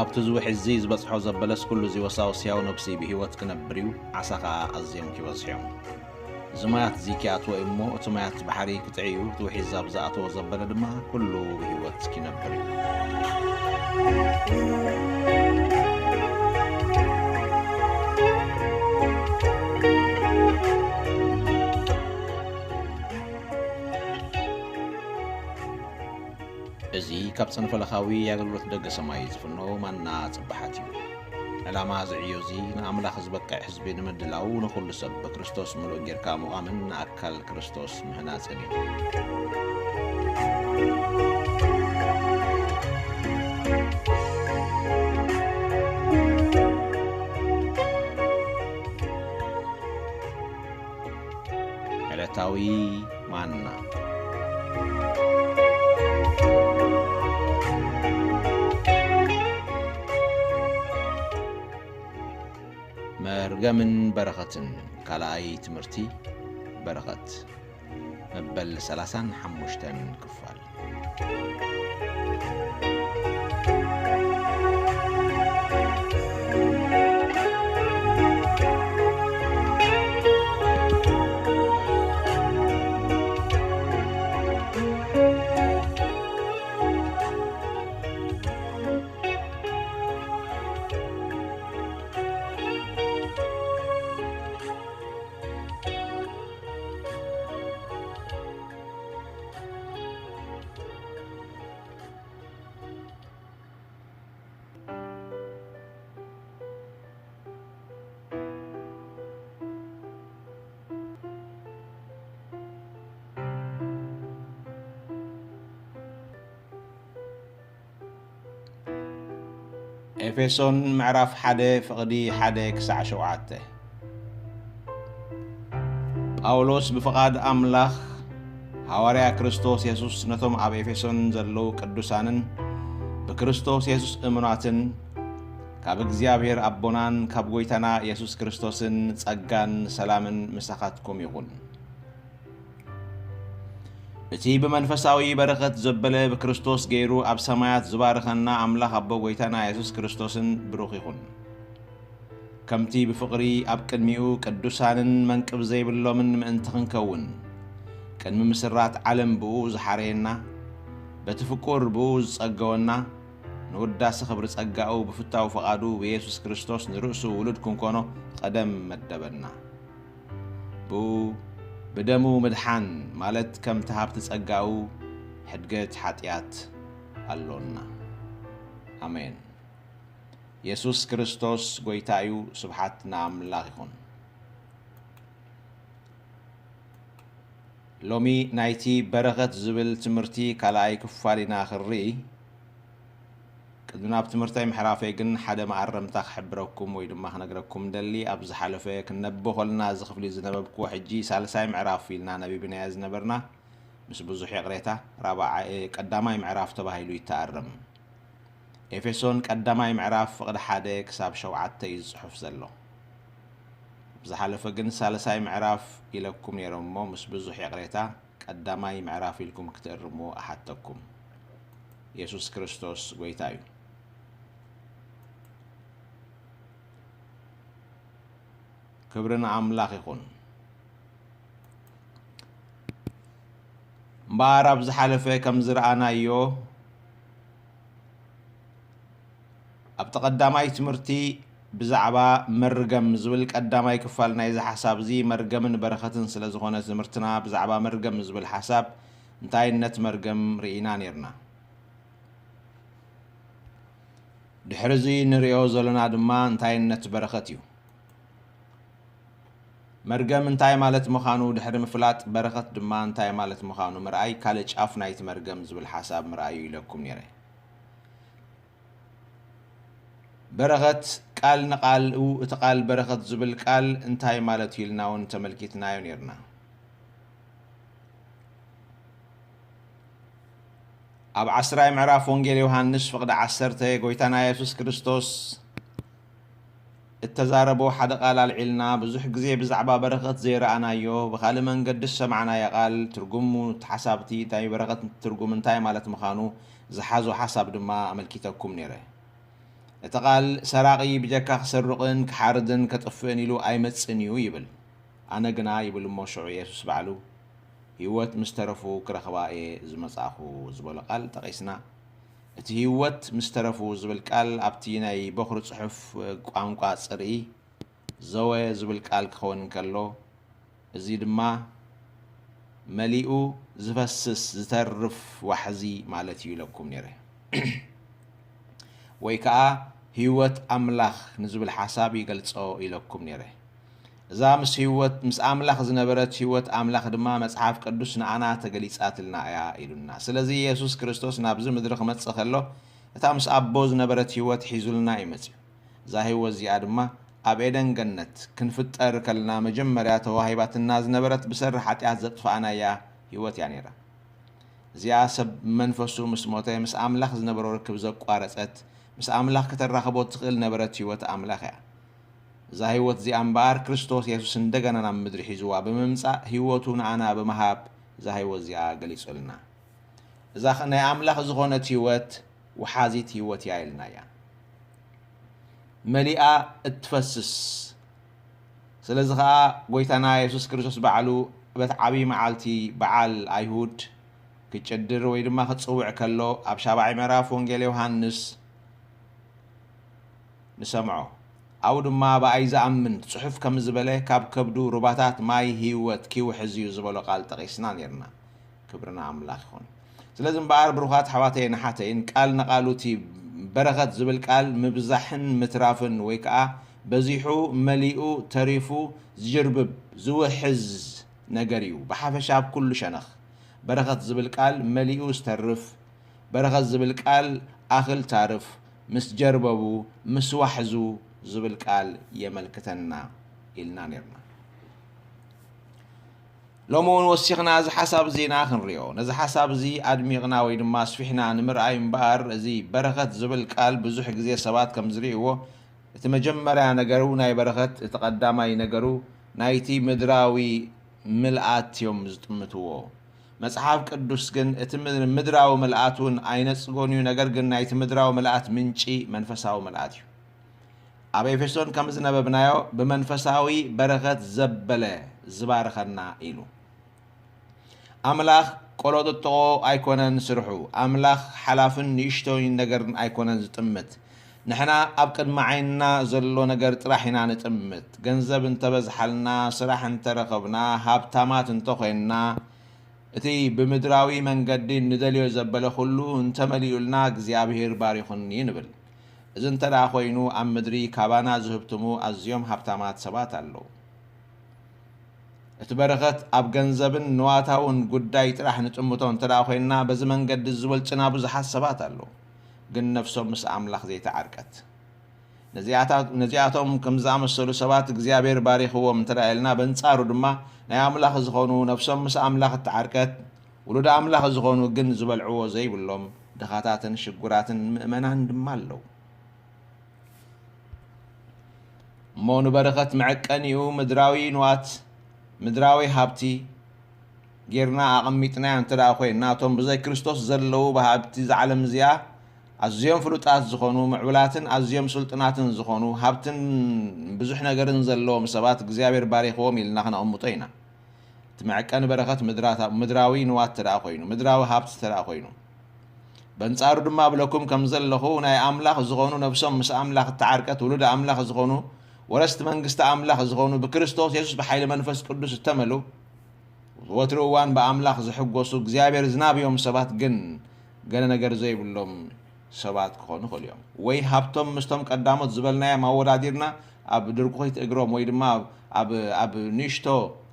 እቲ እዚ ውሒዝ እዚ ዝበጽሖ ዘበለስ ኩሉ እዚ ወሳውስ ሕያው ነብሲ ብህይወት ክነብር እዩ፣ ዓሳ ኸኣ ኣዝዮም ኪበዝሑ እዮም። እዚ ማያት እዚ ኪኣትዎ እዩ እሞ፣ እቲ ማያት ባሕሪ ክጥዒ እዩ፣ እቲ ውሒዝ ኣብ ዝኣተዎ ዘበለ ድማ ኩሉ ብህይወት ኪነብር እዩ። እዚ ካብ ጽንፈለኻዊ ኣገልግሎት ደገ ሰማይ ዝፍኖ ማና ጽባሓት እዩ። ዕላማ እዚ ዕዮ እዚ ንኣምላኽ ዝበቅዕ ህዝቢ ንምድላው፣ ንኹሉ ሰብ ብክርስቶስ ምሉእ ጌርካ ምዃምን ንኣካል ክርስቶስ ምህናጽን እዩ። ዕለታዊ ማና። መርገምን በረኸትን፣ ካልኣይ ትምህርቲ በረኸት፣ መበል ሰላሳን ሓሙሽተን ክፋል። ኤፌሶን ምዕራፍ ሓደ ፍቕዲ ሓደ ክሳዕ ሸውዓተ። ጳውሎስ ብፍቓድ ኣምላኽ ሃዋርያ ክርስቶስ የሱስ ነቶም ኣብ ኤፌሶን ዘለዉ ቅዱሳንን ብክርስቶስ የሱስ እሙናትን፣ ካብ እግዚኣብሔር ኣቦናን ካብ ጐይታና የሱስ ክርስቶስን ጸጋን ሰላምን ምሳኻትኩም ይኹን። እቲ ብመንፈሳዊ በረኸት ዘበለ ብክርስቶስ ገይሩ ኣብ ሰማያት ዝባርኸና ኣምላኽ ኣቦ ጐይታና የሱስ ክርስቶስን ብሩኽ ይኹን። ከምቲ ብፍቕሪ ኣብ ቅድሚኡ ቅዱሳንን መንቅብ ዘይብሎምን ምእንቲ ክንከውን፣ ቅድሚ ምስራት ዓለም ብኡ ዝሓረየና፣ በቲ ፍቁር ብኡ ዝጸገወና፣ ንውዳሴ ኽብሪ ጸጋኡ ብፍታው ፍቓዱ ብየሱስ ክርስቶስ ንርእሱ ውሉድ ክንኮኖ ቐደም መደበና። ብኡ ብደሙ ምድሓን ማለት ከምቲ ሃብቲ ጸጋኡ ሕድገት ሓጢኣት ኣሎና። ኣሜን። የሱስ ክርስቶስ ጐይታ እዩ። ስብሓት ንኣምላኽ ይኹን። ሎሚ ናይቲ በረኸት ዝብል ትምህርቲ ካልኣይ ክፋል ኢና ክንርኢ። ቅድሚ ናብ ትምህርተይ ምሕላፈይ ግን ሓደ መኣረምታ ክሕብረኩም ወይ ድማ ክነግረኩም ደሊ። ኣብ ዝሓለፈ ክነቦ ከልና እዚ ክፍሊ ዝነበብክዎ ሕጂ ሳልሳይ ምዕራፍ ኢልና ነቢብናዮ ዝነበርና ምስ ብዙሕ ይቕሬታ ራብዓ-፣ ቀዳማይ ምዕራፍ ተባሂሉ ይተኣረም። ኤፌሶን ቀዳማይ ምዕራፍ ፍቕዲ ሓደ ክሳብ ሸውዓተ እዩ ዝጽሑፍ ዘሎ። ኣብ ዝሓለፈ ግን ሳልሳይ ምዕራፍ ኢለኩም ነይረ እሞ ምስ ብዙሕ ይቕሬታ ቀዳማይ ምዕራፍ ኢልኩም ክትእርምዎ እሓተኩም። የሱስ ክርስቶስ ጐይታ እዩ። ክብሪ ንኣምላኽ ይኹን። እምበኣር ኣብ ዝሓለፈ ከም ዝረኣናዮ ኣብቲ ቀዳማይ ትምህርቲ ብዛዕባ መርገም ዝብል ቀዳማይ ክፋል ናይዚ ሓሳብ እዚ መርገምን በረኸትን ስለ ዝኾነ ትምህርትና ብዛዕባ መርገም ዝብል ሓሳብ እንታይነት መርገም ርኢና ነይርና። ድሕሪ እዚ ንርእዮ ዘለና ድማ እንታይነት በረኸት እዩ። መርገም እንታይ ማለት ምዃኑ ድሕሪ ምፍላጥ በረኸት ድማ እንታይ ማለት ምዃኑ ምርኣይ ካልእ ጫፍ ናይቲ መርገም ዝብል ሓሳብ ምርኣዩ ኢለኩም ነይረ። በረኸት ቃል ንቓል፣ እቲ ቃል በረኸት ዝብል ቃል እንታይ ማለት እዩ ኢልና እውን ተመልኪትናዮ ነይርና። ኣብ ዓስራይ ምዕራፍ ወንጌል ዮሃንስ ፍቕዲ ዓሰርተ ጎይታና የሱስ ክርስቶስ እተዛረቦ ሓደ ቃል ኣልዒልና ብዙሕ ግዜ ብዛዕባ በረኸት ዘይረኣናዮ ብኻልእ መንገዲ ዝሰማዕናዮ ቃል ትርጉሙ ተሓሳብቲ ናይ በረኸት ትርጉም እንታይ ማለት ምዃኑ ዝሓዞ ሓሳብ ድማ ኣመልኪተኩም ነይረ። እቲ ቃል፣ "ሰራቒ ብጀካ ክሰርቕን ክሓርድን ከጥፍእን ኢሉ ኣይመጽእን እዩ" ይብል። ኣነ ግና ይብል እሞ ሽዑ የሱስ ባዕሉ፣ "ህይወት ምስ ተረፉ ክረኽባ እየ ዝመጻእኹ" ዝበሎ ቃል ጠቒስና። እቲ ህይወት ምስ ተረፉ ዝብል ቃል ኣብቲ ናይ በኹሪ ጽሑፍ ቋንቋ ጽርኢ፣ ዘወ ዝብል ቃል ክኸውን እንከሎ፣ እዚ ድማ መሊኡ ዝፈስስ ዝተርፍ ዋሕዚ ማለት እዩ ኢለኩም ነይረ። ወይ ከኣ ህይወት ኣምላኽ ንዝብል ሓሳብ ይገልጾ ኢለኩም ነይረ። እዛ ምስ ህይወት፣ ምስ ኣምላኽ ዝነበረት ህይወት ኣምላኽ ድማ መጽሓፍ ቅዱስ ንኣና ተገሊጻትልና እያ ኢሉና። ስለዚ የሱስ ክርስቶስ ናብዚ ምድሪ ክመጽእ ከሎ፣ እታ ምስ ኣቦ ዝነበረት ህይወት ሒዙልና እዩ መጺኡ። እዛ ህይወት እዚኣ ድማ ኣብ ኤደን ገነት ክንፍጠር ከለና መጀመርያ ተዋሂባትና ዝነበረት ብሰሪ ሓጢኣት ዘጥፋእናያ ህይወት እያ ነይራ። እዚኣ ሰብ መንፈሱ ምስ ሞተ ምስ ኣምላኽ ዝነበሮ ርክብ ዘቋረጸት፣ ምስ ኣምላኽ ከተራኽቦ ትኽእል ነበረት ህይወት ኣምላኽ እያ። እዛ ህይወት እዚኣ እምበኣር ክርስቶስ የሱስ እንደገና ናብ ምድሪ ሒዝዋ ብምምጻእ ህይወቱ ንኣና ብምሃብ እዛ ህይወት እዚኣ ገሊጹልና። እዛ ኸ ናይ ኣምላኽ ዝኾነት ህይወት ወሓዚት ህይወት እያ ኢልና እያ። መሊኣ እትፈስስ። ስለዚ ኸኣ ጎይታና የሱስ ክርስቶስ ባዕሉ በቲ ዓብዪ መዓልቲ በዓል ኣይሁድ ክጭድር ወይ ድማ ክጽውዕ ከሎ ኣብ ሻብዓይ ምዕራፍ ወንጌል ዮሃንስ ንሰምዖ። ኣብኡ ድማ ብኣይ ዝኣምን ጽሑፍ ከም ዝበለ ካብ ከብዱ ሩባታት ማይ ህይወት ኪውሕዝ እዩ ዝበሎ ቃል ጠቒስና ነይርና። ክብሪ ንኣምላኽ ይኹን። ስለዚ እምበኣር ብሩኻት ኣሕዋተይን ኣሓተይን ቃል ንቓሉ እቲ በረኸት ዝብል ቃል ምብዛሕን ምትራፍን ወይ ከኣ በዚሑ መሊኡ ተሪፉ ዝጅርብብ ዝውሕዝ ነገር እዩ። ብሓፈሻ ኣብ ኩሉ ሸነኽ በረኸት ዝብል ቃል መሊኡ ዝተርፍ፣ በረኸት ዝብል ቃል ኣኽል ታርፍ፣ ምስ ጀርበቡ፣ ምስ ዋሕዙ ዝብል ቃል የመልክተና ኢልና ነርና። ሎሚ እውን ወሲኽና እዚ ሓሳብ እዚ ኢና ክንሪኦ። ነዚ ሓሳብ እዚ ኣድሚቕና ወይ ድማ ኣስፊሕና ንምርኣይ እምበኣር፣ እዚ በረኸት ዝብል ቃል ብዙሕ ግዜ ሰባት ከም ዝርእይዎ፣ እቲ መጀመርያ ነገሩ ናይ በረኸት፣ እቲ ቀዳማይ ነገሩ ናይቲ ምድራዊ ምልኣት እዮም ዝጥምትዎ። መጽሓፍ ቅዱስ ግን እቲ ምድ-፣ ምድራዊ ምልኣት እውን ኣይነጽጎን እዩ፣ ነገር ግን ናይቲ ምድራዊ ምልኣት ምንጪ መንፈሳዊ ምልኣት እዩ። ኣብ ኤፌሶን ከም ዝነበብናዮ፣ "ብመንፈሳዊ በረኸት ዘበለ ዝባርኸና" ኢሉ። ኣምላኽ ቆሎ ጥጥቖ ኣይኮነን ስርሑ። ኣምላኽ ሓላፍን ንእሽቶይን ነገርን ኣይኮነን ዝጥምት። ንሕና ኣብ ቅድሚ ዓይንና ዘሎ ነገር ጥራሕ ኢና ንጥምት። ገንዘብ እንተበዝሓልና፣ ስራሕ እንተረኸብና፣ ሃብታማት እንተኾይንና፣ እቲ ብምድራዊ መንገዲ ንደልዮ ዘበለ ኩሉ እንተመሊኡልና፣ እግዚኣብሔር ባሪኹኒ ንብል። እዚ እንተ ደኣ ኮይኑ፣ ኣብ ምድሪ ካባና ዝህብትሙ ኣዝዮም ሃብታማት ሰባት ኣለዉ። እቲ በረኸት ኣብ ገንዘብን ንዋታውን ጉዳይ ጥራሕ ንጥምቶ እንተ ደኣ ኮይንና፣ በዚ መንገዲ ዝወልጭና ብዙሓት ሰባት ኣለዉ፣ ግን ነፍሶም ምስ ኣምላኽ ዘይተዓርቀት። ነዚኣታ-፣ ነዚኣቶም ከም ዝኣመሰሉ ሰባት እግዚኣብሔር ባሪኽዎም እንተ ደኣ ኢልና፣ በንጻሩ ድማ ናይ ኣምላኽ ዝኾኑ፣ ነፍሶም ምስ ኣምላኽ እተዓርቀት፣ ውሉድ ኣምላኽ ዝኾኑ ግን ዝበልዕዎ ዘይብሎም ድኻታትን ሽጉራትን ምእመናን ድማ ኣለዉ። እሞ ንበረኸት መዐቀኒኡ ምድራዊ ንዋት፣ ምድራዊ ሃብቲ ጌርና ኣቐሚጥናዮ እንተ ደኣ ኮይንና፣ እቶም ብዘይ ክርስቶስ ዘለዉ ብሃብቲ እዛ ዓለም እዚኣ ኣዝዮም ፍሉጣት ዝኾኑ፣ ምዕቡላትን ኣዝዮም ስልጡናትን ዝኾኑ፣ ሃብትን ብዙሕ ነገርን ዘለዎም ሰባት እግዚኣብሔር ባሪኽዎም ኢልና ክነቐምጦ ኢና። እቲ መዐቀኒ በረኸት ምድራታ-፣ ምድራዊ ንዋት እንተ ደኣ ኮይኑ፣ ምድራዊ ሃብቲ እንተ ደኣ ኮይኑ። በንጻሩ ድማ እብለኩም ከም ዘለኹ፣ ናይ ኣምላኽ ዝኾኑ ነፍሶም ምስ ኣምላኽ እተዓርቀት፣ ውሉድ ኣምላኽ ዝኾኑ፣ ወረስቲ መንግስቲ ኣምላኽ ዝኾኑ፣ ብክርስቶስ የሱስ ብሓይሊ መንፈስ ቅዱስ እተመልኡ፣ ወትሩ እዋን ብኣምላኽ ዝሕጎሱ፣ እግዚኣብሔር ዝናብዮም ሰባት ግን ገለ ነገር ዘይብሎም ሰባት ክኾኑ ይኽእሉ እዮም። ወይ ሃብቶም ምስቶም ቀዳሞት ዝበልናዮም ኣወዳዲርና ኣብ ድርኩኺት እግሮም ወይ ድማ ኣብ፣ ኣብ፣ ኣብ ንእሽቶ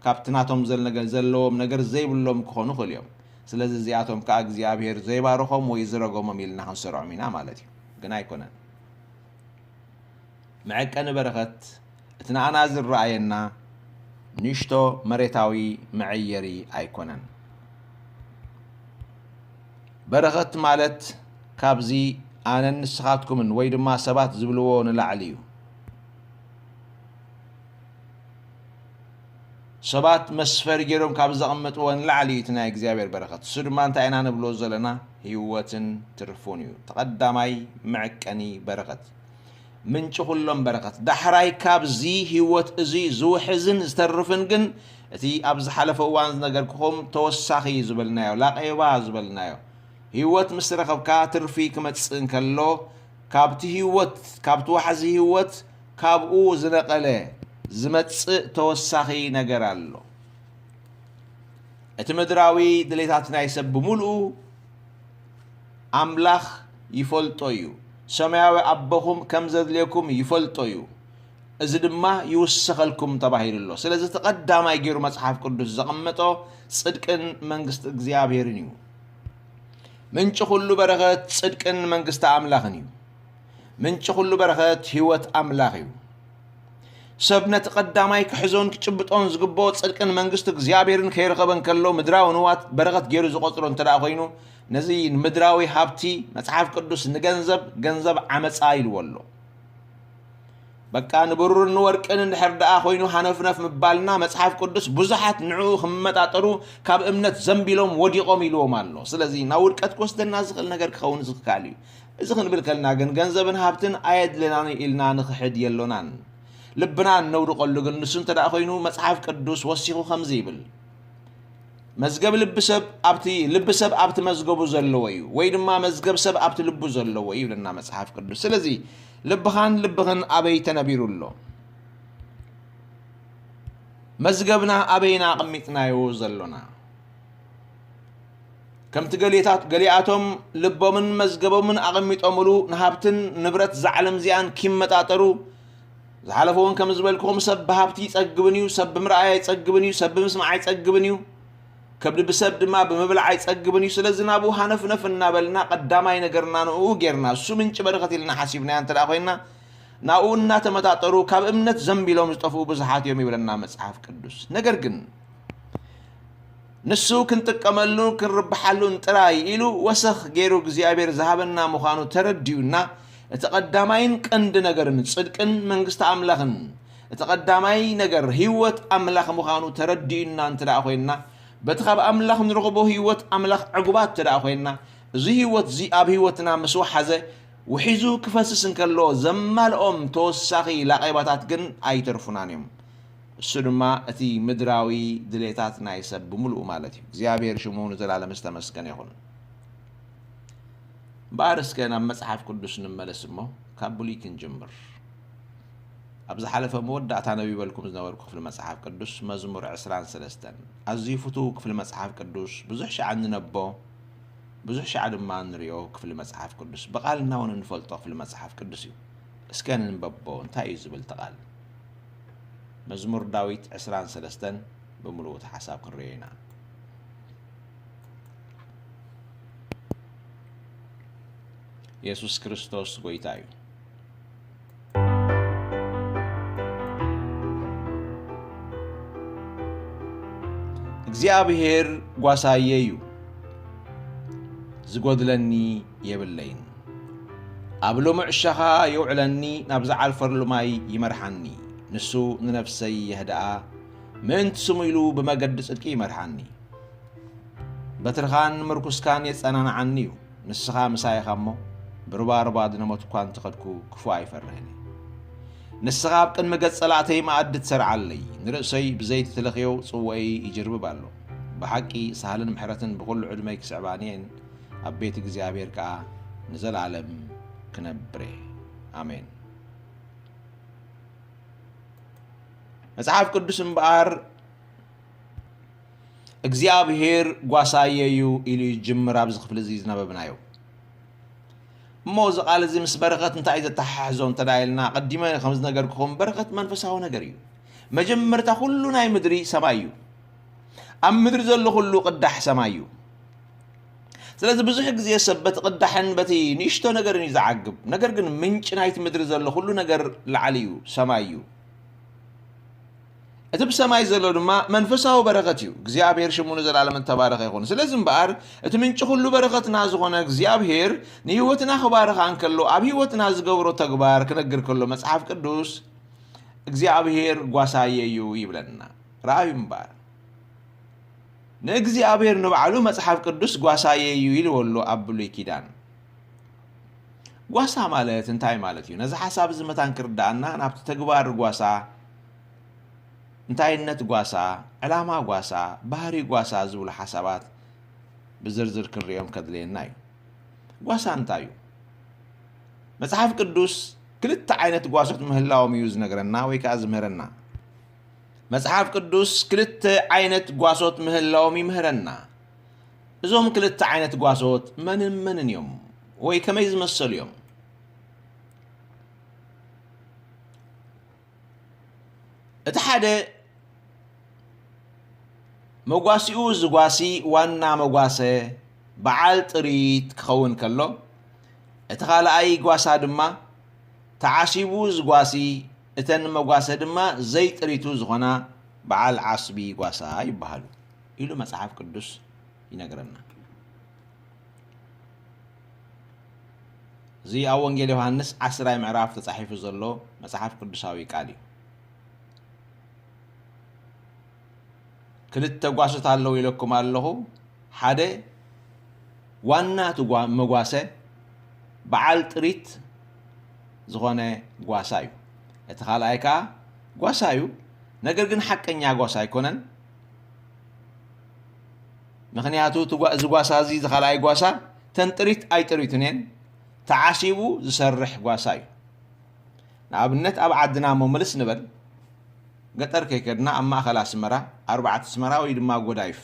ካብቲ ናቶም ዘል-፣ ነገር፣ ዘለዎም ነገር ዘይብሎም ክኾኑ ይኽእሉ እዮም። ስለዚ እዚኣቶም ከኣ እግዚኣብሔር ዘይባርኾም ወይ ዝረገሞም ኢልና ክንሰርዖም ኢና ማለት እዩ። ግን ኣይኮነን። መዐቀኒ በረኸት እቲ ንኣና ዝረኣየና ንእሽቶ መሬታዊ መዐየሪ ኣይኮነን። በረኸት ማለት ካብዚ ኣነን ንስኻትኩምን ወይ ድማ ሰባት ዝብልዎ ንላዕሊ እዩ። ሰባት መስፈሪ ገይሮም ካብ ዘቐምጥዎ ንላዕሊ እዩ እቲ ናይ እግዚኣብሔር በረኸት። እሱ ድማ እንታይ ኢና ንብሎ ዘለና? ህይወትን ትርፉን እዩ። እቲ ቀዳማይ መዐቀኒ በረኸት። ምንጪ ኩሎም በረኸት። ዳሕራይ ካብዚ ህይወት እዚ ዝውሕዝን ዝተርፍን ግን እቲ ኣብ ዝሓለፈ እዋን ዝነገርኩኹም ተወሳኺ ዝበልናዮ፣ ላቄባ ዝበልናዮ፣ ህይወት ምስ ረኸብካ ትርፊ ክመጽእ እንከሎ፣ ካብቲ ህይወት፣ ካብቲ ዋሕዚ ህይወት፣ ካብኡ ዝነቐለ ዝመጽእ ተወሳኺ ነገር ኣሎ። እቲ ምድራዊ ድሌታት ናይ ሰብ ብምሉኡ ኣምላኽ ይፈልጦ እዩ። ሰማያዊ ኣቦኹም ከም ዘድልየኩም ይፈልጦ እዩ፣ እዚ ድማ ይውሰኸልኩም ተባሂሉ ኣሎ። ስለዚ እቲ ቀዳማይ ገይሩ መጽሓፍ ቅዱስ ዘቐመጦ ጽድቅን መንግስቲ እግዚኣብሔርን እዩ። ምንጪ ኩሉ በረኸት ጽድቅን መንግስቲ ኣምላኽን እዩ። ምንጪ ኩሉ በረኸት ህይወት ኣምላኽ እዩ። ሰብ ነቲ ቀዳማይ ክሕዞን ክጭብጦን ዝግብኦ ጽድቅን መንግስቲ እግዚኣብሔርን ከይረኸበ እንከሎ፣ ምድራዊ ንዋት በረኸት ገይሩ ዝቖጽሮ እንተ ደኣ ኮይኑ፣ ነዚ ንምድራዊ ሃብቲ መጽሓፍ ቅዱስ ንገንዘብ፣ ገንዘብ ዓመጻ ኢልዎ ኣሎ። በቃ ንብሩርን ንወርቅን እንድሕር ደኣ ኮይኑ ሃነፍነፍ ምባልና፣ መጽሓፍ ቅዱስ ብዙሓት ንዕኡ ክመጣጠሩ ካብ እምነት ዘንቢሎም ወዲቖም ኢልዎም ኣሎ። ስለዚ ናብ ውድቀት ክወስደና ዝኽእል ነገር ክኸውን ዝኽኣል እዩ። እዚ ክንብል ከልና ግን ገንዘብን ሃብትን ኣየድልየናን ኢልና ንኽሕድ የሎናን። ልብና እነውድቐሉ ግን ንሱ እንተ ደኣ ኮይኑ መጽሓፍ ቅዱስ ወሲኹ ከምዚ ይብል፣ መዝገብ ልቢ ሰብ ኣብቲ፣ ልቢ ሰብ ኣብቲ መዝገቡ ዘለዎ እዩ፣ ወይ ድማ መዝገብ ሰብ ኣብቲ ልቡ ዘለዎ እዩ ይብለና መጽሓፍ ቅዱስ። ስለዚ ልብኻን ልብኽን ኣበይ ተነቢሩ ኣሎ? መዝገብና ኣበይና ኣቐሚጥናዮ ዘሎና? ከምቲ ገሊታት-፣ ገሊኣቶም ልቦምን መዝገቦምን ኣቐሚጦምሉ ንሃብትን ንብረት እዛ ዓለም እዚኣን ኪመጣጠሩ፣ ዝሓለፈ እውን ከም ዝበልኩኹም፣ ሰብ ብሃብቲ ይጸግብን እዩ፣ ሰብ ብምርኣይ ኣይጸግብን እዩ፣ ሰብ ብምስማዕ ኣይጸግብን እዩ፣ ከብዲ ብሰብ ድማ ብምብላዕ ኣይጸግብን እዩ። ስለዚ ናብኡ ሃነፍነፍ እናበልና ቀዳማይ ነገርና ንኡ ጌርና፣ እሱ ምንጪ በረኸት ኢልና ሓሲብናዮ እንተ ደኣ ኮይንና፣ ናብኡ እናተመጣጠሩ ካብ እምነት ዘንቢሎም ዝጠፍኡ ብዙሓት እዮም ይብለና መጽሓፍ ቅዱስ። ነገር ግን ንሱ ክንጥቀመሉን ክንርብሓሉን ጥራይ ኢሉ ወሰኽ ገይሩ እግዚኣብሔር ዝሃበና ምዃኑ ተረዲኡና፣ እቲ ቀዳማይን ቀንዲ ነገርን ጽድቅን መንግስቲ ኣምላኽን፣ እቲ ቀዳማይ ነገር ህይወት ኣምላኽ ምዃኑ ተረዲኡና እንተ ደኣ ኮይንና፣ በቲ ካብ ኣምላኽ ንረኽቦ ህይወት ኣምላኽ ዕጉባት እንተ ደኣ ኮይንና፣ እዚ ህይወት እዚ ኣብ ህይወትና ምስ ወሓዘ፣ ውሒዙ ክፈስስ እንከሎ ዘማልኦም ተወሳኺ ላቄባታት ግን ኣይተርፉናን እዮም። እሱ ድማ እቲ ምድራዊ ድሌታት ናይ ሰብ ብምሉኡ ማለት እዩ። እግዚኣብሔር ሽሙ ንዘላለም ዝተመስገነ ይኹን። እምበኣር እስከ ናብ መጽሓፍ ቅዱስ ንመለስ እሞ ካብ ብሉይ ክንጅምር። ኣብ ዝሓለፈ መወዳእታ ነቢበልኩም ዝነበርኩ ክፍሊ መጽሓፍ ቅዱስ መዝሙር ዕስራን ሰለስተን ኣዝዩ ፍቱው ክፍሊ መጽሓፍ ቅዱስ፣ ብዙሕ ሻዕ እንነቦ፣ ብዙሕ ሻዕ ድማ እንሪኦ ክፍሊ መጽሓፍ ቅዱስ፣ ብቓልና እውን እንፈልጦ ክፍሊ መጽሓፍ ቅዱስ እዩ። እስከ ንንበቦ፣ እንታይ እዩ ዝብል እቲ ቃል? መዝሙር ዳዊት ዕስራን ሰለስተን ብምሉኡ እቲ ሓሳብ ክንሪኦ ኢና። የሱስ ክርስቶስ ጐይታ እዩ። እግዚኣብሔር ጓሳየ እዩ፣ ዝጎድለኒ የብለይን። ኣብ ልሙዕ ሸኻ የውዕለኒ፣ ናብ ዝዓርፈሉ ማይ ይመርሓኒ። ንሱ ንነፍሰይ የህድኣ፣ ምእንቲ ስሙ ኢሉ ብመገዲ ጽድቂ ይመርሓኒ። በትርኻን ምርኩስካን የጸናንዓኒ እዩ። ንስኻ ምሳይ ኢኻ እሞ፣ ብሩባሩባ ድነ ሞት እኳ እንተኸድኩ፣ ክፉእ ኣይፈርህን እየ። ንስኻ ኣብ ቅድሚ ገጽ ጸላእተይ መኣዲ ትሰርዓለይ፣ ንርእሰይ ብዘይቲ ትለኽዮ፣ ጽዋኤይ ይጅርብብ ኣሎ። ብሓቂ ሳህልን ምሕረትን ብኹሉ ዕድመይ ክስዕባኒ እየን፣ ኣብ ቤት እግዚኣብሔር ከኣ ንዘለኣለም ክነብር እየ። ኣሜን። መጽሓፍ ቅዱስ እምበኣር እግዚኣብሔር ጓሳየ እዩ ኢሉ ይጅምር። ኣብዚ ክፍሊ እዚ ዝነበብናዮ እሞ፣ እዚ ቃል እዚ ምስ በረኸት እንታይ እዩ ዘተሓሕዞ እንተ ደኣ ኢልና፣ ኣቐዲመ ከም ዝነገርኩኹም፣ በረኸት መንፈሳዊ ነገር እዩ። መጀመርታ ኩሉ ናይ ምድሪ ሰማይ እዩ። ኣብ ምድሪ ዘሎ ኩሉ ቅዳሕ ሰማይ እዩ። ስለዚ ብዙሕ ግዜ ሰብ በቲ ቅዳሕን በቲ ንእሽቶ ነገርን እዩ ዝዓግብ። ነገር ግን ምንጪ ናይቲ ምድሪ ዘሎ ኩሉ ነገር ላዕሊ እዩ፣ ሰማይ እዩ። እቲ ብሰማይ ዘሎ ድማ መንፈሳዊ በረኸት እዩ። እግዚኣብሔር ሽሙ ንዘለኣለም እተባረኸ ይኹን። ስለዚ እምበኣር፣ እቲ ምንጪ ኩሉ በረኸትና ዝኾነ እግዚኣብሔር ንህይወትና ክባርኻ እንከሎ፣ ኣብ ህይወትና ዝገብሮ ተግባር ክነግር ከሎ፣ መጽሓፍ ቅዱስ እግዚኣብሔር ጓሳየ እዩ ይብለና። ረኣዩ እምበኣር፣ ንእግዚኣብሔር ንባዕሉ መጽሓፍ ቅዱስ ጓሳየ እዩ ኢልዎ ኣሎ ኣብ ብሉይ ኪዳን። ጓሳ ማለት እንታይ ማለት እዩ? ነዚ ሓሳብ እዚ መታን ክርዳኣና ናብቲ ተግባር ጓሳ፣ እንታይነት ጓሳ፣ ዕላማ ጓሳ፣ ባህሪ ጓሳ ዝብሉ ሓሳባት ብዝርዝር ክንሪኦም ከድልየና እዩ። ጓሳ እንታይ እዩ? መጽሓፍ ቅዱስ ክልተ ዓይነት ጓሶት ምህላዎም እዩ ዝነግረና ወይ ከኣ ዝምህረና። መጽሓፍ ቅዱስ ክልተ ዓይነት ጓሶት ምህላዎም ይምህረና። እዞም ክልተ ዓይነት ጓሶት መንን መንን እዮም? ወይ ከመይ ዝመሰሉ እዮም? እቲ ሓደ መጓሲኡ ዝጓሲ ዋና መጓሰ በዓል ጥሪት ክኸውን ከሎ፣ እቲ ካልኣይ ጓሳ ድማ ተዓሲቡ ዝጓሲ እተን መጓሰ ድማ ዘይጥሪቱ ዝኾና በዓል ዓስቢ ጓሳ ይበሃሉ ኢሉ መጽሓፍ ቅዱስ ይነግረና። እዚ ኣብ ወንጌል ዮሃንስ ዓስራይ ምዕራፍ ተጻሒፉ ዘሎ መጽሓፍ ቅዱሳዊ ቃል እዩ። ክልተ ጓሶት ኣለዉ ኢለኩም ኣለኹ። ሓደ ዋና እቲ ጓ-፣ መጓሰ በዓል ጥሪት ዝኾነ ጓሳ እዩ። እቲ ካልኣይ ከኣ ጓሳ እዩ፣ ነገር ግን ሓቀኛ ጓሳ ኣይኮነን። ምኽንያቱ እቲ ጓ-፣ እዚ ጓሳ እዚ፣ እዚ ካልኣይ ጓሳ፣ ተን ጥሪት ኣይጥሪቱን እየን፣ ተዓሲቡ ዝሰርሕ ጓሳ እዩ። ንኣብነት ኣብ ዓድና እሞ ምልስ ንበል፣ ገጠር ከይከድና ኣብ ማእኸል ኣስመራ፣ ኣርባዕተ ኣስመራ ወይ ድማ ጎዳይፍ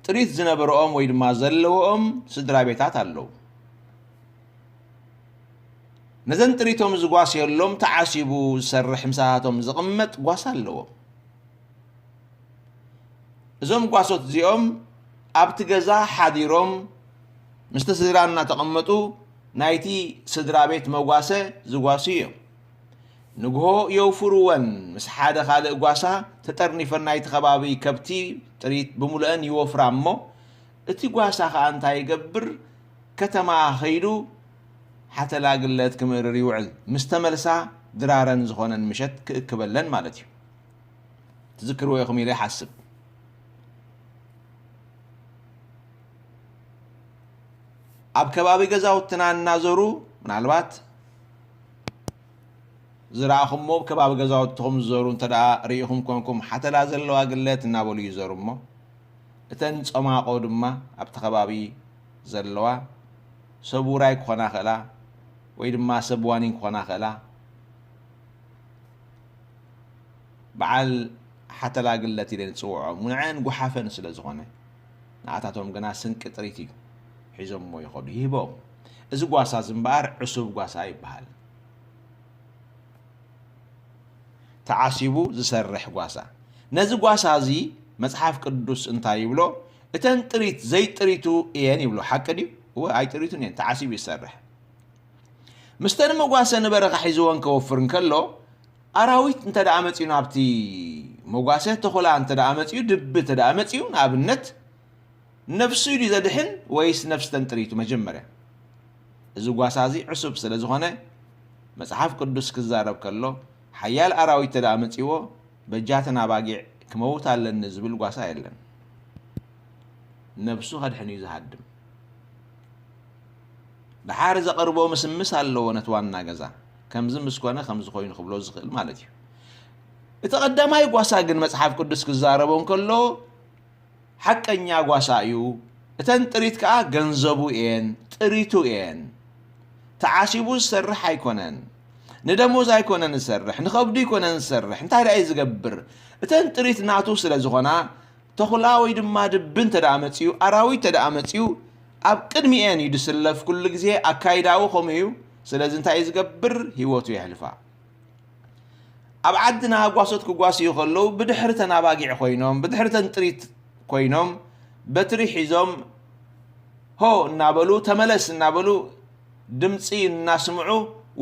ጥሪት ዝነበረኦም ወይ ድማ ዘለዎኦም ስድራ ቤታት ኣለዉ። ነዘን ጥሪቶም ዝጓስየሎም ተዓሲቡ ዝሰርሕ ምሳታቶም ዝቕመጥ ጓሳ ኣለዎም። እዞም ጓሶት እዚኦም ኣብቲ ገዛ ሓዲሮም ምስቲ ስድራ እናተቐመጡ ናይቲ ስድራ ቤት መጓሰ ዝጓስዩ እዮም። ንግሆ የውፍርወን ምስ ሓደ ካልእ ጓሳ ተጠርኒፈን ናይቲ ከባቢ ከብቲ ጥሪት ብምሉአን ይወፍራ እሞ እቲ ጓሳ ኸኣ እንታይ ይገብር? ከተማ ኸይዱ ሓተላ ግለት ክምእርር ይውዕል። ምስ ተመልሳ ድራረን ዝኾነን ምሸት ክእክበለን ማለት እዩ። ትዝክርዎ ኢኹም ኢለ ይሓስብ። ኣብ ከባቢ ገዛውትና እናዞሩ ምናልባት ዝረኣኹሞ ኣብ ከባቢ ገዛውትኹም ዝዞሩ እንተ ደኣ ርኢኹም ኮንኩም ሓተላ ዘለዋ ግለት እናበሉ ይዞሩ እሞ እተን ጸማቆ ድማ ኣብቲ ከባቢ ዘለዋ ሰብ ውራይ ክኾና ኽእላ ወይ ድማ ሰብ ዋኒን ክኾና ኽእላ በዓል ሓተላ ግለት ኢለን ዝጽውዖም ንዐን ጉሓፈን ስለ ዝኾነ ንኣታቶም ግና ስንቂ ጥሪት እዩ ሒዞምዎ ይኸዱ ይህቦም። እዚ ጓሳ እዚ እምበኣር ዕሱብ ጓሳ ይበሃል። ተዓሲቡ ዝሰርሕ ጓሳ። ነዚ ጓሳ እዚ መጽሓፍ ቅዱስ እንታይ ይብሎ? እተን ጥሪት ዘይጥሪቱ እየን ይብሎ። ሓቂ ድዩ? እወ ኣይጥሪቱን እየን፣ ተዓሲቡ ይሰርሕ። ምስተን መጓሰ ንበረኻ ሒዝወን ከወፍር እንከሎ ኣራዊት እንተ ደኣ መጺኡ ናብቲ መጓሰ፣ ተኹላ እንተ ደኣ መጺኡ፣ ድቢ እንተ ደኣ መጺኡ ንኣብነት ነፍሱ እዩ ዘድሕን ወይስ ነፍስተን ጥሪቱ? መጀመርያ እዚ ጓሳ እዚ ዕሱብ ስለ ዝኾነ መጽሓፍ ቅዱስ ክዛረብ ከሎ ሓያል ኣራዊት ተደኣ መጺዎ በጃተን ኣባጊዕ ክመውት ኣለኒ ዝብል ጓሳ የለን። ነብሱ ከድሕን እዩ ዝሃድም። ድሓር ዘቐርቦ ምስምስ ኣለዎ ነቲ ዋና ገዛ ከምዚ ምስ ኮነ ከምዚ ኮይኑ ክብሎ ዝኽእል ማለት እዩ። እቲ ቀዳማይ ጓሳ ግን መጽሓፍ ቅዱስ ክዛረቦ እንከሎ ሓቀኛ ጓሳ እዩ። እተን ጥሪት ከኣ ገንዘቡ እየን፣ ጥሪቱ እየን። ተዓሲቡ ዝሰርሕ ኣይኮነን። ንደሞዝ ኣይኮነን ዝሰርሕ፣ ንኸብዱ ኣይኮነን ዝሰርሕ። እንታይ ደኣ እዩ ዝገብር? እተን ጥሪት ናቱ ስለ ዝኾና፣ ተኹላ ወይ ድማ ድቢ እንተ ደኣ መጺኡ፣ ኣራዊት እንተ ደኣ መጺኡ፣ ኣብ ቅድሚኤን እዩ ዝስለፍ። ኩሉ ግዜ ኣካይዳኡ ከምኡ እዩ። ስለዚ እንታይ እዩ ዝገብር? ህይወቱ የሕልፋ። ኣብ ዓድና ጓሶት ክጓስዩ ከለዉ ብድሕሪ ተን ኣባጊዕ ኮይኖም፣ ብድሕሪ ተን ጥሪት ኮይኖም፣ በትሪ ሒዞም ሆ እናበሉ፣ ተመለስ እናበሉ ድምጺ እናስምዑ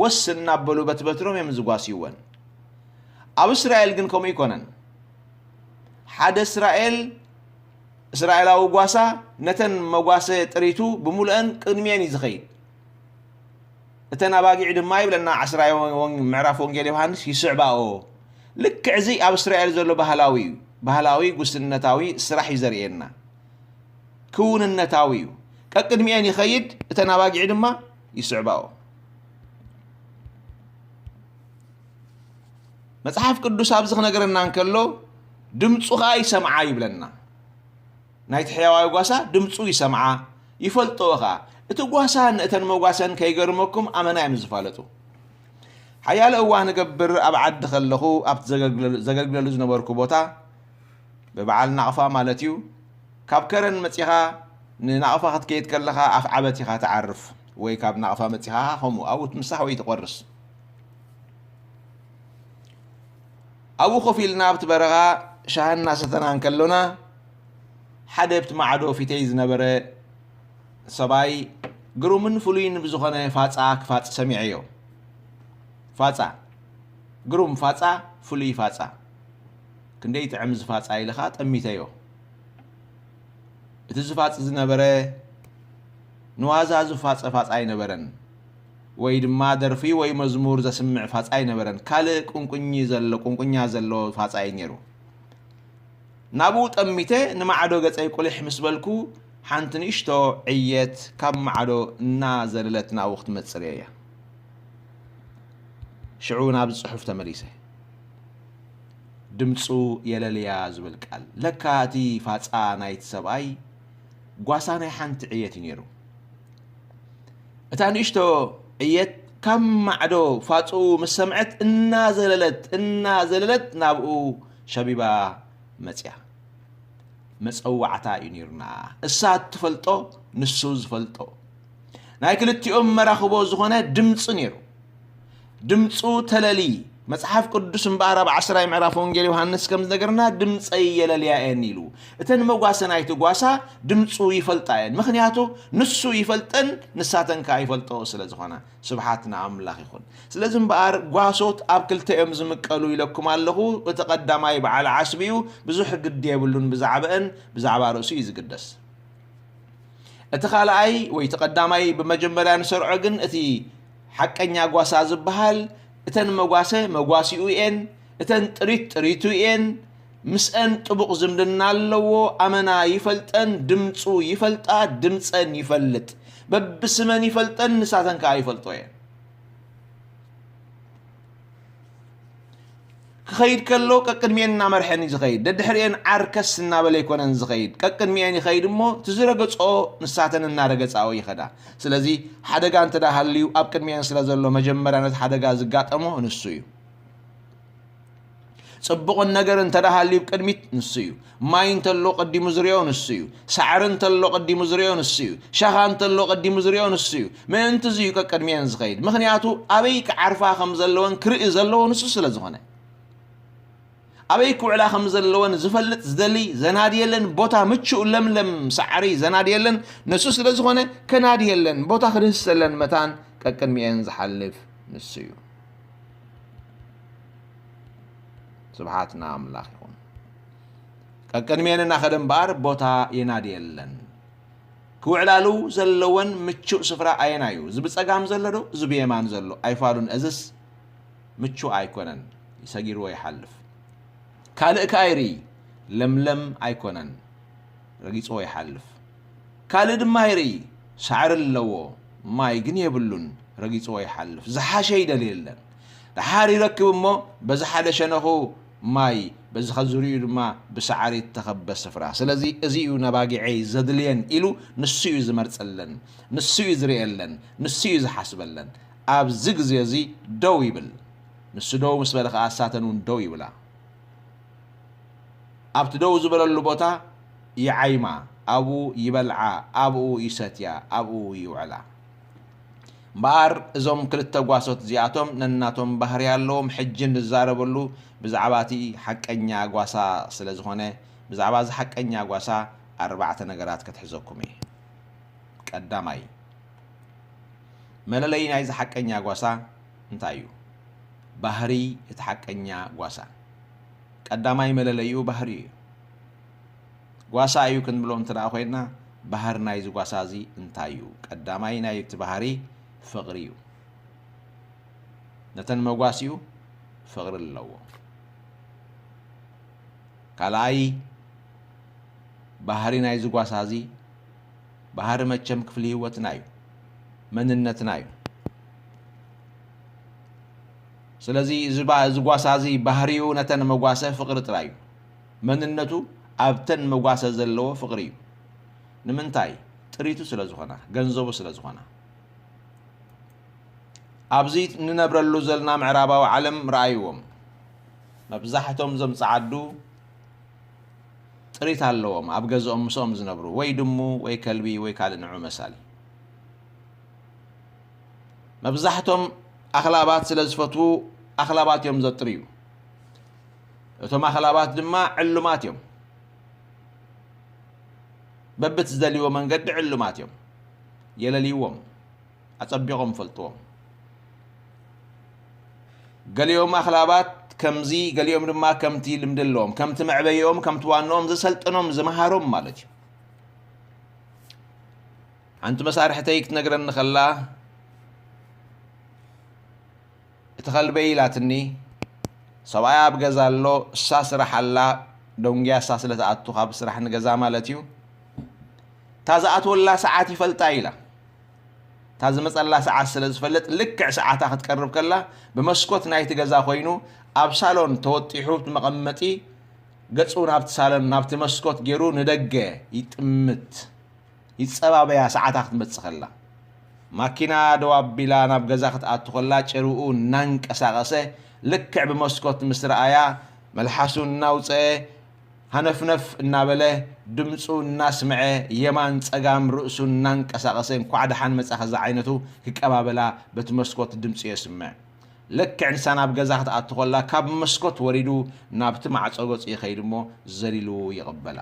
ወስ እናበሉ በቲ በትሮም እዮም ዝጓስይወን። ኣብ እስራኤል ግን ከምኡ ኣይኮነን። ሓደ እስራኤል፣ እስራኤላዊ ጓሳ ነተን መጓሰ ጥሪቱ ብምሉአን ቅድሚኤን እዩ ዝኸይድ። እተን ኣባጊዕ ድማ ይብለና ዓስራይ ወን-፣ ወን-፣ ምዕራፍ ወንጌል ዮሃንስ ይስዕባኦ። ልክዕ እዚ ኣብ እስራኤል ዘሎ ባህላዊ እዩ። ባህላዊ ጉስነታዊ ስራሕ እዩ ዘርእየና። ክውንነታዊ እዩ። ቀቅድሚኤን ይኸይድ፣ እተን ኣባጊዕ ድማ ይስዕባኦ። መጽሓፍ ቅዱስ ኣብዚ ክነገረና እንከሎ፣ ድምፁ ኸዓ ይሰምዓ ይብለና። ናይቲ ሕያዋይ ጓሳ ድምፁ ይሰምዓ፣ ይፈልጥኦ ኸዓ። እቲ ጓሳን እተን መጓሰን ከይገርመኩም ኣመና እዮም ዝፋለጡ። ሓያለ እዋን እገብር ኣብ ዓዲ ከለኹ ኣብቲ ዘገልግለሉ ዝነበርኩ ቦታ ብበዓል ናቕፋ ማለት እዩ፣ ካብ ከረን መጺኻ ንናቕፋ ክትከይድ ከለኻ ኣፍ ዓበት ኢኻ ትዓርፍ፣ ወይ ካብ ናቕፋ መጺኻ ከምኡ ኣብኡ ትምሳሕ ወይ ትቆርስ። ኣብኡ ኮፍ ኢልና ኣብቲ በረኻ ሻሂ እናሰተና እንከሎና፣ ሓደ ኣብቲ ማዕዶ ፊተይ ዝነበረ ሰብኣይ ግሩምን ፍሉይን ብዝኾነ ፋጻ ክፋጽ ሰሚዐዮ። ፋጻ፣ ግሩም ፋጻ፣ ፍሉይ ፋጻ። ክንደይ ጥዕም ዝፋጻ ኢልኻ ጠሚተዮ። እቲ ዝፋጽ ዝነበረ ንዋዛ ዝፋጸ ፋጻ ኣይነበረን፣ ወይ ድማ ደርፊ ወይ መዝሙር ዘስምዕ ፋጻ ኣይነበረን። ካልእ ቁንቁኝ ዘሎ፣ ቁንቁኛ ዘሎ ፋጻ እዩ ነይሩ። ናብኡ ጠሚተ ንማዕዶ ገጸይ ቁሊሕ ምስ በልኩ፣ ሓንቲ ንእሽቶ ዕየት ካብ ማዕዶ እናዘለለት ናብኡ ክትመጽእ ርእየያ። ሽዑ ናብ ጽሑፍ ተመሊሰ። ድምፁ የለልያ ዝብል ቃል። ለካ እቲ ፋፃ ናይቲ ሰብኣይ ጓሳ ናይ ሓንቲ ዕየት እዩ ነይሩ። እታ ንእሽቶ ዕየት ካብ ማዕዶ ፋፅኡ ምስ ሰምዐት እናዘለለት፣ እናዘለለት ናብኡ ሸቢባ መፅያ። መፀዋዕታ እዩ ነይሩና። እሳ እትፈልጦ፣ ንሱ ዝፈልጦ። ናይ ክልቲኦም መራኽቦ ዝኾነ ድምፂ ነይሩ። ድምፁ ተለሊ። መጽሓፍ ቅዱስ እምበኣር ኣብ ዓስራይ ምዕራፍ ወንጌል ዮሃንስ ከም ዝነገርና፣ "ድምፀይ የለልያ እየን" ኢሉ። እተን መጓሰ ናይቲ ጓሳ ድምፁ ይፈልጣ እየን። ምኽንያቱ ንሱ ይፈልጠን ንሳተን ከኣ ይፈልጥኦ ስለ ዝኾና። ስብሓት ንኣምላኽ ይኹን። ስለዚ እምበኣር ጓሶት ኣብ ክልተ እዮም ዝምቀሉ ኢለኩም ኣለኹ። እቲ ቀዳማይ በዓል ዓስቢ እዩ። ብዙሕ ግዲ የብሉን ብዛዕባአን፣ ብዛዕባ ርእሱ እዩ ዝግደስ። እቲ ካልኣይ ወይ እቲ ቀዳማይ ብመጀመርያ ንሰርዖ፣ ግን እቲ ሓቀኛ ጓሳ ዝበሃል፣ እተን መጓሰ መጓሲኡ እየን፣ እተን ጥሪት ጥሪቱ እየን፣ ምስአን ጥቡቕ ዝምድና ኣለዎ፣ ኣመና ይፈልጠን፣ ድምፁ ይፈልጣ፣ ድምፀን ይፈልጥ፣ በብስመን ይፈልጠን፣ ንሳተን ከኣ ይፈልጦ እየን። ክኸይድ ከሎ ቀቅድሚኤን እናመርሐን እዩ ዝኸይድ። ደድሕሪኤን ዓርከስ እናበለ ኣይኮነን ዝኸይድ። ቀቅድሚኤን ይኸይድ እሞ እቲ ዝረገፅኦ ንሳተን እናረገፃኦ ይኸዳ። ስለዚ ሓደጋ እንተ ደኣ ሃልዩ ኣብ ቅድሚኤን ስለ ዘሎ መጀመርያ ነቲ ሓደጋ ዝጋጠሞ ንሱ እዩ። ጽቡቕ ነገር እንተ ደኣ ሃልዩ ቅድሚት ንሱ እዩ። ማይ እንተሎ ቀዲሙ ዝሪኦ ንሱ እዩ። ሳዕሪ እንተሎ ቀዲሙ ዝሪኦ ንሱ እዩ። ሸኻ እንተሎ ቀዲሙ ዝሪኦ ንሱ እዩ። ምእንቲ እዚ እዩ ቀቅድሚኤን ዝኸይድ። ምኽንያቱ ኣበይ ክዓርፋ ከም ዘለወን ክርኢ ዘለዎ ንሱ ስለ ዝኾነ። ኣበይ ክውዕላ ከም ዘለወን ዝፈልጥ፣ ዝደሊ፣ ዘናድየለን ቦታ ምቹእ ለምለም ሳዕሪ ዘናድየለን ንሱ ስለ ዝኾነ ከናድየለን ቦታ ክድህሰለን መታን ቀቅድሚኤን ዝሓልፍ ንሱ እዩ። ስብሓት ንኣምላኽ ይኹን። ቀቅድሜን እናኸደ እምበኣር ቦታ የናድየለን። ክውዕላሉ ዘለወን ምቹእ ስፍራ ኣየናዩ? እዚ ብጸጋም ዘሎ ዶ? እዚ ብየማን ዘሎ? ኣይፋሉን። እዝስ ምቹእ ኣይኮነን። ሰጊርዎ ይሓልፍ። ካልእ ከኣ ይርኢ። ለምለም ኣይኮነን። ረጊጽዎ ይሓልፍ። ካልእ ድማ ይርኢ። ሳዕሪ ኣለዎ። ማይ ግን የብሉን። ረጊጽዎ ይሓልፍ። ዝሓሸ ይደልየለን። ደሓር ይረክብ እሞ በዚ ሓደ ሸነኹ ማይ፣ በዚ ኸዙሪኡ ድማ ብሳዕሪ እተኸበ ስፍራ። ስለዚ እዚ እዩ ነባጊዐይ ዘድልየን ኢሉ ንሱ እዩ ዝመርጸለን፣ ንሱ እዩ ዝርእየለን፣ ንሱ እዩ ዝሓስበለን። ኣብዚ ግዜ እዚ ደው ይብል። ንሱ ደው ምስ በለ ኸኣ እሳተን እውን ደው ይብላ። ኣብቲ ደው ዝበለሉ ቦታ ይዓይማ፣ ኣብኡ ይበልዓ፣ ኣብኡ ይሰትያ፣ ኣብኡ ይውዕላ። እምበኣር እዞም ክልተ ጓሶት እዚኣቶም ነናቶም ባህሪ ኣለዎም። ሕጂ እንዛረበሉ ብዛዕባ እቲ ሓቀኛ ጓሳ ስለ ዝኾነ፣ ብዛዕባ እዚ ሓቀኛ ጓሳ ኣርባዕተ ነገራት ከትሕዘኩም እየ። ቀዳማይ፣ መለለዪ ናይዚ ሓቀኛ ጓሳ እንታይ እዩ? ባህሪ እቲ ሓቀኛ ጓሳ። ቀዳማይ መለለይኡ ባህሪ እዩ። ጓሳ እዩ ክንብሎ እንተ ደኣ ኮይንና፣ ባህሪ ናይዚ ጓሳ እዚ እንታይ እዩ? ቀዳማይ ናይቲ ባህሪ ፍቕሪ እዩ። ነተን መጓሲኡ ፍቕሪ ኣለዎ። ካልኣይ ባህሪ ናይዚ ጓሳ እዚ፣ ባህሪ መቸም ክፍሊ ህይወትና እዩ። መንነትና እዩ። ስለዚ እዚ ባ-፣ እዚ ጓሳ እዚ ባህሪኡ ነተን መጓሰ ፍቕሪ ጥራይ እዩ። መንነቱ ኣብተን መጓሰ ዘለዎ ፍቕሪ እዩ። ንምንታይ? ጥሪቱ ስለ ዝኾና፣ ገንዘቡ ስለ ዝኾና። ኣብዚ እንነብረሉ ዘለና ምዕራባዊ ዓለም ረኣይዎም። መብዛሕቶም እዞም ጸዓዱ ጥሪት ኣለዎም፣ ኣብ ገዝኦም ምስኦም ዝነብሩ፣ ወይ ድሙ፣ ወይ ከልቢ፣ ወይ ካልእ ንዑ መሳሊ። መብዛሕቶም ኣኽላባት ስለ ዝፈትዉ፣ ኣኽላባት እዮም ዘጥርዩ። እቶም ኣኽላባት ድማ ዕሉማት እዮም። በብቲ ዝደልይዎ መንገዲ ዕሉማት እዮም። የለልይዎም፣ ኣጸቢቖም ይፈልጥዎም። ገሊኦም ኣኽላባት ከምዚ፣ ገሊኦም ድማ ከምቲ ልምዲ ኣለዎም። ከምቲ መዕበይኦም፣ ከምቲ ዋንኦም ዝሰልጠኖም፣ ዝመሃሮም ማለት እዩ። ሓንቲ መሳርሕተይ ክትነግረኒ ከላ፣ "እቲ ከልበይ" ኢላትኒ፣ ሰብኣያ ኣብ ገዛ ኣሎ፣ እሳ ስራሕ ኣላ፣ ደንጉያ እሳ ስለ ትኣቱ ካብ ስራሕ ንገዛ ማለት እዩ። "እታ ዝኣትወላ ሰዓት ይፈልጣ" ኢላ። እታ ዝመጸላ ሰዓት ስለ ዝፈልጥ፣ ልክዕ ሰዓታ ክትቀርብ ከላ፣ ብመስኮት ናይቲ ገዛ ኮይኑ፣ ኣብ ሳሎን ተወጢሑ፣ እቲ መቐመጢ ገጹ ናብቲ ሳሎን፣ ናብቲ መስኮት ገይሩ ንደገ ይጥምት። ይጸባበያ፣ ሰዓታ ክትመጽእ ከላ። ማኪና ደው ኣቢላ ናብ ገዛ ክትኣቱ ከላ፣ ጭርኡ እናንቀሳቐሰ፣ ልክዕ ብመስኮት ምስ ረኣያ፣ መልሓሱ እናውጸአ፣ ሃነፍነፍ እናበለ፣ ድምጹ እናስምዐ፣ የማን ጸጋም ርእሱ እናንቀሳቐሰ፣ "እንኳዕ ደሓን መጻኺ" ዝዓይነቱ ክቀባበላ በቲ መስኮት ድምጹ የስምዕ። ልክዕ ንሳ ናብ ገዛ ክትኣቱ ከላ፣ ካብ መስኮት ወሪዱ ናብቲ ማዕጾ ገጹ ይኸይድ እሞ፣ ዘሊሉ ይቕበላ።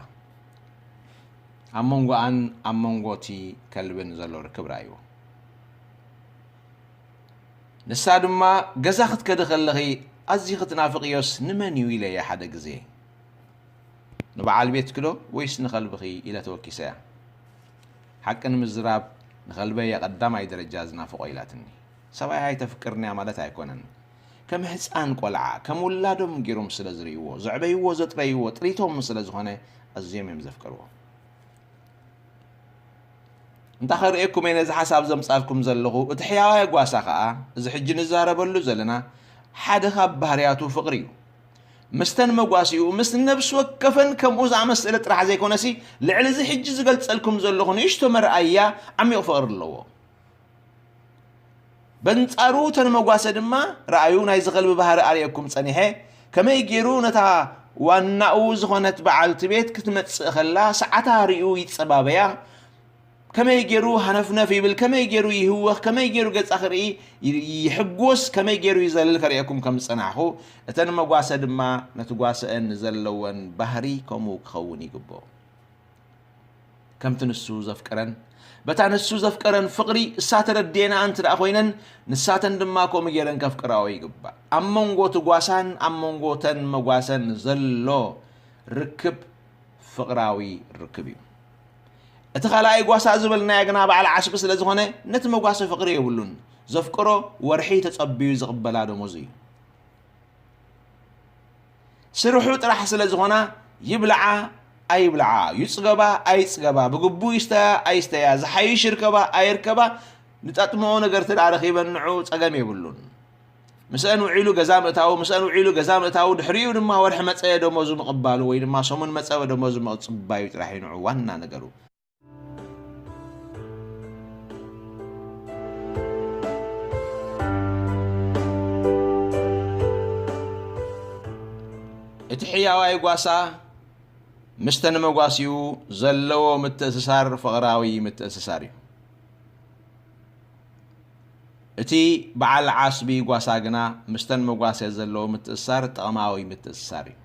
ኣብ መንጎኣን ኣብ መንጎ እቲ ከልብን ዘሎ ርክብ ረኣይዎ። ንሳ ድማ፣ "ገዛ ክትከዲ ከለኺ ኣዚኺ ትናፍቕዮስ ንመን እዩ?" ኢለያ ሓደ ግዜ። "ንበዓል ቤትኪ ዶ ወይስ ንኸልብኺ?" ኢለ ተወኪሰያ። ሓቂ ንምዝራብ፣ ንኸልበይ ቀዳማይ ደረጃ ዝናፍቖ ኢላትኒ። ሰብኣያ ኣይተፍቅርንያ ማለት ኣይኮነን። ከም ህፃን ቆልዓ፣ ከም ውላዶም ገይሮም ስለ ዝርእይዎ፣ ዘዕበይዎ፣ ዘጥረይዎ ጥሪቶም ስለ ዝኾነ ኣዝዮም እዮም ዘፍቅርዎ። እንታይ ከርእየኩም እየ ነዚ ሓሳብ ዘምጻልኩም ዘለኹ? እቲ ሕያዋይ ጓሳ ኸኣ፣ እዚ ሕጂ ንዛረበሉ ዘለና፣ ሓደ ካብ ባህርያቱ ፍቕሪ እዩ። ምስተን መጓሲኡ፣ ምስ ነብሲ ወከፈን ከምኡ ዝኣመሰለ ጥራሕ ዘይኮነሲ፣ ልዕሊ እዚ ሕጂ ዝገልጸልኩም ዘለኹ ንእሽቶ መርኣያ ዓሚቕ ፍቕሪ ኣለዎ። በንጻሩ እተን መጓሰ ድማ፣ ረኣዩ፣ ናይዚ ከልቢ ባህሪ ኣርእየኩም ጸኒሐ፣ ከመይ ገይሩ ነታ ዋናኡ ዝኾነት በዓልቲ ቤት ክትመጽእ ከላ፣ ሰዓታ ርእዩ ይጸባበያ፣ ከመይ ገይሩ ሃነፍነፍ ይብል፣ ከመይ ገይሩ ይህወኽ፣ ከመይ ገይሩ ገጻ ክርኢ ይ-፣ ይሕጎስ፣ ከመይ ገይሩ ይዘልል ከርእየኩም ከም ዝጸናሕኹ፣ እተን መጓሰ ድማ ነቲ ጓሰአን ዘለወን ባህሪ ከምኡ ክኸውን ይግብኦ። ከምቲ ንሱ ዘፍቅረን፣ በታ ንሱ ዘፍቀረን ፍቕሪ እሳ ተረድኤንኣ እንተ ደኣ ኮይነን፣ ንሳተን ድማ ከምኡ ገይረን ከፍቅራኦ ይግባእ። ኣብ መንጎ እቲ ጓሳን ኣብ መንጎ እተን መጓሰን ዘሎ ርክብ ፍቕራዊ ርክብ እዩ። እቲ ካልኣይ ጓሳ ዝበልናዮ ግና በዓል ዓስቢ ስለ ዝኾነ፣ ነቲ መጓሰ ፍቕሪ የብሉን። ዘፍቅሮ ወርሒ ተጸብዩ ዝቕበላ ደሞዙ እዩ። ስርሑ ጥራሕ ስለ ዝኾና፣ ይብልዓ ኣይብልዓ፣ ይጽገባ ኣይጽገባ፣ ብግቡእ ይስተያ ኣይስተያ፣ ዝሓይሽ ይርከባ ኣይርከባ፣ ንጣጥምኦ ነገር እንተ ደኣ ረኺበን ንዑ ጸገም የብሉን። ምስአን ውዒሉ ገዛ ምእታው፣ ምስአን ውዒሉ ገዛ ምእታው፣ ድሕሪኡ ድማ ወርሒ መጸ ደሞዙ ምቕባሉ ወይ ድማ ሰሙን መጸ ደሞዙ ምጽባዩ ጥራሕ እዩ ንዑ ዋና ነገሩ። እቲ ሕያዋይ ጓሳ ምስተን መጓሲኡ ዘለዎ ምትእስሳር ፍቕራዊ ምትእስሳር እዩ። እቲ በዓል ዓስቢ ጓሳ ግና ምስተን መጓሰ ዘለዎ ምትእስሳር ጠቕማዊ ምትእስሳር እዩ።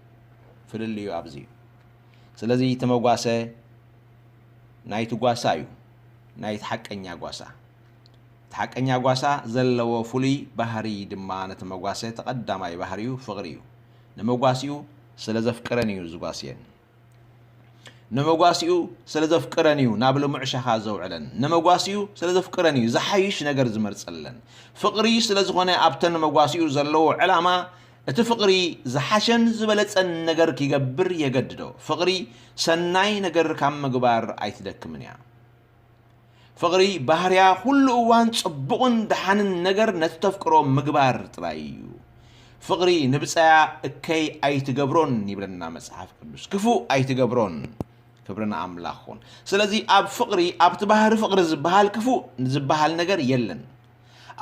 ፍልልዩ ኣብዚ እዩ። ስለዚ እቲ መጓሰ ናይቲ ጓሳ እዩ፣ ናይቲ ሓቀኛ ጓሳ። እቲ ሓቀኛ ጓሳ ዘለዎ ፍሉይ ባህሪ ድማ ነቲ መጓሰ እቲ ቀዳማይ ባህሪኡ ፍቕሪ እዩ። ንመጓሲኡ ስለ ዘፍቅረን እዩ ዝጓስየን። ንመጓሲኡ ስለ ዘፍቅረን እዩ ናብ ልሙዕ ሸኻ ዘውዕለን። ንመጓሲኡ ስለ ዘፍቅረን እዩ ዝሓይሽ ነገር ዝመርጸለን። ፍቕሪ ስለ ዝኾነ ኣብተን ንመጓሲኡ ዘለዎ ዕላማ፣ እቲ ፍቕሪ ዝሓሸን ዝበለጸን ነገር ክገብር የገድዶ። ፍቕሪ ሰናይ ነገር ካብ ምግባር ኣይትደክምን እያ። ፍቕሪ ባህርያ ኩሉ እዋን ጽቡቕን ደሓንን ነገር ነቲ ተፍቅሮ ምግባር ጥራይ እዩ። ፍቕሪ ንብጻያ እከይ ኣይትገብሮን ይብለና መጽሓፍ ቅዱስ። ክፉእ ኣይትገብሮን። ክብሪ ንኣምላኽ ይኹን። ስለዚ ኣብ ፍቕሪ፣ ኣብቲ ባህሪ ፍቕሪ ዝበሃል ክፉእ ዝበሃል ነገር የለን።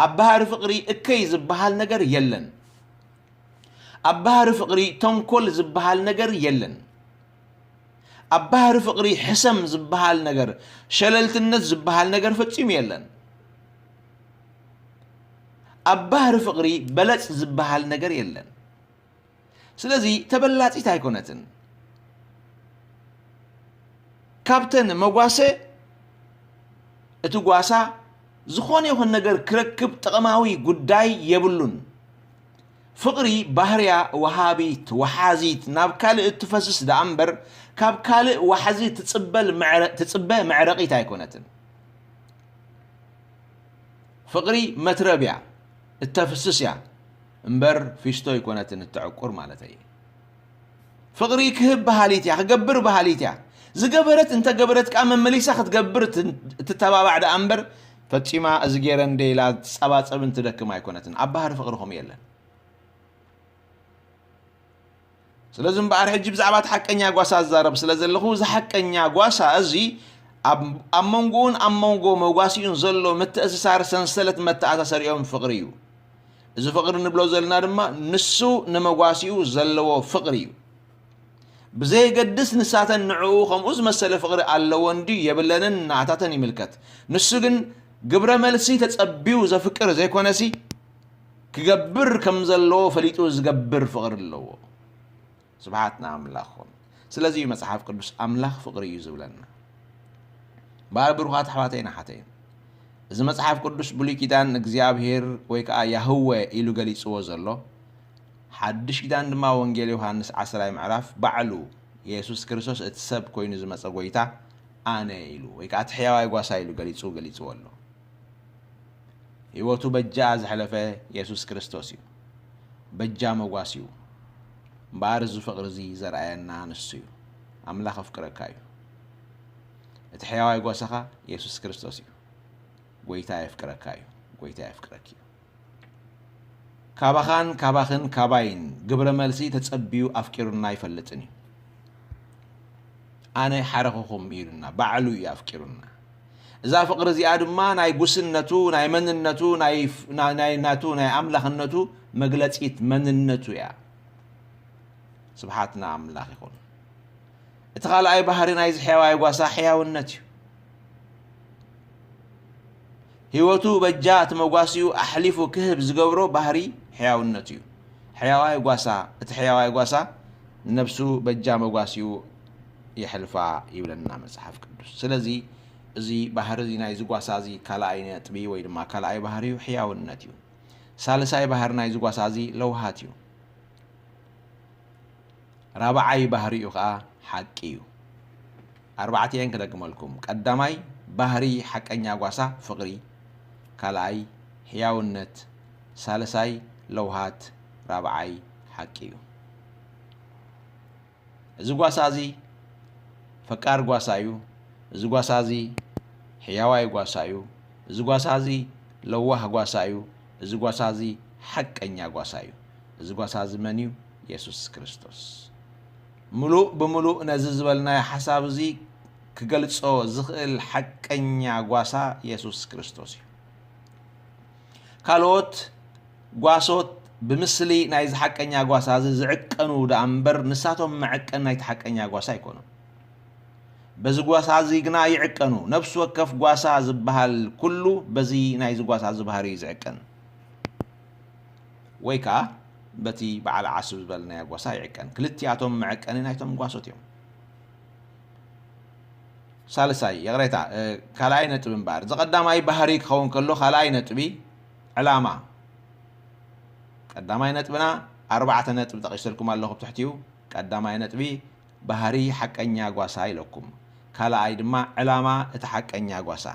ኣብ ባህሪ ፍቕሪ እከይ ዝበሃል ነገር የለን። ኣብ ባህሪ ፍቕሪ ተንኮል ዝበሃል ነገር የለን። ኣብ ባህሪ ፍቕሪ ሕሰም ዝበሃል ነገር፣ ሸለልትነት ዝበሃል ነገር ፈጺሙ የለን። ኣብ ባህሪ ፍቕሪ በለጽ ዝበሃል ነገር የለን። ስለዚ ተበላጺት ኣይኮነትን። ካብተን መጓሰ እቲ ጓሳ ዝኾነ ይኹን ነገር ክረክብ ጠቐማዊ ጉዳይ የብሉን። ፍቕሪ ባህርያ ወሃቢት፣ ወሓዚት፣ ናብ ካልእ እትፈስስ ደኣ እምበር፣ ካብ ካልእ ዋሕዚ ትጽበል መዕረ-፣ ትጽበ መዕረቒት ኣይኮነትን። ፍቕሪ መትረብ እያ፣ እተፍስስ እያ እምበር፣ ፊስቶ ኣይኮነትን እተዕቁር ማለተይ። ፍቕሪ ክህብ በሃሊት እያ፣ ክገብር በሃሊት እያ። ዝገበረት እንተገበረት ከኣ መመሊሳ ክትገብር ት-፣ እትተባባዕ ደኣ እምበር፣ ፈጺማ እዚ ገይረ እንደ ኢላ ትጸባጸብን ትደክም ኣይኮነትን። ኣብ ባህሪ ፍቕሪ ከምኡ የለን። ስለዚ እምበኣር ሕጂ ብዛዕባ እቲ ሓቀኛ ጓሳ ዝዛረብ ስለ ዘለኹ፣ እዚ ሓቀኛ ጓሳ እዚ ኣብ፣ ኣብ መንጎኡን ኣብ መንጎ መጓሲኡን ዘሎ ምትእስሳር ሰንሰለት መተኣሳሰሪኦም ፍቕሪ እዩ። እዚ ፍቕሪ ንብሎ ዘለና ድማ ንሱ ንመጓሲኡ ዘለዎ ፍቕሪ እዩ። ብዘየገድስ ንሳተን ንዕኡ ከምኡ ዝመሰለ ፍቕሪ ኣለወን ድዩ የብለንን ንኣታተን ይምልከት። ንሱ ግን ግብረ መልሲ ተጸቢዩ ዘፍቅር ዘይኮነሲ፣ ክገብር ከም ዘለዎ ፈሊጡ ዝገብር ፍቕሪ ኣለዎ። ስብሓት ንኣምላኽ ይኹን። ስለዚ እዩ መጽሓፍ ቅዱስ ኣምላኽ ፍቕሪ እዩ ዝብለና። እምበኣር ብሩኻት ኣሕዋተይን ኣሓተይን፣ እዚ መጽሓፍ ቅዱስ ብሉይ ኪዳን እግዚኣብሄር ወይ ከኣ ያህወ ኢሉ ገሊጽዎ ዘሎ፣ ሓድሽ ኪዳን ድማ ወንጌል ዮሃንስ ዓስራይ ምዕራፍ ባዕሉ የሱስ ክርስቶስ እቲ ሰብ ኮይኑ ዝመጸ ጎይታ ኣነ ኢሉ ወይ ከኣ እቲ ሕያዋይ ጓሳ ኢሉ ገሊጹ፣ ገሊጽዎ ኣሎ። ህይወቱ በጃ ዘሕለፈ የሱስ ክርስቶስ እዩ። በጃ መጓስ እዩ። እምበኣር እዚ ፍቕሪ እዚ ዘርኣየና ንሱ እዩ። ኣምላኽ ኣፍቅረካ እዩ። እቲ ሕያዋይ ጓሳኻ የሱስ ክርስቶስ እዩ። ጎይታ የፍቅረካ እዩ። ጎይታ የፍቅረኪ እዩ። ካባኻን ካባኽን ካባይን ግብረ መልሲ ተጸቢዩ ኣፍቂሩና ኣይፈልጥን እዩ። ኣነ ሓረኹኹም ኢሉና፣ ባዕሉ እዩ ኣፍቂሩና። እዛ ፍቕሪ እዚኣ ድማ ናይ ጉስነቱ፣ ናይ መንነቱ፣ ናይ ፍ-፣ ና-፣ ናይ ናቱ፣ ናይ ኣምላኽነቱ መግለጺት መንነቱ እያ። ስብሓት ንኣምላኽ ይኹን። እቲ ካልኣይ ባህሪ ናይዚ ሕያዋይ ጓሳ ሕያውነት እዩ። ህይወቱ በጃ እቲ መጓሲኡ ኣሕሊፉ ክህብ ዝገብሮ ባህሪ ሕያውነት እዩ። ሕያዋይ ጓሳ፣ እቲ ሕያዋይ ጓሳ ንነብሱ በጃ መጓሲኡ የሕልፋ ይብለና መጽሓፍ ቅዱስ። ስለዚ እዚ ባህሪ እዚ ናይዚ ጓሳ እዚ ካልኣይ ነጥቢ ወይ ድማ ካልኣይ ባህሪኡ ሕያውነት እዩ። ሳልሳይ ባህሪ ናይዚ ጓሳ እዚ ለውሃት እዩ። ራብዓይ ባህሪኡ ኸኣ ሓቂ እዩ። ኣርባዕቲኤን ክደግመልኩም። ቀዳማይ ባህሪ ሓቀኛ ጓሳ ፍቕሪ፣ ካልኣይ ሕያውነት፣ ሳልሳይ ለውሃት፣ ራብዓይ ሓቂ እዩ። እዚ ጓሳ እዚ ፈቃር ጓሳ እዩ። እዚ ጓሳ እዚ ሕያዋይ ጓሳ እዩ። እዚ ጓሳ እዚ ለዋህ ጓሳ እዩ። እዚ ጓሳ እዚ ሓቀኛ ጓሳ እዩ። እዚ ጓሳ እዚ መን እዩ? የሱስ ክርስቶስ። ምሉእ ብምሉእ ነዚ ዝበልናዮ ሓሳብ እዚ ክገልጾ ዝኽእል ሓቀኛ ጓሳ የሱስ ክርስቶስ እዩ። ካልኦት ጓሶት ብምስሊ ናይዚ ሓቀኛ ጓሳ እዚ ዝዕቀኑ ደኣ እምበር፣ ንሳቶም መዐቀኒ ናይቲ ሓቀኛ ጓሳ ኣይኮኑን። በዚ ጓሳ እዚ ግና ይዕቀኑ። ነፍሲ ወከፍ ጓሳ ዝበሃል ኩሉ በዚ ናይዚ ጓሳ እዚ ባህሪ እዩ ዝዕቀን። ወይ ከኣ በቲ በዓል ዓስብ ዝበልናዮ ጓሳ ይዕቀን። ክልቲኣቶም መዐቀኒ ናይቶም ጓሶት እዮም። ሳልሳይ፣ ይቕሬታ፣ እ፣ ካልኣይ ነጥቢ እምበኣር። እዚ ቀዳማይ ባህሪ ክኸውን ከሎ፣ ካልኣይ ነጥቢ ዕላማ። ቀዳማይ ነጥብና ኣርባዕተ ነጥቢ ጠቒሰልኩም ኣለኹ ኣብ ትሕቲኡ። ቀዳማይ ነጥቢ ባህሪ ሓቀኛ ጓሳ ኢለኩም። ካልኣይ ድማ ዕላማ እቲ ሓቀኛ ጓሳ።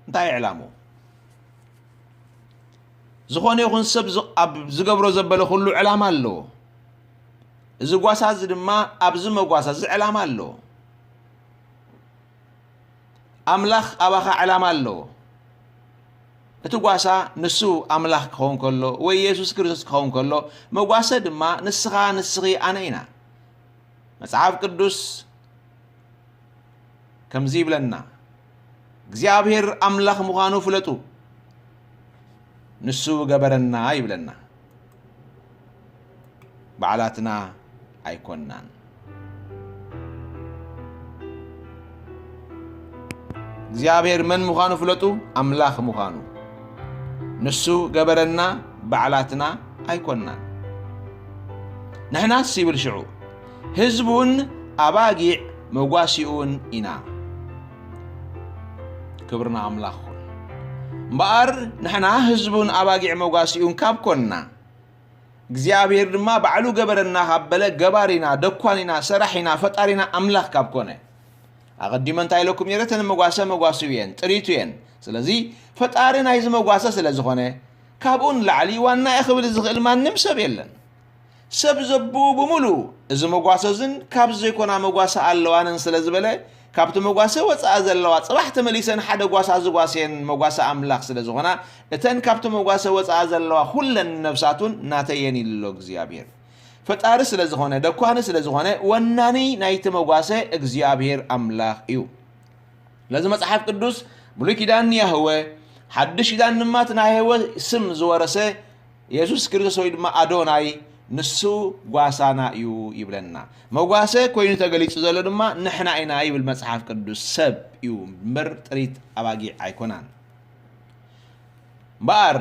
እንታይ እዩ ዕላምኡ? ዝኾነ ይኹን ሰብ ዝ-፣ ኣብ ዝገብሮ ዘበለ ኩሉ ዕላማ ኣለዎ። እዚ ጓሳ እዚ ድማ ኣብዚ መጓሳ እዚ ዕላማ ኣለዎ። ኣምላኽ ኣባኻ ዕላማ ኣለዎ። እቲ ጓሳ ንሱ ኣምላኽ ክኸውን ከሎ ወይ የሱስ ክርስቶስ ክኸውን ከሎ፣ መጓሰ ድማ ንስኻ ንስኺ ኣነ ኢና። መጽሓፍ ቅዱስ ከምዚ ይብለና፣ እግዚኣብሔር ኣምላኽ ምዃኑ ፍለጡ፣ ንሱ ገበረና ይብለና። ባዕላትና ኣይኮንናን። እግዚኣብሔር መን ምዃኑ ፍለጡ፣ ኣምላኽ ምዃኑ። ንሱ ገበረና፣ ባዕላትና ኣይኮንናን። ንሕናስ ይብል ሽዑ፣ ህዝቡን ኣባጊዕ መጓሲኡን ኢና። ክብርና ኣምላኽ ይኹን። እምበኣር ንሕና ህዝቡን ኣባጊዕ መጓሲኡን ካብ ኮንና፣ እግዚኣብሔር ድማ ባዕሉ ገበረና ካብ በለ፣ ገባሪና፣ ደኳኒና፣ ሰራሒና፣ ፈጣሪና ኣምላኽ ካብ ኮነ፣ ኣቐዲመ እንታይ ኢለኩም ነይረ? እተን መጓሰ መጓስኡ እየን፣ ጥሪቱ እየን። ስለዚ ፈጣሪ ናይዚ መጓሰ ስለ ዝኾነ፣ ካብኡ ንላዕሊ ዋና እየ ክብል ዝኽእል ማንም ሰብ የለን። ሰብ ዘብኡ ብምሉኡ እዚ መጓሰ እዝን ካብ ዘይኮና መጓሰ ኣለዋንን ስለ ዝበለ፣ ካብቲ መጓሰ ወፃኣ ዘለዋ፣ ፅባሕ ተመሊሰን ሓደ ጓሳ ዝጓስየን መጓሰ ኣምላኽ ስለ ዝኾና፣ እተን ካብቲ መጓሰ ወፃኣ ዘለዋ ኩለን ነፍሳቱን ናተየን ኢሉ ኣሎ እግዚኣብሔር። ፈጣሪ ስለ ዝኾነ፣ ደኳኒ ስለ ዝኾነ፣ ወናኒ ናይቲ መጓሰ እግዚኣብሔር ኣምላኽ እዩ። ስለዚ መጽሓፍ ቅዱስ ብሉይ ኪዳን ንያህወ፣ ሓድሽ ኪዳን ድማ እቲ ናይ ያህወ ስም ዝወረሰ የሱስ ክርስቶስ ወይ ድማ ኣዶናይ ንሱ ጓሳና እዩ ይብለና። መጓሰ ኮይኑ ተገሊጹ ዘሎ ድማ ንሕና ኢና ይብል መጽሓፍ ቅዱስ። ሰብ እዩ እምበር ጥሪት ኣባጊዕ ኣይኮናን። እምበኣር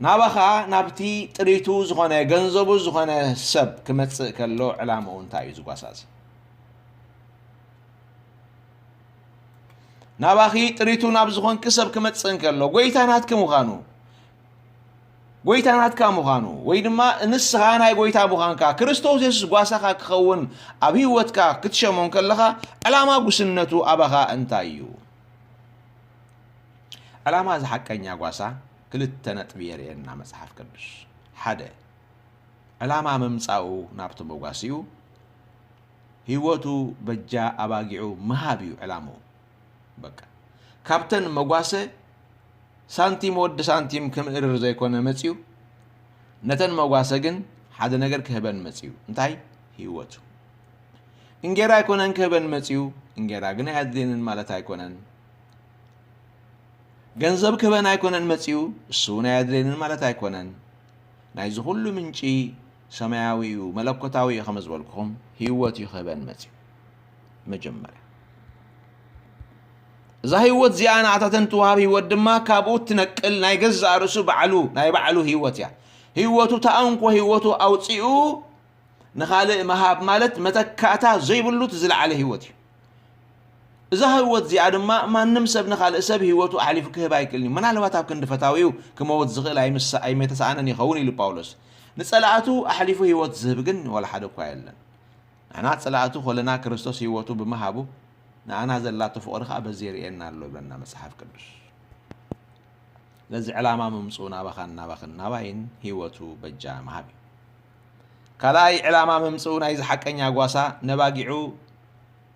ናባኻ ናብቲ ጥሪቱ ዝኾነ ገንዘቡ ዝኾነ ሰብ ክመጽእ ከሎ ዕላምኡ እንታይ እዩ ዝጓሳዝ? ናባኺ ጥሪቱ ናብ ዝኾንኪ ሰብ ክመጽእ እንከሎ፣ ጎይታ ናትኪ ምዃኑ፣ ጎይታ ናትካ ምዃኑ፣ ወይ ድማ ንስኻ ናይ ጎይታ ምዃንካ፣ ክርስቶስ የሱስ ጓሳኻ ክኸውን ኣብ ህይወትካ ክትሸሞ እንከለኻ፣ ዕላማ ጉስነቱ ኣባኻ እንታይ እዩ? ዕላማ እዚ ሓቀኛ ጓሳ ክልተ ነጥቢ የርእየና መጽሓፍ ቅዱስ። ሓደ፣ ዕላማ ምምጻኡ ናብቲ መጓሲኡ፣ ህይወቱ በጃ ኣባጊዑ ምሃብ እዩ ዕላምኡ። በቃ፣ ካብተን መጓሰ ሳንቲም ወዲ ሳንቲም ክምእርር ዘይኮነ መጺኡ፣ ነተን መጓሰ ግን ሓደ ነገር ክህበን መጺኡ። እንታይ? ህይወቱ። እንጌራ ኣይኮነን ክህበን መጺኡ፣ እንጌራ ግን ኣየድልየንን ማለት ኣይኮነን። ገንዘብ ክህበን ኣይኮነን መጺኡ፣ እሱ እውን ኣየድልየንን ማለት ኣይኮነን። ናይዚ ኩሉ ምንጪ ሰማያዊ እዩ፣ መለኮታዊ እዩ፣ ከመ ዝበልኩኹም ህይወት እዩ ክህበን መጺኡ። መጀመርያ እዛ ህይወት እዚኣ ንኣታተን ትወሃብ ህይወት ድማ ካብኡ እትነቅል ናይ ገዛእ ርእሱ ባዕሉ፣ ናይ ባዕሉ ህይወት እያ። ህይወቱ፣ ተኣንኮ ህይወቱ ኣውጺኡ ንኻልእ ምሃብ ማለት መተካእታ ዘይብሉ እቲ ዝለዓለ ህይወት እዩ። እዛ ህይወት እዚኣ ድማ ማንም ሰብ ንኻልእ ሰብ ህይወቱ ኣሕሊፉ ክህብ ኣይክእልን እዩ። ምናልባት ኣብ ክንዲ ፈታዊኡ ክመውት ዝኽእል ኣይምሳ-፣ ኣይመተሰኣነን ይኸውን ኢሉ ጳውሎስ። ንጸላእቱ ኣሕሊፉ ህይወት ዝህብ ግን ወላ ሓደ እኳ የለን። ንሕና ጸላእቱ ኮለና ክርስቶስ ህይወቱ ብምሃቡ ንኣና ዘላቶ ፍቕሪ ኸኣ በዚ የርእየና ኣሎ ይብለና መጽሓፍ ቅዱስ። ስለዚ ዕላማ ምምጽኡ ናባኻን ናባኽን ናባይን ህይወቱ በጃ ምሃብ እዩ። ካልኣይ ዕላማ ምምጽኡ ናይዚ ሓቀኛ ጓሳ ነባጊዑ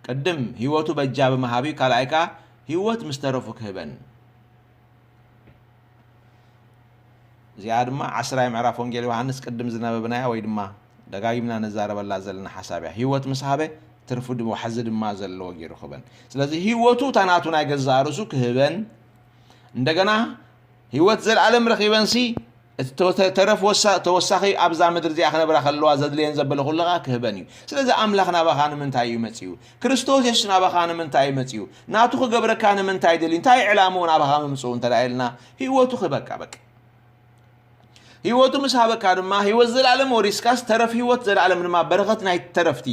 ቅድም ህይወቱ በጃ ብምሃብ እዩ። ካልኣይ ከኣ ህይወት ምስ ተረፉ ክህበን። እዚኣ ድማ ዓስራይ ምዕራፍ ወንጌል ዮሃንስ ቅድም ዝነበብናያ ወይ ድማ ደጋጊምና ንዛረበላ ዘለና ሓሳብ እያ። ህይወት ምስ ሃበ ትርፉ ድማ ዋሕዚ ድማ ዘለዎ ገይሩ ክህበን። ስለዚ ህይወቱ እታ ናቱ ናይ ገዛእ ርእሱ ክህበን፣ እንደገና ህይወት ዘለኣለም ረኺበንሲ እቲ ተወ-፣ ተረፍ ወሳ-፣ ተወሳኺ ኣብዛ ምድሪ እዚኣ ክነብራ ከለዋ ዘድልየን ዘበለ ኩሉ ኸኣ ክህበን እዩ። ስለዚ ኣምላኽ ናባኻ ንምንታይ እዩ መጺኡ? ክርስቶስ የሱስ ናባኻ ንምንታይ እዩ መጺኡ? ናቱ ክገብረካ ንምንታይ ደልዩ? እንታይ ዕላምኡ ናባኻ ምምጽኡ እንተ ደኣ ኢልና፣ ህይወቱ ክህበካ በቃ። ህይወቱ ምስ ሃበካ ድማ ህይወት ዘለኣለም ወሪስካስ ተረፍ ህይወት ዘለኣለም ድማ በረኸት ናይ ተረፍቲ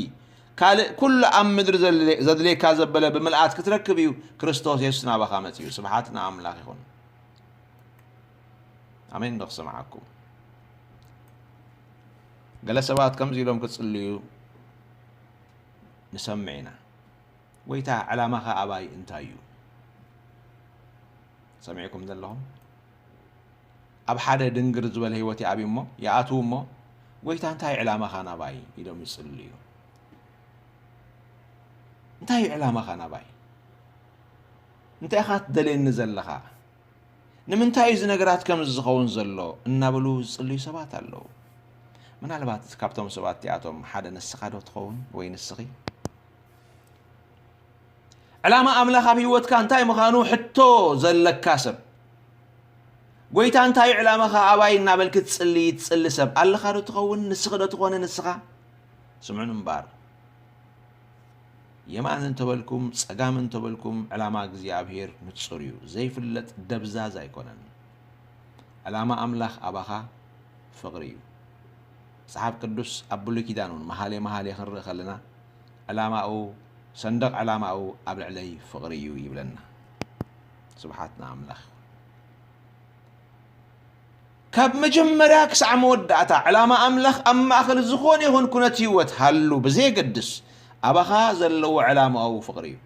ካልእ ኩሉ ኣብ ምድሪ ዘድለ-፣ ዘድልየካ ዘበለ ብምልኣት ክትረክብ እዩ ክርስቶስ የሱስ ናባኻ መጺኡ። ስብሓት ንኣምላኽ ይኹን። ኣሜን። ዶ ክሰምዓኩም? ገለ ሰባት ከምዚ ኢሎም ክጽልዩ ንሰምዕ ኢና። "ጎይታ፣ ዕላማኻ ኣባይ እንታይ እዩ?" ሰሚዕኩም ዘለኹም? ኣብ ሓደ ድንግር ዝበለ ህይወት ይኣብዩ እሞ፣ ይኣትዉ እሞ፣ "ጎይታ፣ እንታይ ዕላማኻ ናባይ?" ኢሎም ይጽልዩ። እንታይ እዩ ዕላማኻ ናባይ? እንታይ ኢኻ ትደልየኒ ዘለኻ? ንምንታይ እዩ እዚ ነገራት ከምዚ ዝኸውን ዘሎ? እናበሉ ዝጽልዩ ሰባት ኣለዉ። ምናልባት ካብቶም ሰባት እቲኣቶም ሓደ ንስኻ ዶ ትኸውን ወይ ንስኺ? ዕላማ ኣምላኽ ኣብ ህይወትካ እንታይ ምዃኑ ሕቶ ዘለካ ሰብ፣ ጎይታ እንታይ እዩ ዕላማኻ ኣባይ እናበልክ ትጽሊ ትጽሊ ሰብ ኣለኻ ዶ ትኸውን? ንስኺ ዶ ትኾነ ንስኻ? ስምዑን እምበኣር፣ የማን እንተበልኩም ጸጋም እንተበልኩም ዕላማ እግዚኣብሔር ንጹር እዩ፣ ዘይፍለጥ ደብዛዝ ኣይኮነን። ዕላማ ኣምላኽ ኣባኻ ፍቕሪ እዩ። መጽሓፍ ቅዱስ ኣብ ብሉይ ኪዳን እውን መሃሌ መሃሌ ክንርኢ ከለና ዕላማኡ ሰንደቕ ዕላማኡ ኣብ ልዕለይ ፍቕሪ እዩ ይብለና። ስብሓት ንኣምላኽ። ካብ መጀመርያ ክሳዕ መወዳእታ ዕላማ ኣምላኽ ኣብ ማእከል ዝኾነ ይኹን ኩነት ህይወት ሃሉ ብዘየገድስ ኣባኻ ዘለዎ ዕላማኡ ፍቕሪ እዩ።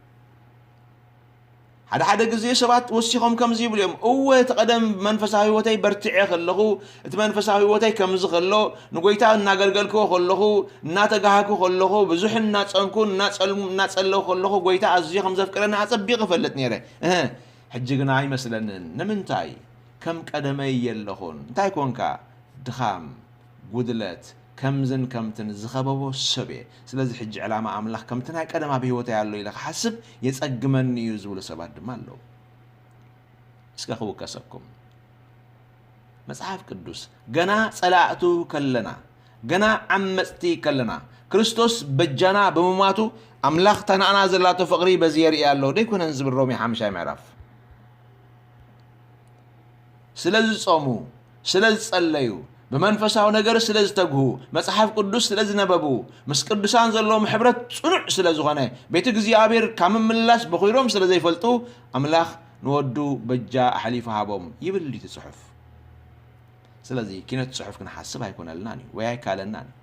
ሓደ ሓደ ግዜ ሰባት ወሲኾም ከምዚ ይብሉ እዮም፣ እወ እቲ ቀደም መንፈሳዊ ህይወተይ በርቲዐ ከለኹ፣ እቲ መንፈሳዊ ህይወተይ ከምዚ ከሎ፣ ንጎይታ እናገልገልክዎ ከለኹ፣ እናተጋህኩ ከለኹ፣ ብዙሕ እናጸምኩ እናጸለኹ ከለኹ ጎይታ ኣዝዩ ከም ዘፍቅረኒ ኣጸቢቕ እፈልጥ ነይረ። እህ ሕጂ ግና ኣይመስለንን። ንምንታይ? ከም ቀደመይ የለኹን። እንታይ ኮንካ? ድኻም፣ ጉድለት፣ ከምዝን ከምትን ዝኸበቦ ሰብ እየ። ስለዚ ሕጂ ዕላማ ኣምላኽ ከምቲ ናይ ቀደም ኣብ ህይወተይ ኣሎ ኢለ ክሓስብ የጸግመኒ እዩ ዝብሉ ሰባት ድማ ኣለዉ። እስከ ክውቀሰኩም። መጽሓፍ ቅዱስ ገና ጸላእቱ ከለና፣ ገና ዓመጽቲ ከለና፣ ክርስቶስ በጃና ብምማቱ ኣምላኽ ተናኣና ዘላቶ ፍቕሪ በዚ የርኢ ኣሎ ደይኮነን ዝብል ሮሜ ሓምሻይ ምዕራፍ። ስለ ዝጾሙ፣ ስለ ዝጸለዩ፣ ብመንፈሳዊ ነገር ስለ ዝተግሁ፣ መጽሓፍ ቅዱስ ስለ ዝነበቡ፣ ምስ ቅዱሳን ዘለዎም ሕብረት ጽኑዕ ስለ ዝኾነ፣ ቤት እግዚኣብሔር ካብ ምምላስ በኺሮም ስለ ዘይፈልጡ፣ ኣምላኽ ንወዱ በጃ ኣሕሊፉ ሃቦም ይብል እቲ ጽሑፍ። ስለዚ ኪነት ጽሑፍ ክንሓስብ ኣይኮነልናን እዩ ወይ ኣይካለናን እዩ።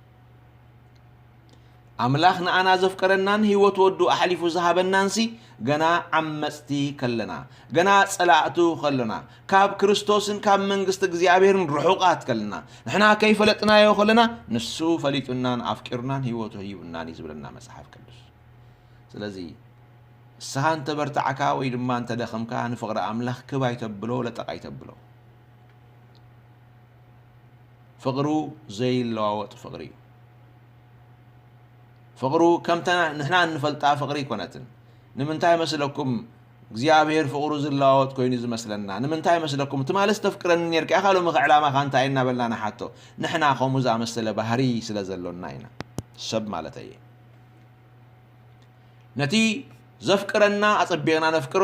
ኣምላኽ ንኣና ዘፍቀረናን ህይወት ወዱ ኣሕሊፉ ዝሃበናንሲ ገና ዓመጽቲ ከለና፣ ገና ጸላእቱ ከለና፣ ካብ ክርስቶስን ካብ መንግስቲ እግዚኣብሔርን ርሑቓት ከለና፣ ንሕና ከይፈለጥናዮ ከለና ንሱ ፈሊጡናን ኣፍቂሩናን ህይወቱ ሂቡናን እዩ ዝብለና መጽሓፍ ቅዱስ። ስለዚ ንስኻ እንተበርታዕካ ወይ ድማ እንተደኸምካ ንፍቕሪ ኣምላኽ ክብ ኣይተብሎ፣ ለጠቕ ኣይተብሎ። ፍቕሩ ዘይለዋወጥ ፍቕሪ እዩ። ፍቕሩ ከምታ ንሕና እንፈልጣ ፍቕሪ ኣይኮነትን። ንምንታይ መስለኩም እግዚኣብሔር ፍቕሩ ዝለዋወጥ ኮይኑ ዝመስለና? ንምንታይ መስለኩም? ትማሊ ዝተፍቅረኒ ኔርካ ኢኻ፣ ሎሚ ኸ ዕላማኻ እንታይ እናበልና ንሓቶ? ንሕና ከምኡ ዝኣመሰለ ባህሪ ስለ ዘሎና ኢና፣ ሰብ ማለተይ እየ። ነቲ ዘፍቅረና ኣጸቢቕና ነፍቅሮ፣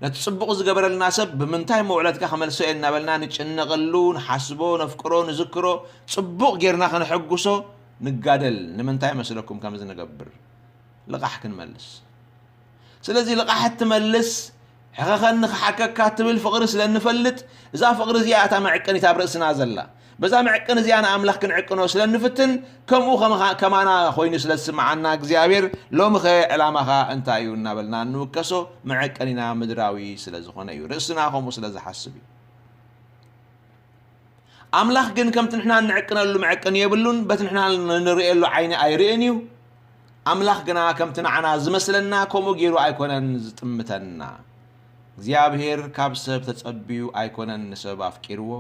ነቲ ጽቡቕ ዝገበረልና ሰብ ብምንታይ መውዕለትካ ክመልሶ እየ እናበልና ንጭነቐሉ፣ ንሓስቦ፣ ነፍቅሮ፣ ንዝክሮ፣ ጽቡቕ ጌርና ከነሐጉሶ ንጋደል። ንምንታይ መስለኩም ከምዚ ንገብር? ልቓሕ ክንመልስ። ስለዚ ልቓሕ እትመልስ፣ ሕኸኸኒ ክሓከካ ትብል ፍቕሪ ስለ እንፈልጥ፣ እዛ ፍቕሪ እዚኣ እታ መዐቀኒት ኣብ ርእስና ዘላ። በዛ መዐቀኒ እዚኣ ንኣምላኽ ክንዕቅኖ ስለ እንፍትን፣ ከምኡ ከማኻ-፣ ከማና ኮይኑ ስለ ዝስምዓና እግዚኣብሔር፣ ሎሚ ኸ ዕላማኻ እንታይ እዩ እናበልና እንውቀሶ፣ መዐቀኒና ምድራዊ ስለ ዝኾነ እዩ። ርእስና ከምኡ ስለ ዝሓስብ እዩ። ኣምላኽ ግን ከምቲ ንሕና እንዕቅነሉ መዐቀኒ የብሉን፣ በቲ ንሕና እንርእየሉ ዓይኒ ኣይርእን እዩ። ኣምላኽ ግና ከምቲ ንዓና ዝመስለና ከምኡ ገይሩ ኣይኮነን ዝጥምተና። እግዚኣብሔር ካብ ሰብ ተጸብዩ ኣይኮነን ንሰብ ኣፍቂርዎ።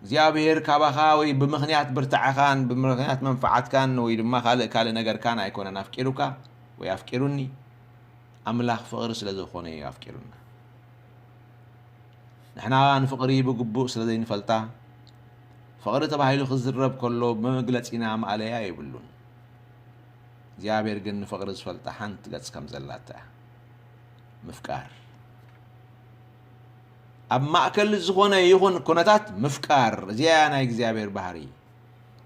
እግዚኣብሔር ካባኻ ወይ ብምኽንያት ብርታዐኻን ብምኽንያት መንፍዓትካን ወይ ድማ ካልእ ካልእ ነገርካን ኣይኮነን ኣፍቂሩካ ወይ ኣፍቂሩኒ። ኣምላኽ ፍቕሪ ስለ ዝኾነ እዩ ኣፍቂሩና። ንሕና ንፍቕሪ ብግቡእ ስለ ዘይንፈልጣ፣ ፍቕሪ ተባሂሉ ክዝረብ ከሎ ብመግለጺና ማእለያ የብሉን። እግዚኣብሔር ግን ንፍቕሪ ዝፈልጣ ሓንቲ ገጽ ከም ዘላታ እያ። ምፍቃር። ኣብ ማእከል ዝኾነ ይኹን ኩነታት ምፍቃር፣ እዚኣ እያ ናይ እግዚኣብሔር ባህሪ።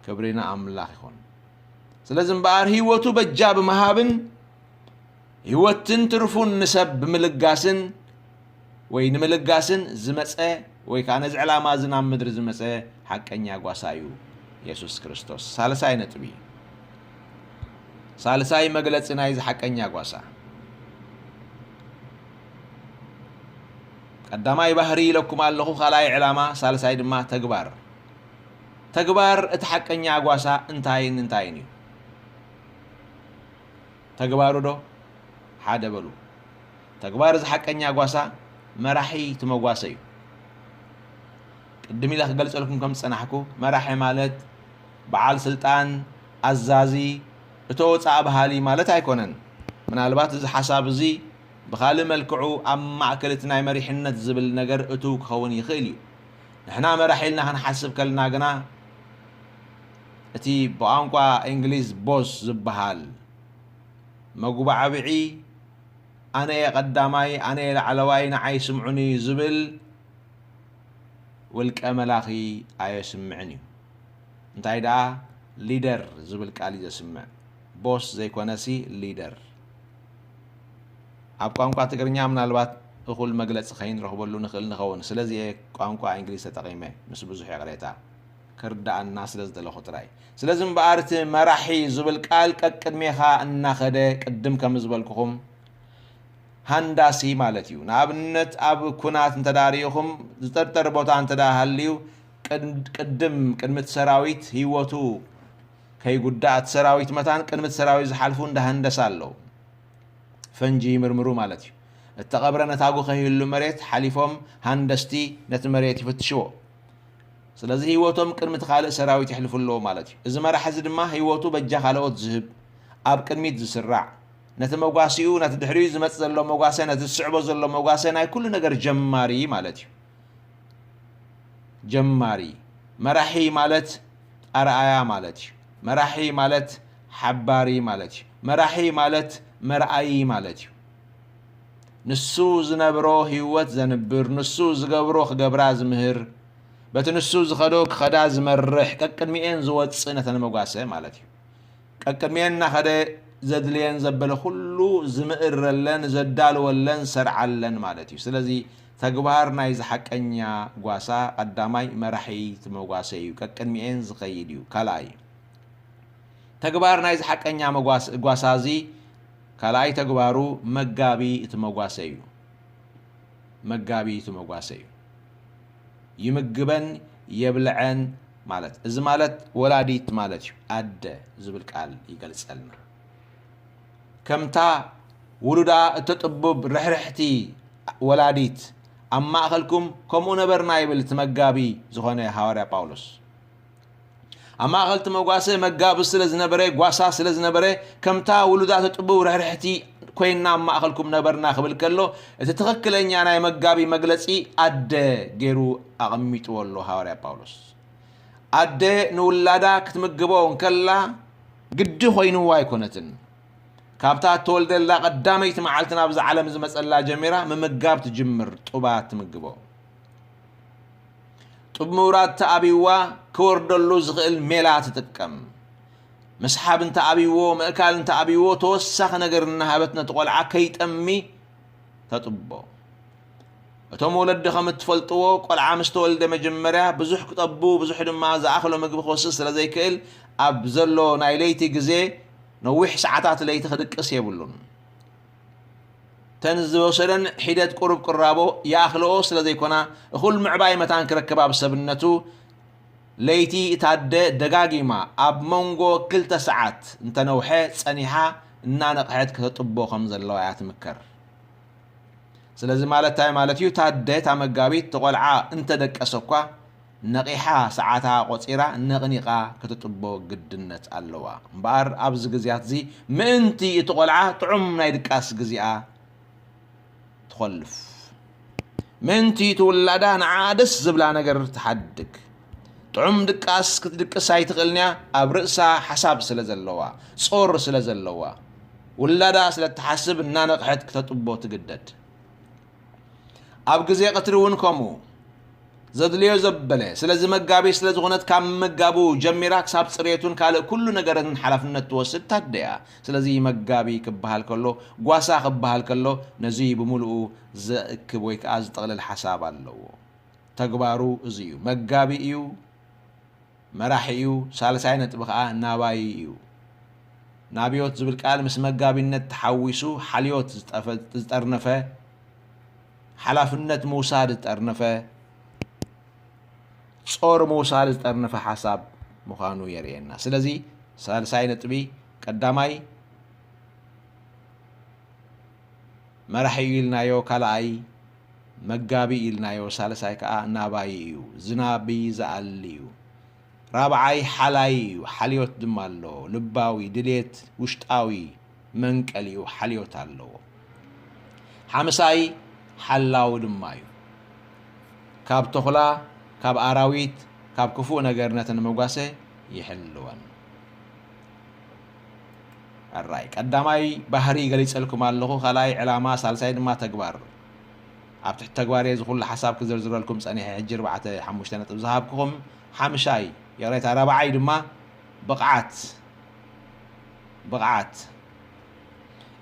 ክብሪ ንኣምላኽ ይኹን። ስለዚ እምበኣር ህይወቱ በጃ ብምሃብን ህይወትን ትርፉን ንሰብ ብምልጋስን ወይ ንምልጋስን ዝመጸ ወይ ከኣ ነዚ ዕላማ እዚ ናብ ምድሪ ዝመጸ ሓቀኛ ጓሳ እዩ የሱስ ክርስቶስ። ሳልሳይ ነጥቢ፣ ሳልሳይ መግለጺ ናይዚ ሓቀኛ ጓሳ። ቀዳማይ ባህሪ ኢለኩም ኣለኹ፣ ካልኣይ ዕላማ፣ ሳልሳይ ድማ ተግባር። ተግባር እቲ ሓቀኛ ጓሳ እንታይን እንታይን እዩ? ተግባሩ ዶ? ሓደ በሉ። ተግባር እዚ ሓቀኛ ጓሳ መራሒ እቲ መጓሰ እዩ። ቅድም ኢለ ክገልጸልኩም ከም ዝጸናሕኩ፣ መራሒ ማለት በዓል ስልጣን፣ ኣዛዚ፣ እቶ ወጻእ በሃሊ ማለት ኣይኮነን። ምናልባት እዚ ሓሳብ እዚ ብኻልእ መልክዑ ኣብ ማእከል እቲ ናይ መሪሕነት ዝብል ነገር እትው ክኸውን ይኽእል እዩ። ንሕና መራሒ ኢልና ክንሓስብ ከለና ግና፣ እቲ ብቋንቋ እንግሊዝ ቦስ ዝበሃል መጉባዕብዒ፣ ኣነ እየ ቀዳማይ፣ ኣነ እየ ላዕለዋይ፣ ንዓይ ስምዑኒ ዝብል ውልቀ መላኺ ኣየስምዕን እዩ። እንታይ ደኣ ሊደር ዝብል ቃል እዩ ዘስምዕ። ቦስ ዘይኮነሲ ሊደር። ኣብ ቋንቋ ትግርኛ ምናልባት እኹል መግለጺ ከይንረኽበሉ ንኽእል ንኸውን። ስለዚ እየ ቋንቋ እንግሊዝ ተጠቒመ፣ ምስ ብዙሕ ይቕሬታ። ክርድኣና ስለ ዝደለኹ ጥራይ። ስለዚ እምበኣር እቲ መራሒ ዝብል ቃል ቀቅድሜኻ እናኸደ፣ ቅድም ከም ዝበልኩኹም፣ ሃንዳሲ ማለት እዩ። ንኣብነት ኣብ ኩናት እንተ ደኣ ርኢኹም፣ ዝጠርጠር ቦታ እንተ ደኣ ሃልዩ፣ ቅድ-፣ ቅድም፣ ቅድሚ እቲ ሰራዊት ህይወቱ ከይጉዳእ፣ እቲ ሰራዊት መታን ቅድሚ እቲ ሰራዊት ዝሓልፉ እንዳ ሃንደሳ ኣለዉ። ፈንጂ ይምርምሩ ማለት እዩ። እተቐብረ ነታጉ ከይህሉ መሬት ሓሊፎም ሃንደስቲ ነቲ መሬት ይፍትሽዎ። ስለዚ ህይወቶም ቅድሚ እቲ ካልእ ሰራዊት የሕልፉ ኣለዉ ማለት እዩ። እዚ መራሒ እዚ ድማ ህይወቱ በጃ ካልኦት ዝህብ፣ ኣብ ቅድሚት ዝስራዕ፣ ነቲ መጓሲኡ፣ ነቲ ድሕሪኡ ዝመጽእ ዘሎ መጓሰ፣ ነቲ ዝስዕቦ ዘሎ መጓሰ፣ ናይ ኩሉ ነገር ጀማሪ ማለት እዩ። ጀማሪ። መራሒ ማለት ኣርኣያ ማለት እዩ። መራሒ ማለት ሓባሪ ማለት እዩ። መራሒ ማለት መርኣዪ ማለት እዩ። ንሱ ዝነብሮ ህይወት ዘንብር፣ ንሱ ዝገብሮ ክገብራ ዝምህር፣ በቲ ንሱ ዝኸዶ ክኸዳ ዝመርሕ፣ ቀቅድሚኤን ዝወጽእ ነተን መጓሰ ማለት እዩ። ቀቅድሚኤን እናኸደ ዘድልየን ዘበለ ኩሉ ዝምእረለን፣ ዘዳልወለን፣ ሰርዓለን ማለት እዩ። ስለዚ ተግባር ናይዚ ሓቀኛ ጓሳ ቀዳማይ መራሒ እቲ መጓሰ እዩ። ቀቅድሚኤን ዝኸይድ እዩ። ካልኣይ ተግባር ናይዚ ሓቀኛ መጓስ-፣ ጓሳ እዚ ካልኣይ ተግባሩ መጋቢ እቲ መጓሰ እዩ። መጋቢ እቲ መጓሰ እዩ። ይምግበን የብልዐን ማለት። እዚ ማለት ወላዲት ማለት እዩ። ኣደ ዝብል ቃል ይገልጸልና። ከምታ ውሉዳ እተጥቡብ ርሕርሕቲ ወላዲት ኣብ ማእከልኩም ከምኡ ነበርና ይብል እቲ መጋቢ ዝኾነ ሃዋርያ ጳውሎስ። ኣብ ማእከል እቲ መጓሰ መጋቢ ስለ ዝነበረ፣ ጓሳ ስለ ዝነበረ፣ ከምታ ውሉዳ ተጥብው ርሕርሕቲ ኮይንና ኣብ ማእከልኩም ነበርና ክብል ከሎ፣ እቲ ትኽክለኛ ናይ መጋቢ መግለጺ ኣደ ገይሩ ኣቐሚጥዎ ኣሎ ሃዋርያ ጳውሎስ። ኣደ ንውላዳ ክትምግቦ እንከላ ግዲ ኮይንዋ ኣይኮነትን። ካብታ እተወልደላ ቀዳመይቲ መዓልቲ ናብዚ ዓለም ዝመጸላ ጀሚራ ምምጋብ ትጅምር፣ ጡባ ትምግቦ። ጡብ ምውራድ ተኣብይዋ ክወርደሉ ዝኽእል ሜላ ትጥቀም። ምስሓብ እንተ ኣብይዎ፣ ምእካል እንተ ኣብይዎ፣ ተወሳኺ ነገር እናሃበት ነቲ ቆልዓ ከይጠሚ ተጥቦ። እቶም ወለዲ ከም እትፈልጥዎ፣ ቆልዓ ምስ ተወልደ መጀመርያ ብዙሕ ክጠቡ፣ ብዙሕ ድማ ዝኣኽሎ ምግቢ ክወስድ ስለ ዘይክእል፣ ኣብ ዘሎ ናይ ለይቲ ግዜ ነዊሕ ሰዓታት ለይቲ ክድቅስ የብሉን። ተን ዝወሰደን ሒደት ቁሩብ ቅራቦ ይኣኽልኦ ስለ ዘይኮና፣ እኹል ምዕባይ መታን ክረክብ ኣብ ሰብነቱ፣ ለይቲ እታ ኣደ ደጋጊማ ኣብ መንጎ ክልተ ሰዓት እንተነውሐ ጸኒሓ እናነቕሐት ከተጥቦ ከም ዘለዋ እያ ትምከር። ስለዚ ማለት እንታይ ማለት እዩ? እታ ኣደ፣ እታ መጋቢት፣ እቲ ቆልዓ እንተደቀሰ እኳ ነቒሓ ሰዓታ ቆጺራ ነቕኒቓ ከተጥቦ ግድነት ኣለዋ። እምበኣር ኣብዚ ግዜያት እዚ ምእንቲ እቲ ቆልዓ ጥዑም ናይ ድቃስ ግዜኣ ትኾልፍ። ምእንቲ እቲ ውላዳ ንዓኣ ደስ ዝብላ ነገር ትሓድግ። ጥዑም ድቃስ ክትድቅስ ኣይትኽእልን እያ፣ ኣብ ርእሳ ሓሳብ ስለ ዘለዋ፣ ጾር ስለ ዘለዋ፣ ውላዳ ስለ እትሓስብ እናነቕሐት ክተጥቦ ትግደድ። ኣብ ግዜ ቀትሪ እውን ከምኡ። ዘድልዮ ዘበለ። ስለዚ መጋቢ ስለ ዝኾነት ካብ ምምጋቡ ጀሚራ ክሳብ ጽሬቱን ካልእ ኩሉ ነገርን ሓላፍነት ትወስድ ታደያ። ስለዚ መጋቢ ክበሃል ከሎ፣ ጓሳ ክበሃል ከሎ፣ ነዚ ብምሉኡ ዘእክብ ወይ ከኣ ዝጠቕልል ሓሳብ ኣለዎ። ተግባሩ እዚ እዩ። መጋቢ እዩ፣ መራሒ እዩ። ሳልሳይ ነጥቢ ከኣ ናባዪ እዩ። ናብዮት ዝብል ቃል ምስ መጋቢነት ተሓዊሱ ሓልዮት ዝጠፈ-፣ ዝጠርነፈ፣ ሓላፍነት ምውሳድ ዝጠርነፈ፣ ጾር ምውሳድ ዝጠርነፈ ሓሳብ ምዃኑ የርእየና። ስለዚ ሳልሳይ ነጥቢ፣ ቀዳማይ መራሒ እዩ ኢልናዮ ካልኣይ፣ መጋቢ ኢልናዮ ሳልሳይ ከኣ ናባይ እዩ፣ ዝናቢ ዝኣሊ እዩ። ራብዓይ ሓላይ እዩ፣ ሓልዮት ድማ ኣለዎ። ልባዊ ድሌት፣ ውሽጣዊ መንቀሊኡ ሓልዮት ኣለዎ። ሓምሳይ ሓላዊ ድማ እዩ። ካብ ተኹላ፣ ካብ ኣራዊት፣ ካብ ክፉእ ነገር ነተን መጓሰ ይሕልወን። ኣራይ ቀዳማይ ባህሪ ገሊጸልኩም ኣለኹ፣ ካልኣይ ዕላማ፣ ሳልሳይ ድማ ተግባር። ኣብ ትሕቲ ተግባር እየ ዝኹሉ ሓሳብ ክዝርዝረልኩም ጸኒሐ፣ ሕጂ ኣርባዕተ ሓሙሽተ ነጥብ ዝሃብኩኹም። ሓምሻይ፣ ይቕሬታ፣ ራብዓይ ድማ ብቕዓት። ብቕዓት።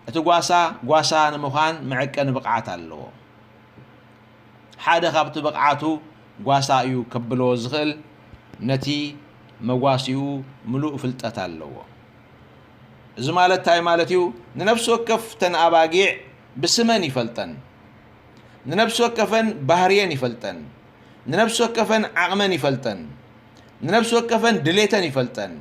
እቲ ጓሳ፣ ጓሳ ንምዃን መዐቀኒ ብቕዓት ኣለዎ። ሓደ ካብቲ ብቕዓቱ ጓሳ እዩ ከብሎ ዝኽእል፣ ነቲ መጓሲኡ ምሉእ ፍልጠት ኣለዎ። እዚ ማለት እንታይ ማለት እዩ? ንነፍሲ ወከፍ ተን ኣባጊዕ ብስመን ይፈልጠን። ንነፍሲ ወከፈን ባህርየን ይፈልጠን። ንነፍሲ ወከፈን ዓቕመን ይፈልጠን። ንነፍሲ ወከፈን ድሌተን ይፈልጠን።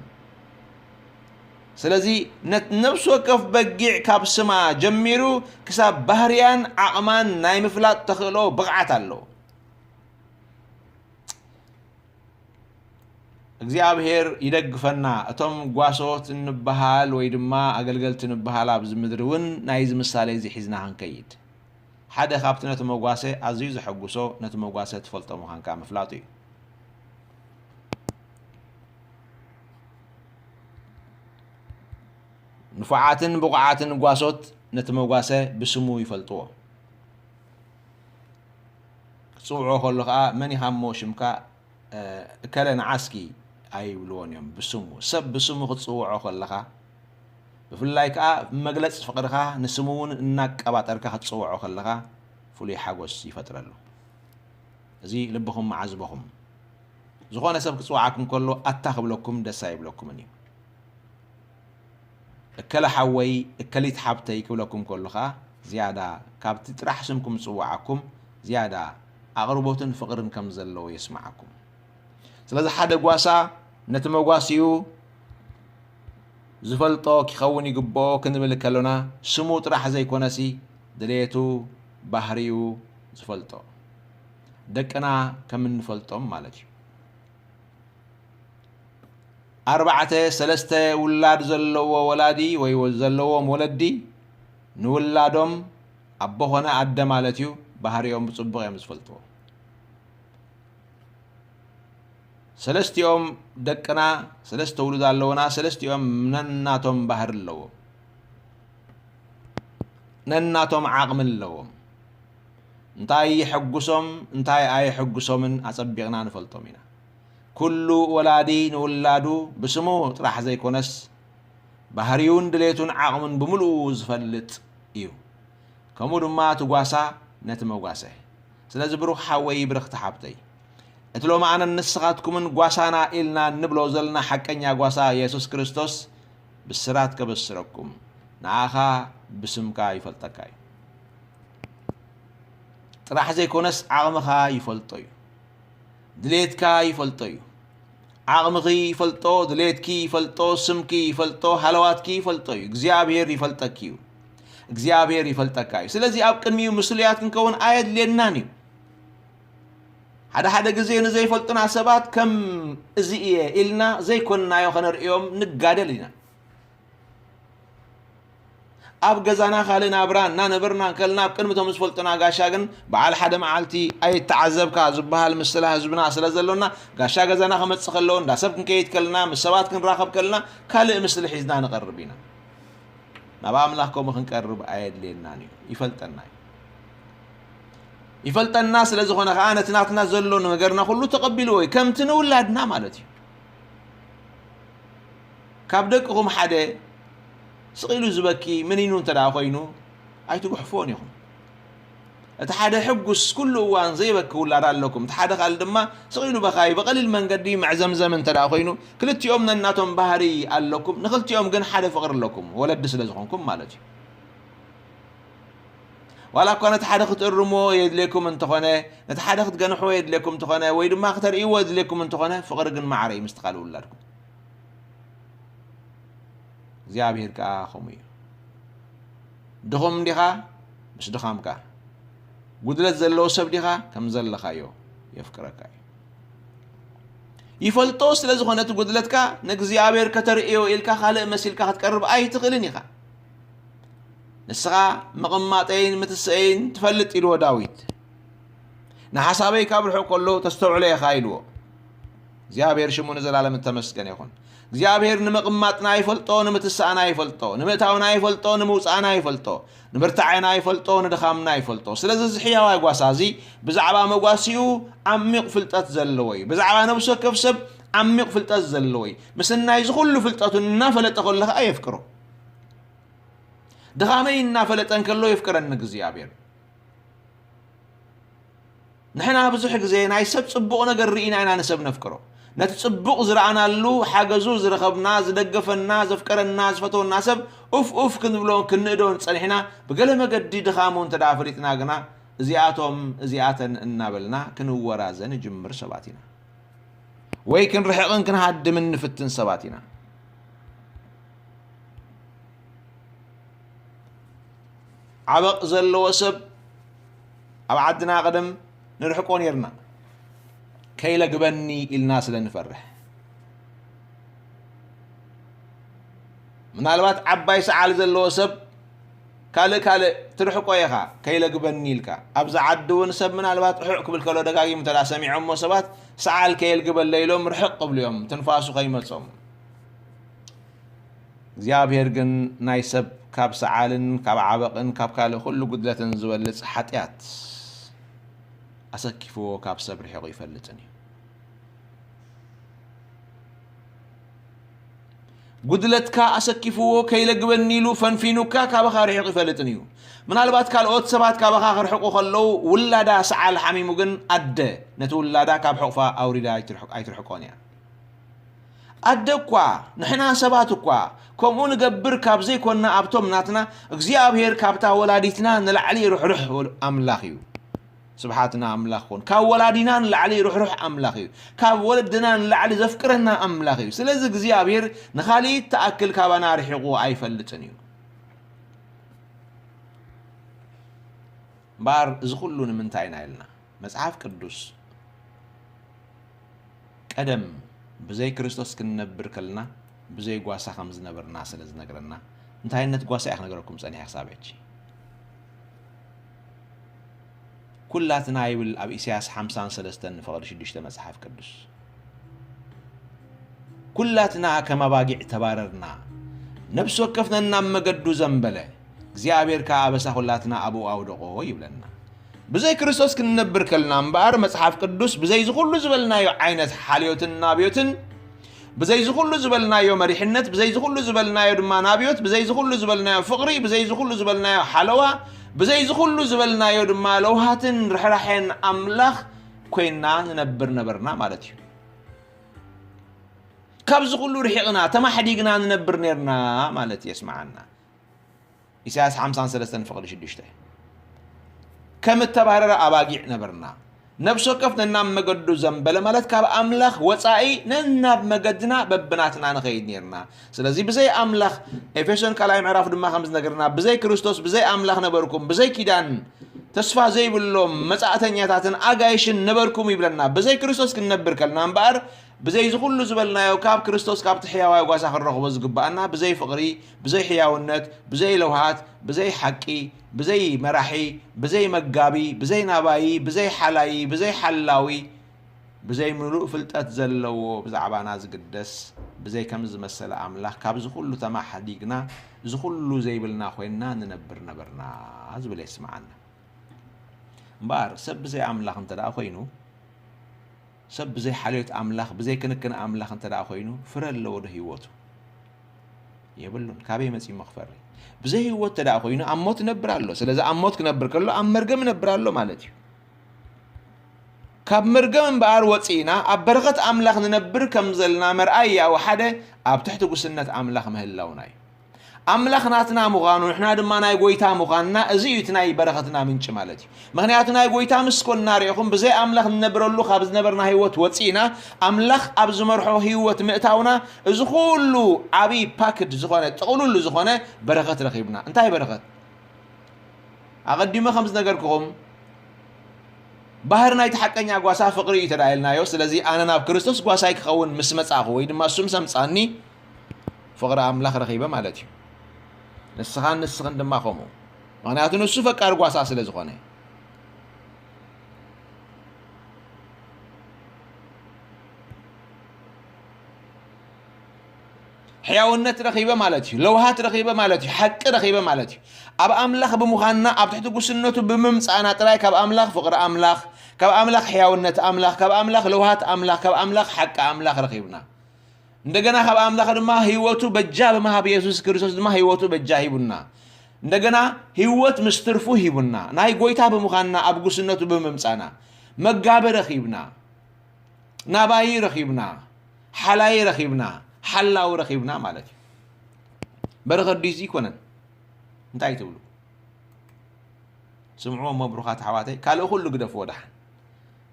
ስለዚ ነት-፣ ነፍሲ ወከፍ በጊዕ ካብ ስማ ጀሚሩ ክሳብ ባህርያን ዓቕማን ናይ ምፍላጥ ተኽእሎ ብቕዓት ኣለዎ። እግዚኣብሔር ይደግፈና። እቶም ጓሶት እንበሃል ወይ ድማ ኣገልገልቲ እንበሃል ኣብዚ ምድሪ እውን ናይዚ ምሳሌ እዚ ሒዝና ክንከይድ። ሓደ ካብቲ ነቲ መጓሰ ኣዝዩ ዘሐጉሶ ነቲ መጓሰ ትፈልጦ ምዃንካ ምፍላጡ እዩ። ንፉዓትን ብቑዓትን ጓሶት ነቲ መጓሰ ብስሙ ይፈልጥዎ። ክጽውዖ ከሎ ኸኣ፣ "መን ኢኻ እሞ ሽምካ፣ እ፣ እከለ ንዓስኪ?" ኣይብልዎን እዮም ብስሙ። ሰብ ብስሙ ክትጽውዖ ከለኻ፣ ብፍላይ ከኣ መግለጺ ፍቕርኻ ንስሙ እውን እናቀባጠርካ ክትጽውዖ ከለኻ፣ ፍሉይ ሓጎስ ይፈጥረሉ። እዚ ልብኹም መዓዝበኹም። ዝኾነ ሰብ ክጽውዓኩም ከሎ፣ ኣታ ክብለኩም ደስ ኣይብለኩምን እዩ። እከለ ሓወይ፣ እከሊት ሓብተይ ክብለኩም ከሎ ኸኣ፣ ዝያዳ ካብቲ ጥራሕ ስምኩም ዝጽውዓኩም፣ ዝያዳ ኣቕርቦትን ፍቕርን ከም ዘለዎ የስምዓኩም። ስለዚ ሓደ ጓሳ ነቲ መጓሲኡ ዝፈልጦ ክኸውን ይግብኦ ክንብል ከሎና፣ ስሙ ጥራሕ ዘይኮነሲ፣ ድሌቱ፣ ባህሪኡ ዝፈልጦ፣ ደቅና ከም እንፈልጦም ማለት እዩ። ኣርባዕተ፣ ሰለስተ ውላድ ዘለዎ ወላዲ ወይ ዘለዎም ወለዲ ንውላዶም፣ ኣቦ ኾነ ኣደ ማለት እዩ፣ ባህሪኦም ብጽቡቕ እዮም ዝፈልጥዎ። ሰለስቲኦም ደቅና፣ ሰለስተ ውሉድ ኣለውና፣ ሰለስቲኦም ነናቶም ባህሪ ኣለዎም። ነናቶም ዓቕሚ ኣለዎም። እንታይ የሐጉሶም፣ እንታይ ኣየሐጉሶምን ኣጸቢቕና ንፈልጦም ኢና። ኩሉ ወላዲ ንውላዱ ብስሙ ጥራሕ ዘይኮነስ፣ ባህሪውን ድሌቱን ዓቕሙን ብምሉኡ ዝፈልጥ እዩ። ከምኡ ድማ እቲ ጓሳ ነቲ መጓሰ። ስለዚ ብሩኽ ሓወይ፣ ብርኽቲ ሓብተይ፣ እቲ ሎሚ ኣነን ንስኻትኩምን ጓሳና ኢልና እንብሎ ዘለና ሓቀኛ ጓሳ የሱስ ክርስቶስ ብስራት ከበስረኩም፣ ንኣኻ ብስምካ ይፈልጠካ እዩ። ጥራሕ ዘይኮነስ ዓቕምኻ ይፈልጦ እዩ። ድሌትካ ይፈልጦ እዩ። ዓቕምኺ ይፈልጦ፣ ድሌትኪ ይፈልጦ፣ ስምኪ ይፈልጦ፣ ሃለዋትኪ ይፈልጦ እዩ። እግዚኣብሔር ይፈልጠኪ እዩ። እግዚኣብሔር ይፈልጠካ እዩ። ስለዚ ኣብ ቅድሚኡ ምስሉያት ክንከውን ኣየድልየናን እዩ። ሓደ ሓደ ግዜ ንዘይፈልጡና ሰባት ከም እዚ እየ ኢልና ዘይኮንናዮ ከነርእዮም ንጋደል ኢና። ኣብ ገዛና ካልእ ናብራ እናነበርና እንከልና፣ ኣብ ቅድሚ እቶም ዝፈልጡና ጋሻ ግን በዓል ሓደ መዓልቲ ኣይተዓዘብካ ዝበሃል ምስላ ህዝብና ስለ ዘሎና፣ ጋሻ ገዛና ክመጽእ ከሎ፣ እንዳ ሰብ ክንከይድ ከለና፣ ምስ ሰባት ክንራኸብ ከለና፣ ካልእ ምስሊ ሒዝና ንቐርብ ኢና። ናብ ኣምላኽ ከምኡ ክንቀርብ ኣየድልየናን እዩ። ይፈልጠና እዩ። ይፈልጠና ስለ ዝኾነ ኸኣ፣ ነቲ ናትና ዘሎ ነገርና ኩሉ ተቐቢልዎ እዩ። ከምቲ ንውላድና ማለት እዩ። ካብ ደቅኹም ሓደ ስቕ ኢሉ ዝበኪ ምኒኑ እንተ ደኣ ኾይኑ፣ ኣይትጉሕፍዎን ኢኹም። እቲ ሓደ ሕጉስ ኩሉ እዋን ዘይበኪ ውላድ ኣለኩም፣ እቲ ሓደ ካልእ ድማ ስቕ ኢሉ በኻይ፣ ብቐሊል መንገዲ መዕዘምዘም እንተ ደኣ ኾይኑ፣ ክልቲኦም ነናቶም ባህሪ ኣለኩም፣ ንኽልቲኦም ግን ሓደ ፍቕሪ ኣለኩም፣ ወለዲ ስለ ዝኾንኩም ማለት እዩ። ዋላ እኳ ነቲ ሓደ ክትእርምዎ የድልየኩም እንተኾነ፣ ነቲ ሓደ ክትገንሕዎ የድልየኩም እንተኾነ፣ ወይ ድማ ክተርእይዎ የድልየኩም እንተኾነ፣ ፍቕሪ ግን ማዕረ እዩ ምስቲ ካልእ ውላድኩም። እግዚኣብሔር ከኣ ከምኡ እዩ። ድኹም እንዲኻ? ድኻምካ። ጉድለት ዘለዎ ሰብ ዲኻ? ከም ዘለኻዮ የፍቅረካ እዩ። ይፈልጦ ስለ ዝኾነ እቲ ጉድለትካ ንእግዚኣብሔር ከተርእዮ ኢልካ ካልእ መሲልካ ክትቀርብ ኣይትኽእልን ኢኻ። ንስኻ ምቕማጠይን ምትስአይን ትፈልጥ ኢልዎ ዳዊት። ንሓሳበይ ካብ ርሑቕ ከሎ ተስተውዕሎ ኢኻ ኢልዎ። እግዚኣብሔር ሽሙ ንዘላለም እተመስገነ ይኹን። እግዚኣብሔር ንምቕማጥና ይፈልጦ፣ ንምትሳእና ይፈልጦ፣ ንምእታውና ይፈልጦ፣ ንምውፃእና ይፈልጦ፣ ንብርታዐና ይፈልጦ፣ ንድኻምና ይፈልጦ። ስለዚ እዚ ሕያዋይ ጓሳ እዚ ብዛዕባ መጓሲኡ ዓሚቕ ፍልጠት ዘለዎ እዩ። ብዛዕባ ነብሲ ወከፍ ሰብ ዓሚቕ ፍልጠት ዘለዎ እዩ። ምስናይ እዚ ኩሉ ፍልጠቱ እናፈለጠ ከሎ ኸዓ የፍቅሮ። ድኻመይ እናፈለጠ እንከሎ የፍቅረኒ እግዚኣብሔር። ንሕና ብዙሕ ግዜ ናይ ሰብ ጽቡቕ ነገር ርኢና ኢና ንሰብ ነፍቅሮ። ነቲ ጽቡቕ ዝረኣናሉ፣ ሓገዙ ዝረኸብና፣ ዝደገፈና፣ ዘፍቀረና፣ ዝፈተወና ሰብ ኡፍ ኡፍ ክንብሎ ክንንእዶ ጸኒሕና፣ ብገለ መገዲ ድኻሙ እንተ ደኣ ፈሊጥና ግና፣ እዚኣቶም እዚኣተን እናበልና ክንወራዘ ንጅምር ሰባት ኢና። ወይ ክንርሕቕን ክንሃድምን ንፍትን ሰባት ኢና። ዓበቕ ዘለዎ ሰብ ኣብ ዓድና ቀደም ንርሕቆ ኔርና፣ ከይለግበኒ ኢልና ስለ ንፈርሕ። ምናልባት ዓባይ ሰዓል ዘለዎ ሰብ ካልእ ካልእ ትርሕቆ ኢኻ፣ ከይለግበኒ ኢልካ። ኣብዚ ዓዲ እውን ሰብ ምናልባት ርሑቕ ክብል ከሎ ደጋጊሙ እንተ ደኣ ሰሚዖሞ ሰባት ሰዓል ከየልግበለይ ኢሎም ርሕቕ ክብሉ እዮም፣ ትንፋሱ ከይመጾም። እግዚኣብሔር ግን ናይ ሰብ ካብ ሰዓልን ካብ ዓበቕን ካብ ካልእ ኩሉ ጉድለትን ዝበልጽ ሓጢኣት ኣሰኪፍዎ ካብ ሰብ ርሒቑ ይፈልጥን እዩ። ጉድለትካ ኣሰኪፍዎ ከይለግበኒ ኢሉ ፈንፊኑካ ካባኻ ርሒቑ ይፈልጥን እዩ። ምናልባት ካልኦት ሰባት ካባኻ ክርሕቑ ከለዉ ውላዳ ሰዓል ሓሚሙ ግን ኣደ ነቲ ውላዳ ካብ ሕቑፋ ኣውሪዳ ኣይትርሕቅ-፣ ኣይትርሕቆን እያ። ኣደ እኳ፣ ንሕና ሰባት እኳ ከምኡ ንገብር ካብ ዘይኮንና ኣብቶም ናትና፣ እግዚኣብሔር ካብታ ወላዲትና ንላዕሊ ርሕሩሕ ኣምላኽ እዩ። ስብሓትና ኣምላኽ ኹን። ካብ ወላዲና ንላዕሊ ርሕሩሕ ኣምላኽ እዩ። ካብ ወለድና ንላዕሊ ዘፍቅረና ኣምላኽ እዩ። ስለዚ እግዚኣብሔር ንኻልኢት ትኣክል ካባና ርሒቑ ኣይፈልጥን እዩ። እምበኣር እዚ ኩሉ ንምንታይ ኢና ኢልና? መጽሓፍ ቅዱስ ቀደም ብዘይ ክርስቶስ ክንነብር ከለና ብዘይ ጓሳ ከም ዝነበርና ስለ ዝነግረና፣ እንታይነት ጓሳ እየ ክነግረኩም ጸኒሐ ክሳብ ሕጂ። ኩላትና ይብል ኣብ ኢሳያስ ሓምሳን ሰለስተን ንፍቕዲ ሽዱሽተ መጽሓፍ ቅዱስ። ኩላትና ከም ኣባጊዕ ተባረርና፣ ነፍሲ ወከፍ ነናብ መገዱ ዘንበለ፣ እግዚኣብሔር ከኣ ኣበሳ ኩላትና ኣብኡ ኣውደቖ ይብለና። ብዘይ ክርስቶስ ክንነብር ከልና እምበኣር፣ መጽሓፍ ቅዱስ ብዘይ ዝኹሉ ዝበልናዮ ዓይነት ሓልዮትን ናብዮትን፣ ብዘይ ዝኹሉ ዝበልናዮ መሪሕነት፣ ብዘይ ዝኹሉ ዝበልናዮ ድማ ናብዮት፣ ብዘይ ዝኹሉ ዝበልናዮ ፍቕሪ፣ ብዘይ ዝኹሉ ዝበልናዮ ሓለዋ፣ ብዘይ ዝኹሉ ዝበልናዮ ድማ ለውሃትን ርሕራሕን ኣምላኽ ኮይንና ንነብር ነበርና ማለት እዩ። ካብዚ ኩሉ ርሒቕና፣ ተማሕዲግና ንነብር ኔርና ማለት የስምዓና። ኢሳያስ ሓምሳን ሰለስተን ፍቕዲ ሽዱሽተ። ከም እተባረረ ኣባጊዕ ነበርና። ነፍሲ ወከፍ ነናብ መገዱ ዘንበለ፣ ማለት ካብ ኣምላኽ ወጻኢ ነናብ መገድና በብናትና ንኸይድ ኔርና። ስለዚ ብዘይ ኣምላኽ፣ ኤፌሶን ካልኣይ ምዕራፍ ድማ ከም ዝነገርና፣ ብዘይ ክርስቶስ፣ ብዘይ ኣምላኽ ነበርኩም፣ ብዘይ ኪዳን፣ ተስፋ ዘይብሎም መጻእተኛታትን ኣጋይሽን ነበርኩም ይብለና። ብዘይ ክርስቶስ ክንነብር ከልና እምበኣር፣ ብዘይ እዚ ኩሉ ዝበልናዮ፣ ካብ ክርስቶስ፣ ካብቲ ሕያዋይ ጓሳ ክንረኽቦ ዝግብኣና፣ ብዘይ ፍቕሪ፣ ብዘይ ሕያውነት፣ ብዘይ ለውሃት፣ ብዘይ ሓቂ፣ ብዘይ መራሒ፣ ብዘይ መጋቢ፣ ብዘይ ናባዪ፣ ብዘይ ሓላዪ፣ ብዘይ ሓላዊ፣ ብዘይ ምሉእ ፍልጠት ዘለዎ ብዛዕባና ዝግደስ፣ ብዘይ ከም ዝመሰለ ኣምላኽ፣ ካብዚ ኩሉ ተማሓዲግና፣ እዚ ኩሉ ዘይብልና ኮይንና ንነብር ነበርና ዝብል የስምዓና። እምበኣር፣ ሰብ ብዘይ ኣምላኽ እንተ ደኣ ኮይኑ፣ ሰብ ብዘይ ሓልዮት ኣምላኽ፣ ብዘይ ክንክን ኣምላኽ እንተ ደኣ ኮይኑ፣ ፍረ ኣለዎ ዶ ህይወቱ? የብሉን። ካበይ መጺኡ ክፈሪ? ብዘይ ህይወት እንተ ደኣ ኮይኑ፣ ኣብ ሞት ይነብር ኣሎ። ስለዚ ኣብ ሞት ክነብር ከሎ፣ ኣብ መርገም ይነብር ኣሎ ማለት እዩ። ካብ መርገም እምበኣር ወጺእና፣ ኣብ በረኸት ኣምላኽ ንነብር ከም ዘለና መርኣያኡ ሓደ፣ ኣብ ትሕቲ ጉስነት ኣምላኽ ምህላውና እዩ። ኣምላኽ ናትና ምዃኑ፣ ንሕና ድማ ናይ ጐይታ ምዃንና፣ እዚ እዩ እቲ ናይ በረኸትና ምንጪ ማለት እዩ። ምኽንያቱ ናይ ጐይታ ምስ ኮንና ርኢኹም፣ ብዘይ ኣምላኽ ንነብረሉ ካብ ዝነበርና ህይወት ወጺእና፣ ኣምላኽ ኣብ ዝመርሖ ህይወት ምእታውና፣ እዚ ኩሉ ዓብዪ ፓክድ ዝኾነ፣ ጥቕሉሉ ዝኾነ በረኸት ረኺብና። እንታይ በረኸት? ኣቐዲመ ከም ዝነገርኩኹም፣ ባህሪ ናይቲ ሓቀኛ ጓሳ ፍቕሪ እዩ ተዳኢልናዮ። ስለዚ ኣነ ናብ ክርስቶስ ጓሳይ ክኸውን ምስ መጻኹ፣ ወይ ድማ እሱ ምስ ኣምጻኒ፣ ፍቕሪ ኣምላኽ ረኺበ ማለት እዩ። ንስኻን ንስኽን ድማ ከምኡ። ምኽንያቱ ንሱ ፈቃሪ ጓሳ ስለ ዝኾነ። ሕያውነት ረኺበ ማለት እዩ። ለውሃት ረኺበ ማለት እዩ። ሓቂ ረኺበ ማለት እዩ። ኣብ ኣምላኽ ብምዃንና፣ ኣብ ትሕቲ ጉስነቱ ብምምጻእና ጥራይ ካብ ኣምላኽ ፍቕሪ ኣምላኽ፣ ካብ ኣምላኽ ሕያውነት ኣምላኽ፣ ካብ ኣምላኽ ለውሃት ኣምላኽ፣ ካብ ኣምላኽ ሓቂ ኣምላኽ ረኺብና። እንደገና ካብ ኣምላኽ ድማ ህይወቱ በጃ ብምሃብ፣ የሱስ ክርስቶስ ድማ ህይወቱ በጃ ሂቡና። እንደገና ህይወት ምስ ትርፉ ሂቡና። ናይ ጎይታ ብምዃንና፣ ኣብ ጉስነቱ ብምምጻእና፣ መጋቢ ረኺብና፣ ናባዪ ረኺብና፣ ሓላዪ ረኺብና፣ ሓላዊ ረኺብና ማለት እዩ። በረኸት ድዩ ኣይኮነን? እንታይ ትብሉ? ስምዕዎ እሞ ብሩኻት ኣሕዋተይ፣ ካልእ ኩሉ ግደፍዎ ደሓን።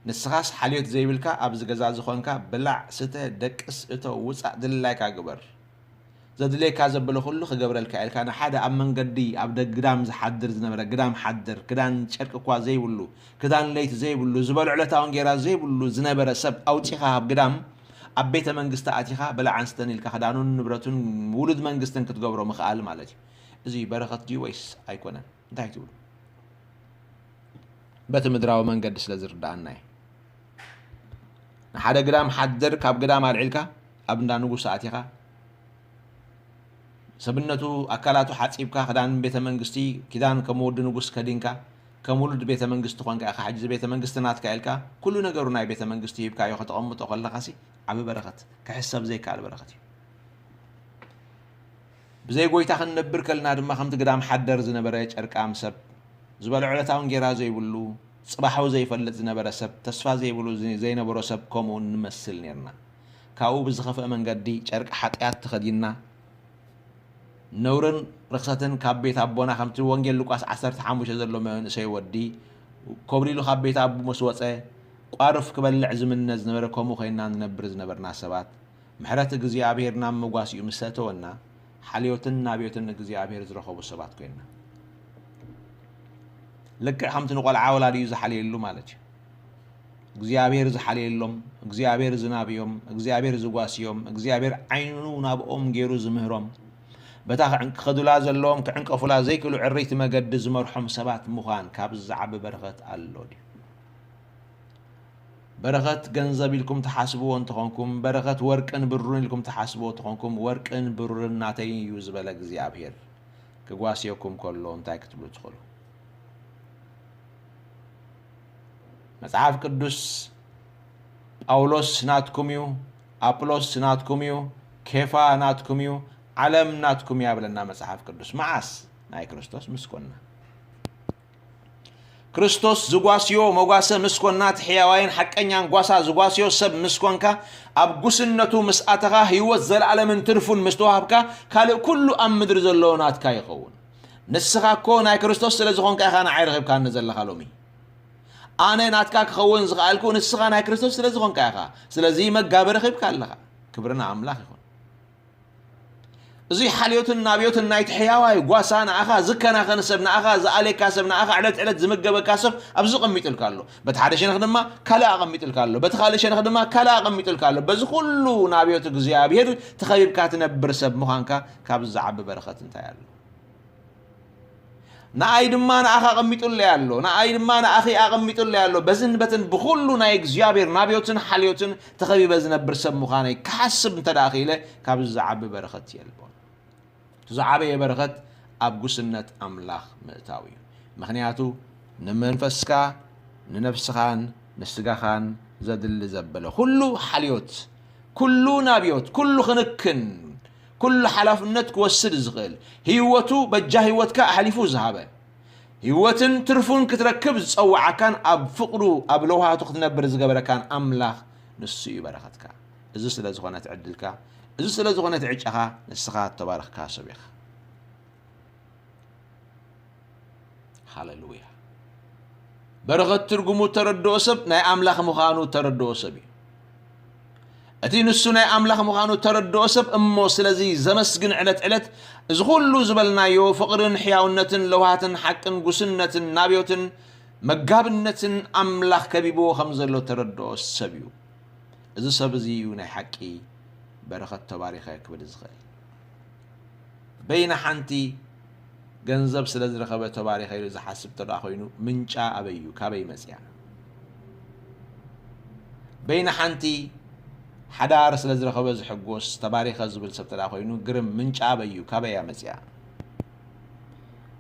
ንስኻስ ሓልዮት ዘይብልካ ኣብዚ ገዛ ዝኾንካ ብላዕ፣ ስተ፣ ደቅስ፣ እቶ፣ ውጻእ፣ ድላይካ ግበር። ዘድልየካ ዘበለ ኩሉ ክገብረልካ ኢልካ ንሓደ ኣብ መንገዲ ኣብ ደግ ግዳም ዝሓድር ዝነበረ ግዳም ሓድር፣ ክዳን ጨርቂ እኳ ዘይብሉ፣ ክዳን ለይቲ ዘይብሉ፣ ዝበልዖ ዕለታዊ እንጌራ ዘይብሉ ዝነበረ ሰብ ኣውጺኻ ካብ ግዳም ኣብ ቤተ መንግስቲ ኣቲኻ ብላዕን ስተን ኢልካ ክዳኑን ንብረቱን ውሉድ መንግስትን ክትገብሮ ምኽኣል ማለት እዩ። እዚ በረኸት ድዩ ወይስ ኣይኮነን? እንታይ ትብሉ? በቲ ምድራዊ መንገዲ ስለ ዝርድኣና እዩ። ንሓደ ግዳም ሓድር ካብ ግዳም ኣልዒልካ ኣብ እንዳ ንጉስ ኣቲኻ ሰብነቱ ኣካላቱ ሓጺብካ ክዳን ቤተ መንግስቲ ኪዳን ከም ወዲ ንጉስ ከዲንካ ከም ውሉድ ቤተ መንግስቲ ኾንካ ኢኻ። ሕጂ እዚ ቤተ መንግስቲ ናትካ ኢልካ ኩሉ ነገሩ ናይ ቤተ መንግስቲ ሂብካዮ ከተቐምጦ ከለኻሲ ዓቢ በረኸት፣ ክሕሰብ ዘይከኣል በረኸት እዩ። ብዘይ ጎይታ ክንነብር ከልና ድማ ከምቲ ግዳም ሓደር ዝነበረ ጨርቃም ሰብ፣ ዝበልዖ ዕለታዊ እንጌራ ዘይብሉ፣ ጽባሑ ዘይፈልጥ ዝነበረ ሰብ፣ ተስፋ ዘይብሉ ዝ-፣ ዘይነበሮ ሰብ ከምኡ ንመስል ኔርና። ካብኡ ብዝኸፍአ መንገዲ ጨርቂ ሓጢኣት ተኸዲንና፣ ነውርን ርኽሰትን ካብ ቤት ኣቦና፣ ከምቲ ወንጌል ሉቃስ ዓሰርተ ሓሙሽተ ዘሎ መንእሰይ ወዲ ኮብሊሉ ካብ ቤት ኣቡ ምስ ወጸ፣ ቋርፍ ክበልዕ ዝምነ ዝነበረ፣ ከምኡ ኮይንና ንነብር ዝነበርና ሰባት፣ ምሕረት እግዚኣብሔር ናብ መጓሲኡ ምስ ኣእተወና፣ ሓልዮትን ናብዮትን እግዚኣብሔር ዝረኸቡ ሰባት ኮይንና። ልክዕ ከምቲ ንቆልዓ ወላዲኡ ዝሓልየሉ ማለት እዩ። እግዚኣብሔር ዝሓልየሎም፣ እግዚኣብሔር ዝናብዮም፣ እግዚኣብሔር ዝጓስዮም፣ እግዚኣብሔር ዓይኑ ናብኦም ገይሩ ዝምህሮም፣ በታ ክዕን-፣ ክኸዱላ ዘለዎም ክዕንቀፉላ ዘይክእሉ ዕርይቲ መገዲ ዝመርሖም ሰባት ምዃን ካብዚ ዝዓቢ በረኸት ኣሎ ድዩ? በረኸት ገንዘብ ኢልኩም ትሓስብዎ እንተኾንኩም፣ በረኸት ወርቅን ብሩርን ኢልኩም ትሓስብዎ እንተኾንኩም፣ ወርቅን ብሩርን ናተይ እዩ ዝበለ እግዚኣብሔር ክጓስየኩም ከሎ እንታይ ክትብሉ ትኽእሉ? መጽሓፍ ቅዱስ ጳውሎስ ናትኩም እዩ፣ ኣጵሎስ ናትኩም እዩ፣ ኬፋ ናትኩም እዩ፣ ዓለም ናትኩም እያ ብለና መጽሓፍ ቅዱስ። መዓስ? ናይ ክርስቶስ ምስ ኮንና። ክርስቶስ ዝጓስዮ መጓሰ ምስ ኮንና፣ እቲ ሕያዋይን ሓቀኛን ጓሳ ዝጓስዮ ሰብ ምስ ኮንካ፣ ኣብ ጉስነቱ ምስ ኣተኻ፣ ህይወት ዘለኣለምን ትርፉን ምስ ተዋህብካ፣ ካልእ ኩሉ ኣብ ምድሪ ዘሎ ናትካ ይኸውን። ንስኻ እኮ ናይ ክርስቶስ ስለ ዝኾንካ ኢኻ ንዓይ ረኺብካኒ ዘለኻ ሎሚ። ኣነ ናትካ ክኸውን ዝኸኣልኩ ንስኻ ናይ ክርስቶስ ስለ ዝኾንካ ኢኻ። ስለዚ መጋቢ ረኺብካ ኣለኻ። ክብሪ ንኣምላኽ ይኹን። እዚ ሓልዮትን ናብዮትን ናይቲ ሕያዋይ ጓሳ ንኣኻ ዝከናኸን ሰብ፣ ንኣኻ ዝኣልየካ ሰብ፣ ንኣኻ ዕለት ዕለት ዝምገበካ ሰብ ኣብዚ ቀሚጡልካ ኣሎ። በቲ ሓደ ሸነኽ ድማ ካልእ ኣቐሚጡልካ ኣሎ። በቲ ካልእ ሸነኽ ድማ ካልእ ኣቐሚጡልካ ኣሎ። በዚ ኩሉ ናብዮት እግዚኣብሔር ተኸቢብካ ትነብር ሰብ ምዃንካ ካብዚ ዝዓቢ በረኸት እንታይ ኣሎ? ንኣይ ድማ ንኣኻ ኣቐሚጡለይ ኣሎ፣ ንኣይ ድማ ንኣኺ ኣቐሚጡለይ ኣሎ። በዝን በትን ብኹሉ ናይ እግዚኣብሔር ናብዮትን ሓልዮትን ተኸቢበ ዝነብር ሰብ ምዃነይ ክሓስብ እንተ ደኣ ኽኢለ፣ ካብዚ ዝዓቢ በረኸት የልቦን። እቲ ዝዓበየ በረኸት ኣብ ጉስነት ኣምላኽ ምእታው እዩ። ምኽንያቱ ንመንፈስካ፣ ንነፍስኻን ንስጋኻን ዘድሊ ዘበለ ኩሉ ሓልዮት፣ ኩሉ ናብዮት፣ ኩሉ ክንክን፣ ኩሉ ሓላፍነት ክወስድ ዝኽእል፣ ህይወቱ በጃ ህይወትካ ኣሕሊፉ ዝሃበ፣ ህይወትን ትርፉን ክትረክብ ዝጸውዓካን ኣብ ፍቕሩ ኣብ ለውሃቱ ክትነብር ዝገበረካን ኣምላኽ ንሱ እዩ በረኸትካ። እዚ ስለ ዝኾነ እቲ ዕድልካ፣ እዚ ስለ ዝኾነ እቲ ዕጫኻ፣ ንስኻ እተባረኽካ ሰብ ኢኻ። ሃሌሉያ። በረኸት ትርጉሙ እተረድኦ ሰብ ናይ ኣምላኽ ምዃኑ እተረድኦ ሰብ እዩ። እቲ ንሱ ናይ ኣምላኽ ምዃኑ እተረድኦ ሰብ እሞ ስለዚ ዘመስግን ዕለት ዕለት እዚ ኹሉ ዝበልናዮ ፍቕርን ሕያውነትን ለውሃትን ሓቅን ጉስነትን ናብዮትን መጋብነትን ኣምላኽ ከቢብዎ ከም ዘሎ እተረድኦ ሰብ እዩ። እዚ ሰብ እዚ እዩ ናይ ሓቂ በረኸት ተባሪኸ ክብል ዝኽእል። በይና ሓንቲ ገንዘብ ስለ ዝረኸበ ተባሪኸ ኢሉ ዝሓስብ እንተ ደኣ ኮይኑ ምንጫ ኣበይ እዩ? ካበይ መጽያ? በይና ሓንቲ ሓዳር ስለ ዝረኸበ ዝሕጎስ ተባሪኸ ዝብል ሰብ እንተ ደኣ ኮይኑ ግርም ምንጫ ኣበይ እዩ? ካበይ እያ መጽያ?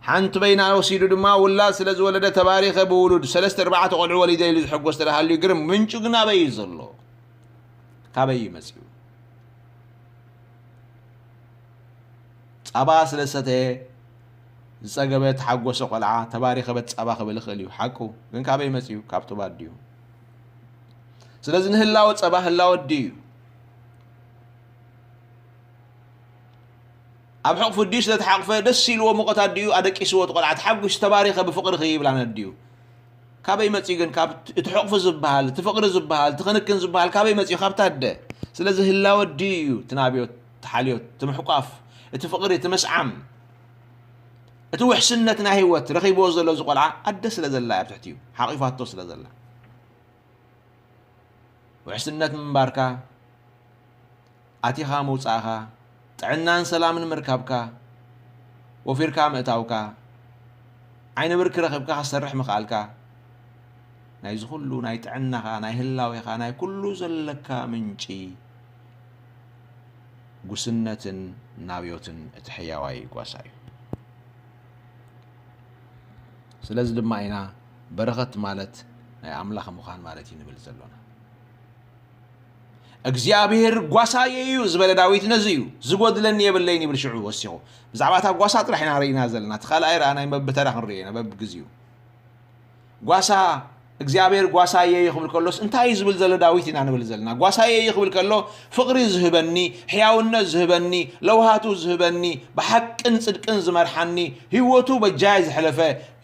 ሓንቲ በይና ወሲዱ ድማ ውላድ ስለ ዝወለደ ተባሪኸ ብውሉድ ሰለስተ ኣርባዕተ ቆልዑ ወሊደ ኢሉ ዝሕጎስ እንተ ደኣ ሃልዩ ግርም ምንጩ ግን ኣበይ እዩ ዘሎ? ካበይ እዩ መጽዩ? ጻባ ስለ ዝሰተየ ዝጸገበ፣ ተሓጎሰ ቆልዓ፣ ተባሪኸ በት ጻባ ክብል ይኽእል እዩ። ሓቁ። ግን ካበይ መጺኡ? ካብ ጡብ ኣዲኡ። ስለዚ ንህላወ ጸባ ህላወ ኣዲኡ እዩ። ኣብ ሕቑፉ ኣዲኡ ስለ ተሓቑፈ ደስ ኢልዎ ሙቐት ኣዲኡ ኣደቂስዎ እቲ ቆልዓ ተሓጒሱ ተባሪኸ ብፍቕርኺ ይብላ ነዲኡ። ካበይ መጺኡ ግን? ካብ እቲ ሕቑፊ ዝበሃል፣ እቲ ፍቕሪ ዝበሃል፣ እቲ ክንክን ዝበሃል ካበይ መጺኡ? ካብታ ኣደ። ስለዚ ህላወ ኣዲኡ እዩ እቲ ናብዮት፣ እቲ ሓልዮት፣ እቲ ምሕቋፍ፣ እቲ ፍቕሪ፣ እቲ ምስዓም፣ እቲ ውሕስነት ናይ ህይወት ረኺብዎ ዘሎ እዚ ቆልዓ ኣደ ስለ ዘላ እያ ኣብ ትሕቲኡ ሓቒፋቶ ስለ ዘላ። ውሕስነት ምንባርካ፣ ኣቲኻ ምውጻእኻ፣ ጥዕናን ሰላምን ምርካብካ፣ ወፊርካ ምእታውካ፣ ዓይኒ ብርኪ ረኺብካ ክትሰርሕ ምኽኣልካ፣ ናይዚ ኩሉ ናይ ጥዕናኻ፣ ናይ ህላዌኻ፣ ናይ ኩሉ ዘለካ ምንጪ ጉስነትን ናብዮትን እቲ ሕያዋይ ጓሳ እዩ። ስለዚ ድማ ኢና በረኸት ማለት ናይ ኣምላኽ ምዃን ማለት እዩ ንብል ዘሎና። እግዚኣብሔር ጓሳየ እዩ ዝበለ ዳዊት ነዚ እዩ። ዝጎድለኒ የብለይን ይብል ሽዑ ወሲኹ። ብዛዕባ እታ ጓሳ ጥራሕ ኢና ርኢና ዘለና። እቲ ካልኣይ ረኣ ናይ በብተራ ክንርኢ ኢና በብግዜኡ። ጓሳ እግዚኣብሔር ጓሳየ እዩ ክብል ከሎስ እንታይ እዩ ዝብል ዘሎ ዳዊት ኢና ንብል ዘለና። ጓሳየ እዩ ክብል ከሎ ፍቕሪ ዝህበኒ፣ ሕያውነት ዝህበኒ፣ ለውሃቱ ዝህበኒ፣ ብሓቅን ጽድቅን ዝመርሓኒ፣ ህይወቱ በጃይ ዘሕለፈ፣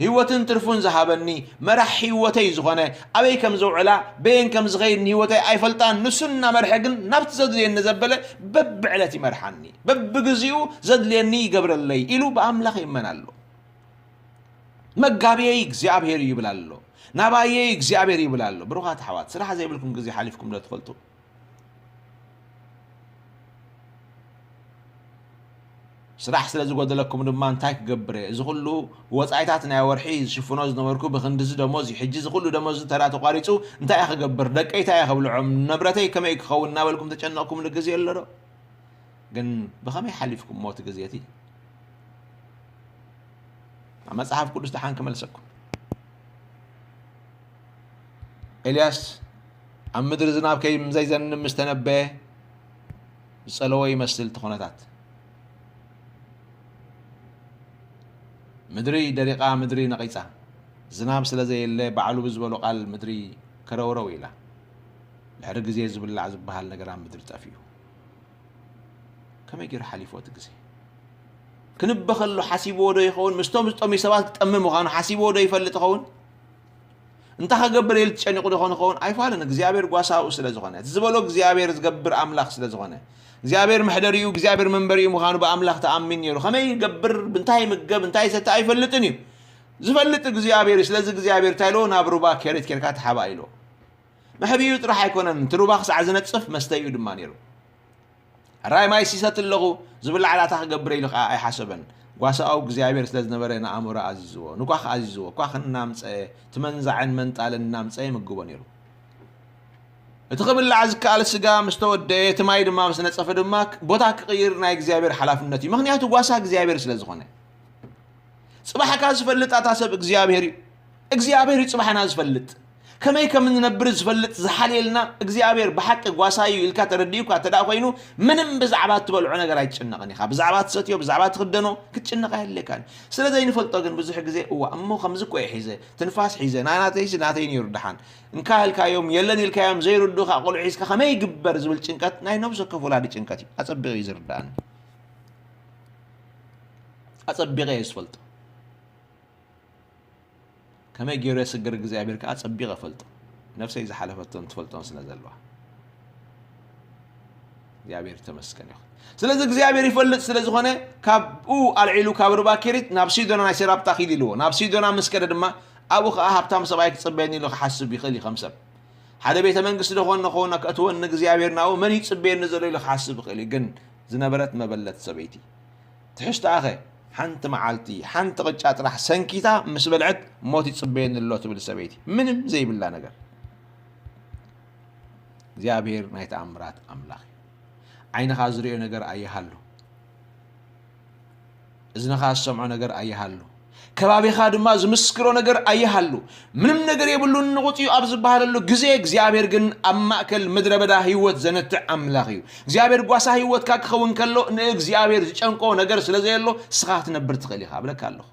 ህይወትን ትርፉን ዝሃበኒ፣ መራሕ ህይወተይ ዝኾነ፣ ኣበይ ከም ዘውዕላ፣ በየን ከም ዝኸይድ ንህይወተይ ኣይፈልጣን። ንሱ እናመርሐ ግን ናብቲ ዘድልየኒ ዘበለ በብዕለት ይመርሓኒ። በብግዚኡ ዘድልየኒ ይገብረለይ ኢሉ ብኣምላኽ ይእመን ኣሎ። መጋብየይ እግዚኣብሔር እዩ ይብል ኣሎ። ናባየይ እግዚኣብሔር ይብል ኣሎ። ብሩኻት ኣሕዋት፣ ስራሕ ዘይብልኩም ግዜ ሓሊፍኩም ዶ ትፈልጡ? ስራሕ ስለ ዝጎደለኩም ድማ እንታይ ክገብር እየ? እዚ ኩሉ ወጻኢታት ናይ ወርሒ ዝሽፍኖ ዝነበርኩ ብክንድዚ ደሞዝ እዩ። ሕጂ እዚ ኩሉ ደሞዝ ተራ ተቋሪጹ እንታይ እየ ክገብር? ደቀይ እንታይ እየ ከብልዖም? ንብረተይ ከመይ ክኸውን እናበልኩም ተጨነቕኩምሉ ግዜ ኣሎ ዶ? ግን ብኸመይ ሓሊፍኩምዎ እቲ ግዜ እቲ? ኣብ መጽሓፍ ቅዱስ ደሓን ክመልሰኩም። ኤልያስ ኣብ ምድሪ ዝናብ ከም ዘይዘንብ ምስ ተነበየ ዝጸለዎ ይመስል እቲ ኩነታት። ምድሪ ደሪቓ፣ ምድሪ ነቒጻ። ዝናብ ስለ ዘየለ ባዕሉ ብዝበሎ ቃል ምድሪ ከረውረው ኢላ። ድሕሪ ግዜ ዝብላዕ ዝበሃል ነገር ኣብ ምድሪ ጠፊኡ። ከመይ ገይሩ ሓሊፎ እቲ ግዜ? ክንበ ከሎ ሓሲብዎ ዶ ይኸውን? ምስቶም ዝጠምዩ ሰባት ክጠሚ ምዃኑ ሓሲብዎ ዶ ይፈልጥ ይኸውን? እንታይ ክገብር ኢሉ ተጨኒቑ ዶ ይኸውን? ይኸውን? ኣይፋልን። እግዚኣብሔር ጓሳኡ ስለ ዝኾነ፣ እቲ ዝበሎ እግዚኣብሔር ዝገብር ኣምላኽ ስለ ዝኾነ፣ እግዚኣብሔር መሕደሪኡ፣ እግዚኣብሔር መንበሪኡ ምዃኑ ብኣምላኽ ተኣሚን ነይሩ። ከመይ ይገብር፣ እንታይ ይምገብ፣ እንታይ ይሰተ ኣይፈልጥን እዩ። ዝፈልጥ እግዚኣብሔር እዩ። ስለዚ እግዚኣብሔር እንታይ ኢልዎ? ናብ ሩባ ኬሪት ኬርካ ተሓባእ ኢልዎ። መሕብኢኡ ጥራሕ ኣይኮነን፣ እቲ ሩባ ክሳዕ ዝነጽፍ መስተይኡ ድማ ነይሩ። ሕራይ ማይ ሲሰት ኣለኹ፣ ዝብላዕ ላታ ክገብር ኢሉ ኸዓ ኣይሓሰበን። ጓሳኡ እግዚኣብሔር ስለ ዝነበረ ንኣእምሮ ኣዚዝዎ፣ ንኳኽ ኣዚዝዎ። ኳኽ እናምጸአ፣ እቲ መንዛዕን መንጣልን እናምጸአ ይምግቦ ነይሩ። እቲ ክብላዕ ዝከኣል ስጋ ምስ ተወደአ፣ እቲ ማይ ድማ ምስ ነጸፈ ድማ፣ ቦታ ክቕይር ናይ እግዚኣብሔር ሓላፍነት እዩ። ምኽንያቱ ጓሳ እግዚኣብሔር ስለ ዝኾነ። ጽባሕካ ዝፈልጥ ኣታ ሰብ እግዚኣብሔር እዩ። እግዚኣብሔር እዩ ጽባሕና ዝፈልጥ። ከመይ ከም እንነብር ዝፈልጥ ዝሓልየልና እግዚኣብሔር ብሓቂ ጓሳ እዩ ኢልካ ተረዲኡካ እንተ ደኣ ኮይኑ፣ ምንም ብዛዕባ እትበልዖ ነገር ኣይትጭነቕን ኢኻ። ብዛዕባ ትሰትዮ፣ ብዛዕባ ትኽደኖ ክትጭነቕ ኣየድልየካን። ስለ ዘይንፈልጦ ግን ብዙሕ ግዜ፣ እዋ እሞ ከምዚ እኮ እየ ሒዘ፣ ትንፋስ ሒዘ፣ ናይ ናተይሲ ናተይ ነይሩ ደሓን። እንካ ኢልካዮም፣ የለን ኢልካዮም፣ ዘይርድኡኻ ቆልዑ ሒዝካ ከመይ ይግበር ዝብል ጭንቀት ናይ ነብሲ ወከፍ ወላዲ ጭንቀት እዩ። ኣጸቢቑ እዩ ዝርድኣኒ። ኣጸቢቐ እየ ዝፈልጦ። ከመይ ገይሩ የስግር እግዚኣብሔር ከኣ ኣጸቢቐ እፈልጦ። ነፍሰይ ዝሓለፈቶን ትፈልጦን ስለ ዘለዋ። እግዚኣብሔር ተመስገን ይኹን። ስለዚ እግዚኣብሔር ይፈልጥ ስለ ዝኾነ ካብኡ ኣልዒሉ ካብ ሩባ ኬሪት ናብ ሲዶና ናይ ሴራፕታ ኪድ ኢልዎ። ናብ ሲዶና ምስ ከደ ድማ ኣብኡ ከዓ ሃብታም ሰብኣይ ክፅበየኒ ኢሉ ክሓስብ ይኽእል እዩ። ከም ሰብ ሓደ ቤተ መንግስቲ ደኾን ንኸውን ከእትወኒ እግዚኣብሔር ናብኡ መን ይፅበየኒ ዘሎ ኢሉ ክሓስብ ይኽእል እዩ። ግን ዝነበረት መበለት ሰበይቲ ትሕዝቶኣኸ ሓንቲ መዓልቲ ሓንቲ ቅጫ ጥራሕ ሰንኪታ ምስ በልዐት ሞት ይፅበየኒ ኣሎ ትብል ሰበይቲ ምንም ዘይብላ ነገር እግዚኣብሔር ናይ ተኣምራት ኣምላኽ እዩ። ዓይንኻ ዝርእዮ ነገር ኣይሃሉ፣ እዝንኻ ዝሰምዖ ነገር ኣይሃሉ፣ ከባቢኻ ድማ ዝምስክሮ ነገር ኣይሃሉ። ምንም ነገር የብሉን ንቑፅ እዩ ኣብ ዝበሃለሉ ግዜ እግዚኣብሔር ግን ኣብ ማእከል ምድረ በዳ ህይወት ዘነትዕ ኣምላኽ እዩ። እግዚኣብሔር ጓሳ ህይወትካ ክኸውን ከሎ ንእግዚኣብሔር ዝጨንቆ ነገር ስለ ዘየሎ ንስኻ ክትነብር ትኽእል ኢኻ እብለካ ኣለኹ።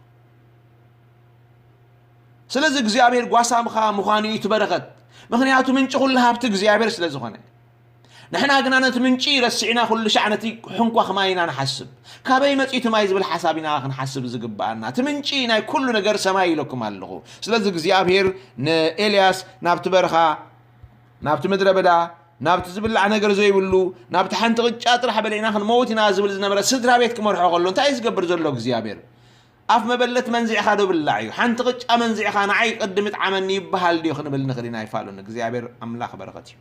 ስለዚ እግዚኣብሔር ጓሳምኻ ምዃኑ እዩ እቲ በረኸት። ምኽንያቱ ምንጪ ኩሉ ሃብቲ እግዚኣብሔር ስለ ዝኾነ። ንሕና ግና ነቲ ምንጪ ረሲዕና ኩሉ ሻዕ ነቲ ሕንኳኽ ማይ ኢና ንሓስብ። ካበይ መጺኡ እቲ ማይ ዝብል ሓሳብ ኢና ክንሓስብ ዝግብኣና። እቲ ምንጪ ናይ ኩሉ ነገር ሰማይ ኢለኩም ኣለኹ። ስለዚ እግዚኣብሔር ንኤልያስ ናብቲ በረኻ፣ ናብቲ ምድረ በዳ፣ ናብቲ ዝብላዕ ነገር ዘይብሉ፣ ናብቲ ሓንቲ ቅጫ ጥራሕ በሊዕና ክንመውት ኢና ዝብል ዝነበረ ስድራ ቤት ክመርሖ ከሎ እንታይ እዩ ዝገብር ዘሎ እግዚኣብሔር? ኣፍ መበለት መንዚዕኻ ዶ ብላዕ እዩ? ሓንቲ ቅጫ መንዚዕኻ ንዓይ ቅድሚ ጥዓመኒ ይበሃል ድዩ ክንብል ንኽእል ኢና? ኣይፋሉን። እግዚኣብሔር ኣምላኽ በረኸት እዩ።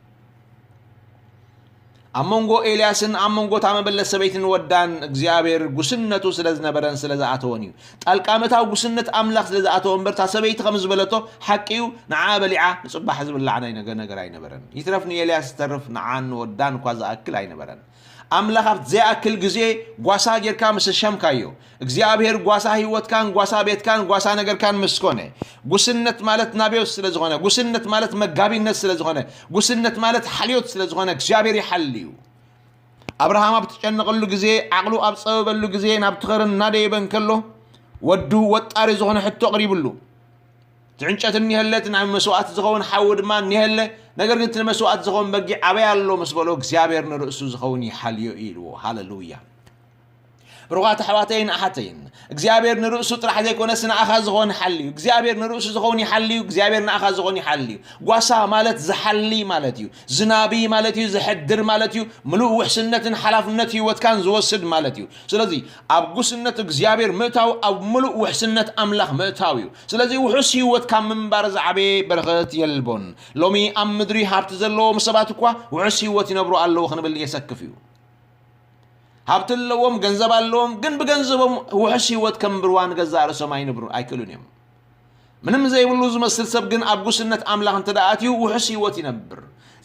ኣብ መንጎ ኤልያስን ኣብ መንጎ እታ መበለት ሰበይትን ወዳን እግዚኣብሔር ጉስነቱ ስለ ዝነበረን ስለ ዝኣተወን እዩ። ጣልቃ ምእታው ጉስነት ኣምላኽ ስለ ዝኣተወ እምበር እታ ሰበይቲ ከም ዝበለቶ ሓቂ እዩ፣ ንዓ በሊዓ ንጽባሕ ዝብላዕ ናይ ነገ ነገር ኣይነበረን። ይትረፍ ንኤልያስ ዝተርፍ ንዓን ንወዳን እኳ ዝኣክል ኣይነበረን። ኣምላኽ ኣብቲ ዘይኣክል ግዜ ጓሳ ጌርካ ምስ ሸምካዮ እግዚኣብሔር ጓሳ ህይወትካን ጓሳ ቤትካን ጓሳ ነገርካን ምስ ኮነ፣ ጉስነት ማለት ናብዮት ስለ ዝኾነ፣ ጉስነት ማለት መጋቢነት ስለ ዝኾነ፣ ጉስነት ማለት ሓልዮት ስለ ዝኾነ እግዚኣብሔር ይሓሊ እዩ። ኣብርሃም ኣብ ትጨነቐሉ ግዜ፣ ዓቕሉ ኣብ ጸበበሉ ግዜ ናብቲ ኸረን እናደየበ እንከሎ ወዱ ወጣሪ ዝኾነ ሕቶ ኣቕሪብሉ። እቲ ዕንጨት እኒሀለ፣ እቲ ናይ መስዋእቲ ዝኸውን ሓዊ ድማ እኒሀለ፣ ነገር ግን እቲ ንመስዋእቲ ዝኸውን በጊዕ ኣበይ ኣሎ ምስ በሎ እግዚኣብሔር ንርእሱ ዝኸውን ይሓልዮ እዩ ኢልዎ። ሃለሉያ። ብሩኻት ኣሕዋተይን ኣሓተይን፣ እግዚኣብሔር ንርእሱ ጥራሕ ዘይኮነስ ንኣኻ ዝኾን ሓልዩ። እግዚኣብሔር ንርእሱ ዝኾን ይሓልዩ፣ እግዚኣብሔር ንኣኻ ዝኾን ይሓልዩ። ጓሳ ማለት ዝሓሊ ማለት እዩ። ዝናቢ ማለት እዩ፣ ዝሕድር ማለት እዩ። ምሉእ ውሕስነትን ሓላፍነት ህይወትካን ዝወስድ ማለት እዩ። ስለዚ ኣብ ጉስነት እግዚኣብሔር ምእታው ኣብ ምሉእ ውሕስነት ኣምላኽ ምእታው እዩ። ስለዚ ውሑስ ህይወት ካብ ምንባር ዝዓበየ በረኸት የልቦን። ሎሚ ኣብ ምድሪ ሃብቲ ዘለዎም ሰባት እኳ ውሑስ ህይወት ይነብሩ ኣለዉ ክንብል የሰክፍ እዩ። ሃብቲ ኣለዎም፣ ገንዘብ ኣለዎም፣ ግን ብገንዘቦም ውሑስ ህይወት ከንብርዋ ንገዛእ ርእሶም ኣይንብሩ ኣይክእሉን እዮም። ምንም ዘይብሉ ዝመስል ሰብ ግን ኣብ ጉስነት ኣምላኽ እንተ ደኣ ኣትዩ ውሑስ ህይወት ይነብር።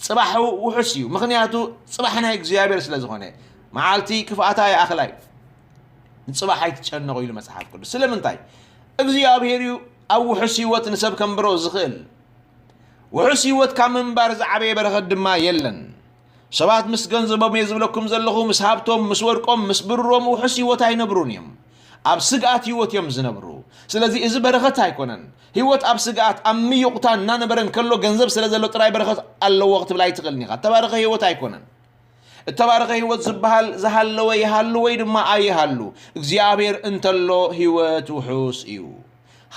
ጽባሕ ውሑስ እዩ፣ ምኽንያቱ ጽባሕ ናይ እግዚኣብሔር ስለ ዝኾነ። መዓልቲ ክፍኣታ ይኣኽላ እዩ፣ ንጽባሕ ኣይትጨነቑ ኢሉ መጽሓፍ ቅዱስ። ስለምንታይ? እግዚኣብሔር እዩ ኣብ ውሑስ ህይወት ንሰብ ከንብሮ ዝኽእል። ውሑስ ህይወት ካብ ምንባር ዝዓበየ በረኸት ድማ የለን። ሰባት ምስ ገንዘቦም እየ ዝብለኩም ዘለኹ፣ ምስ ሃብቶም፣ ምስ ወርቆም፣ ምስ ብሩሮም ውሑስ ህይወት ኣይነብሩን እዮም። ኣብ ስግኣት ህይወት እዮም ዝነብሩ። ስለዚ እዚ በረኸት ኣይኮነን። ህይወት ኣብ ስግኣት፣ ኣብ ምይቑታ እናነበረ እንከሎ ገንዘብ ስለ ዘሎ ጥራይ በረኸት ኣለዎ ክትብል ኣይትኽእልን ኢኻ። እተባረኸ ህይወት ኣይኮነን። እተባረኸ ህይወት ዝበሃል ዝሃለወ ይሃሉ ወይ ድማ ኣይሃሉ፣ እግዚኣብሔር እንተሎ ህይወት ውሑስ እዩ።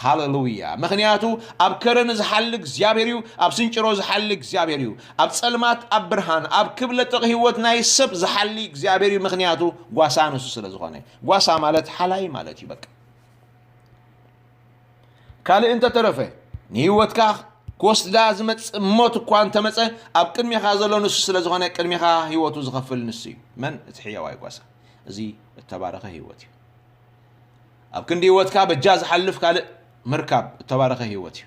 ሃሌሉያ። ምኽንያቱ ኣብ ከረን ዝሓሊ እግዚኣብሔር እዩ፣ ኣብ ስንጭሮ ዝሓሊ እግዚኣብሔር እዩ፣ ኣብ ጸልማት ኣብ ብርሃን፣ ኣብ ክብለጥቕ ህይወት ናይ ሰብ ዝሓሊ እግዚኣብሔር እዩ። ምኽንያቱ ጓሳ ንሱ ስለ ዝኾነ። ጓሳ ማለት ሓላይ ማለት እዩ። በቃ ካልእ እንተተረፈ ንህይወትካ ክወስዳ ዝመጽእ ሞት እኳ እንተመጸ ኣብ ቅድሜኻ ዘሎ ንሱ ስለ ዝኾነ ቅድሜኻ ህይወቱ ዝኸፍል ንሱ እዩ። መን? እቲ ሕያዋይ ጓሳ። እዚ እተባረኸ ህይወት እዩ። ኣብ ክንዲ ህይወትካ በጃ ዝሓልፍ ካልእ ምርካብ እተባረኸ ህይወት እዩ።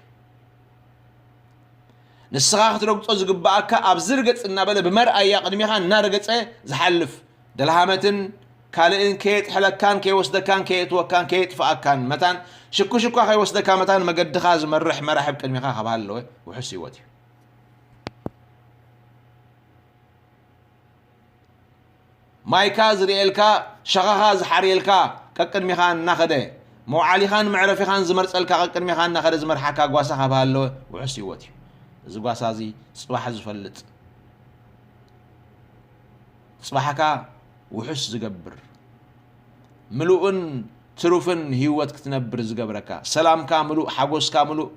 ንስኻ ክትረግጾ ዝግብኣካ ኣብዚ ርገጽ እናበለ ብመርኣያ ቅድሜኻ እናረገጸ ዝሓልፍ ደልሃመትን ካልእን ከየጥሕለካን ከይወስደካን ከየእትወካን ከየጥፍኣካን መታን ሽኩሽኳ ከይወስደካ መታን መገድኻ ዝመርሕ መራሒ ኣብ ቅድሜኻ ካብ ሃለወ ውሑስ ህይወት እዩ። ማይካ ዝርእየልካ፣ ሸኻኻ ዝሓርየልካ፣ ቀቅድሚኻ እናኸደ፣ መውዓሊኻን መዕረፊኻን ዝመርጸልካ፣ ቀቅድሚኻ እናኸደ ዝመርሓካ ጓሳ ካብ ሃለወ ውሑስ ህይወት እዩ። እዚ ጓሳ እዚ ጽባሕ ዝፈልጥ፣ ጽባሕካ ውሑስ ዝገብር፣ ምሉእን ትሩፍን ህይወት ክትነብር ዝገብረካ፣ ሰላምካ ምሉእ፣ ሓጎስካ ምሉእ፣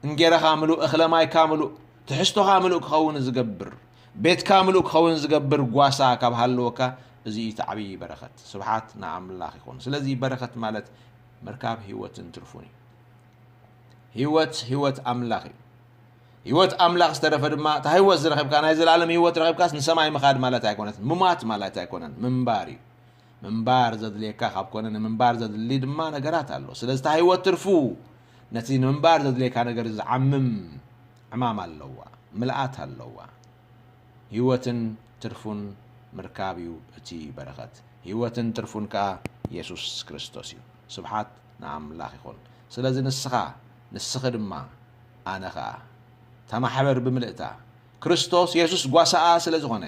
እንጌራኻ ምሉእ፣ እኽለ ማይካ ምሉእ፣ ትሕዝቶኻ ምሉእ ክኸውን ዝገብር፣ ቤትካ ምሉእ ክኸውን ዝገብር ጓሳ ካብ ሃለወካ፣ እዚ እዩ እቲ ዓብዪ በረኸት። ስብሓት ንኣምላኽ ይኹን። ስለዚ በረኸት ማለት ምርካብ ህይወትን ትርፉን እዩ። ህይወት፣ ህይወት ኣምላኽ እዩ። ህይወት ኣምላኽ ዝተረፈ ድማ፣ እታ ህይወት ዝረኸብካ፣ ናይ ዘላለም ህይወት ረኸብካስ ንሰማይ ምኻድ ማለት ኣይኮነትን። ምማት ማለት ኣይኮነን። ምንባር እዩ። ምንባር ዘድልየካ ካብ ኮነ፣ ንምንባር ዘድሊ ድማ ነገራት ኣሎ። ስለዚ እታ ህይወት ትርፉ፣ ነቲ ንምንባር ዘድልየካ ነገር ዝዓምም ዕማም ኣለዋ፣ ምልኣት ኣለዋ። ህይወትን ትርፉን ምርካብ እዩ እቲ በረኸት። ህይወትን ትርፉን ከኣ የሱስ ክርስቶስ እዩ። ስብሓት ንኣምላኽ ይኹን። ስለዚ ንስኻ፣ ንስኺ ድማ፣ ኣነ ኸኣ፣ ተማሕበር ብምልእታ፣ ክርስቶስ የሱስ ጓሳኣ ስለ ዝኾነ፣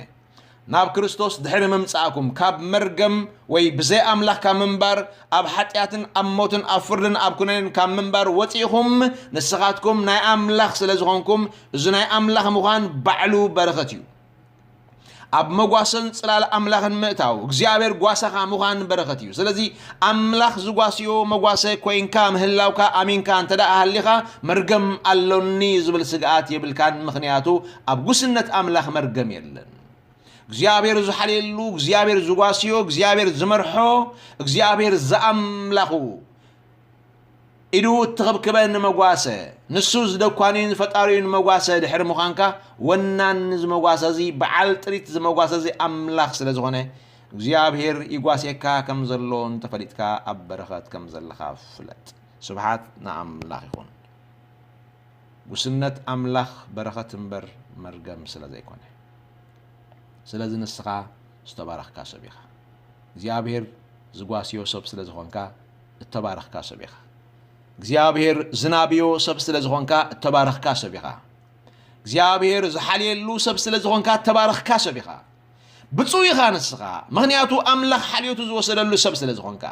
ናብ ክርስቶስ ድሕሪ ምምጻእኩም፣ ካብ መርገም ወይ ብዘይ ኣምላኽ ካብ ምንባር፣ ኣብ ሓጢኣትን ኣብ ሞትን ኣብ ፍርድን ኣብ ኩነኔን ካብ ምንባር ወጺእኹም፣ ንስኻትኩም ናይ ኣምላኽ ስለ ዝኾንኩም፣ እዚ ናይ ኣምላኽ ምዃን ባዕሉ በረኸት እዩ። ኣብ መጓሰን ጽላል ኣምላኽን ምእታው፣ እግዚኣብሔር ጓሳኻ ምዃን በረኸት እዩ። ስለዚ ኣምላኽ ዝጓስዮ መጓሰ ኮይንካ ምህላውካ ኣሚንካ እንተ ደኣ ሃሊኻ፣ መርገም ኣሎኒ ዝብል ስግኣት የብልካን። ምኽንያቱ ኣብ ጉስነት ኣምላኽ መርገም የለን። እግዚኣብሔር ዝሓልየሉ፣ እግዚኣብሔር ዝጓስዮ፣ እግዚኣብሔር ዝመርሖ፣ እግዚኣብሔር ዝኣምላኹ ኢዱ እትኽብክበ ንመጓሰ፣ ንሱ ዝደኳኒን ፈጣሪኡን መጓሰ ድሕሪ ምዃንካ፣ ወናኒ ዝመጓሰ እዚ፣ በዓል ጥሪት ዝመጓሰ እዚ ኣምላኽ ስለ ዝኾነ፣ እግዚኣብሔር ይጓስየካ ከም ዘሎ እንተፈሊጥካ፣ ኣብ በረኸት ከም ዘለኻ ፍለጥ። ስብሓት ንኣምላኽ ይኹን። ጉስነት ኣምላኽ በረኸት እምበር መርገም ስለ ዘይኮነ። ስለዚ ንስኻ ዝተባረኽካ ሰብ ኢኻ። እግዚኣብሔር ዝጓስዮ ሰብ ስለ ዝኾንካ እተባረኽካ ሰብ ኢኻ። እግዚኣብሔር ዝናብዮ ሰብ ስለ ዝኾንካ እተባረኽካ ሰብ ኢኻ። እግዚኣብሔር ዝሓልየሉ ሰብ ስለ ዝኾንካ እተባረኽካ ሰብ ኢኻ። ብፁዕ ኢኻ ንስኻ፣ ምኽንያቱ ኣምላኽ ሓልዮቱ ዝወሰደሉ ሰብ ስለ ዝኾንካ።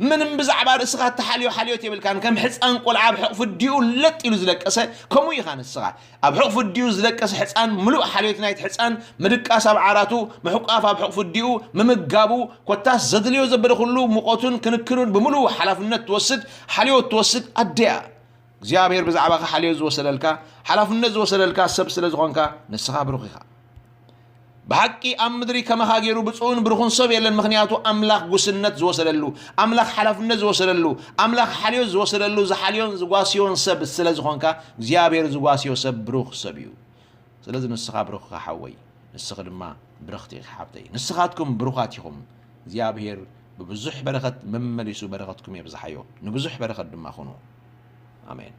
ምንም ብዛዕባ ርእስኻ እትሓልዮ ሓልዮት የብልካን። ከም ሕፃን ቆልዓ ኣብ ሕቑፊ ኣዲኡ ለጥ ኢሉ ዝለቀሰ፣ ከምኡ ኢኻ ንስኻ። ኣብ ሕቑፊ ኣዲኡ ዝለቀሰ ሕፃን፣ ምሉእ ሓልዮት ናይቲ ሕፃን፣ ምድቃስ ኣብ ዓራቱ፣ ምሕቋፍ ኣብ ሕቑፊ ኣዲኡ፣ ምምጋቡ፣ ኮታስ ዘድልዮ ዘበለ ኩሉ ሙቐቱን ክንክኑን ብምሉእ ሓላፍነት ትወስድ፣ ሓልዮት ትወስድ ኣደ እያ። እግዚኣብሔር ብዛዕባኻ ሓልዮት ዝወሰደልካ፣ ሓላፍነት ዝወሰደልካ ሰብ ስለ ዝኾንካ፣ ንስኻ ብሩኽ ኢኻ። ብሓቂ ኣብ ምድሪ ከማኻ ገይሩ ብፁዕን ብሩኽን ሰብ የለን። ምኽንያቱ ኣምላኽ ጉስነት ዝወሰደሉ፣ ኣምላኽ ሓላፍነት ዝወሰደሉ፣ ኣምላኽ ሓልዮት ዝወሰደሉ፣ ዝሓልዮን ዝጓስዮን ሰብ ስለ ዝኾንካ፣ እግዚኣብሔር ዝጓስዮ ሰብ ብሩኽ ሰብ እዩ። ስለዚ ንስኻ ብሩኽ ኢኻ ሓወይ፣ ንስኺ ድማ ብርኽቲ ኢኺ ሓብተይ። ንስኻትኩም ብሩኻት ኢኹም። እግዚኣብሔር ብብዙሕ በረኸት መመሊሱ በረኸትኩም የብዝሓዮ። ንብዙሕ በረኸት ድማ ኩኑ። ኣሜን።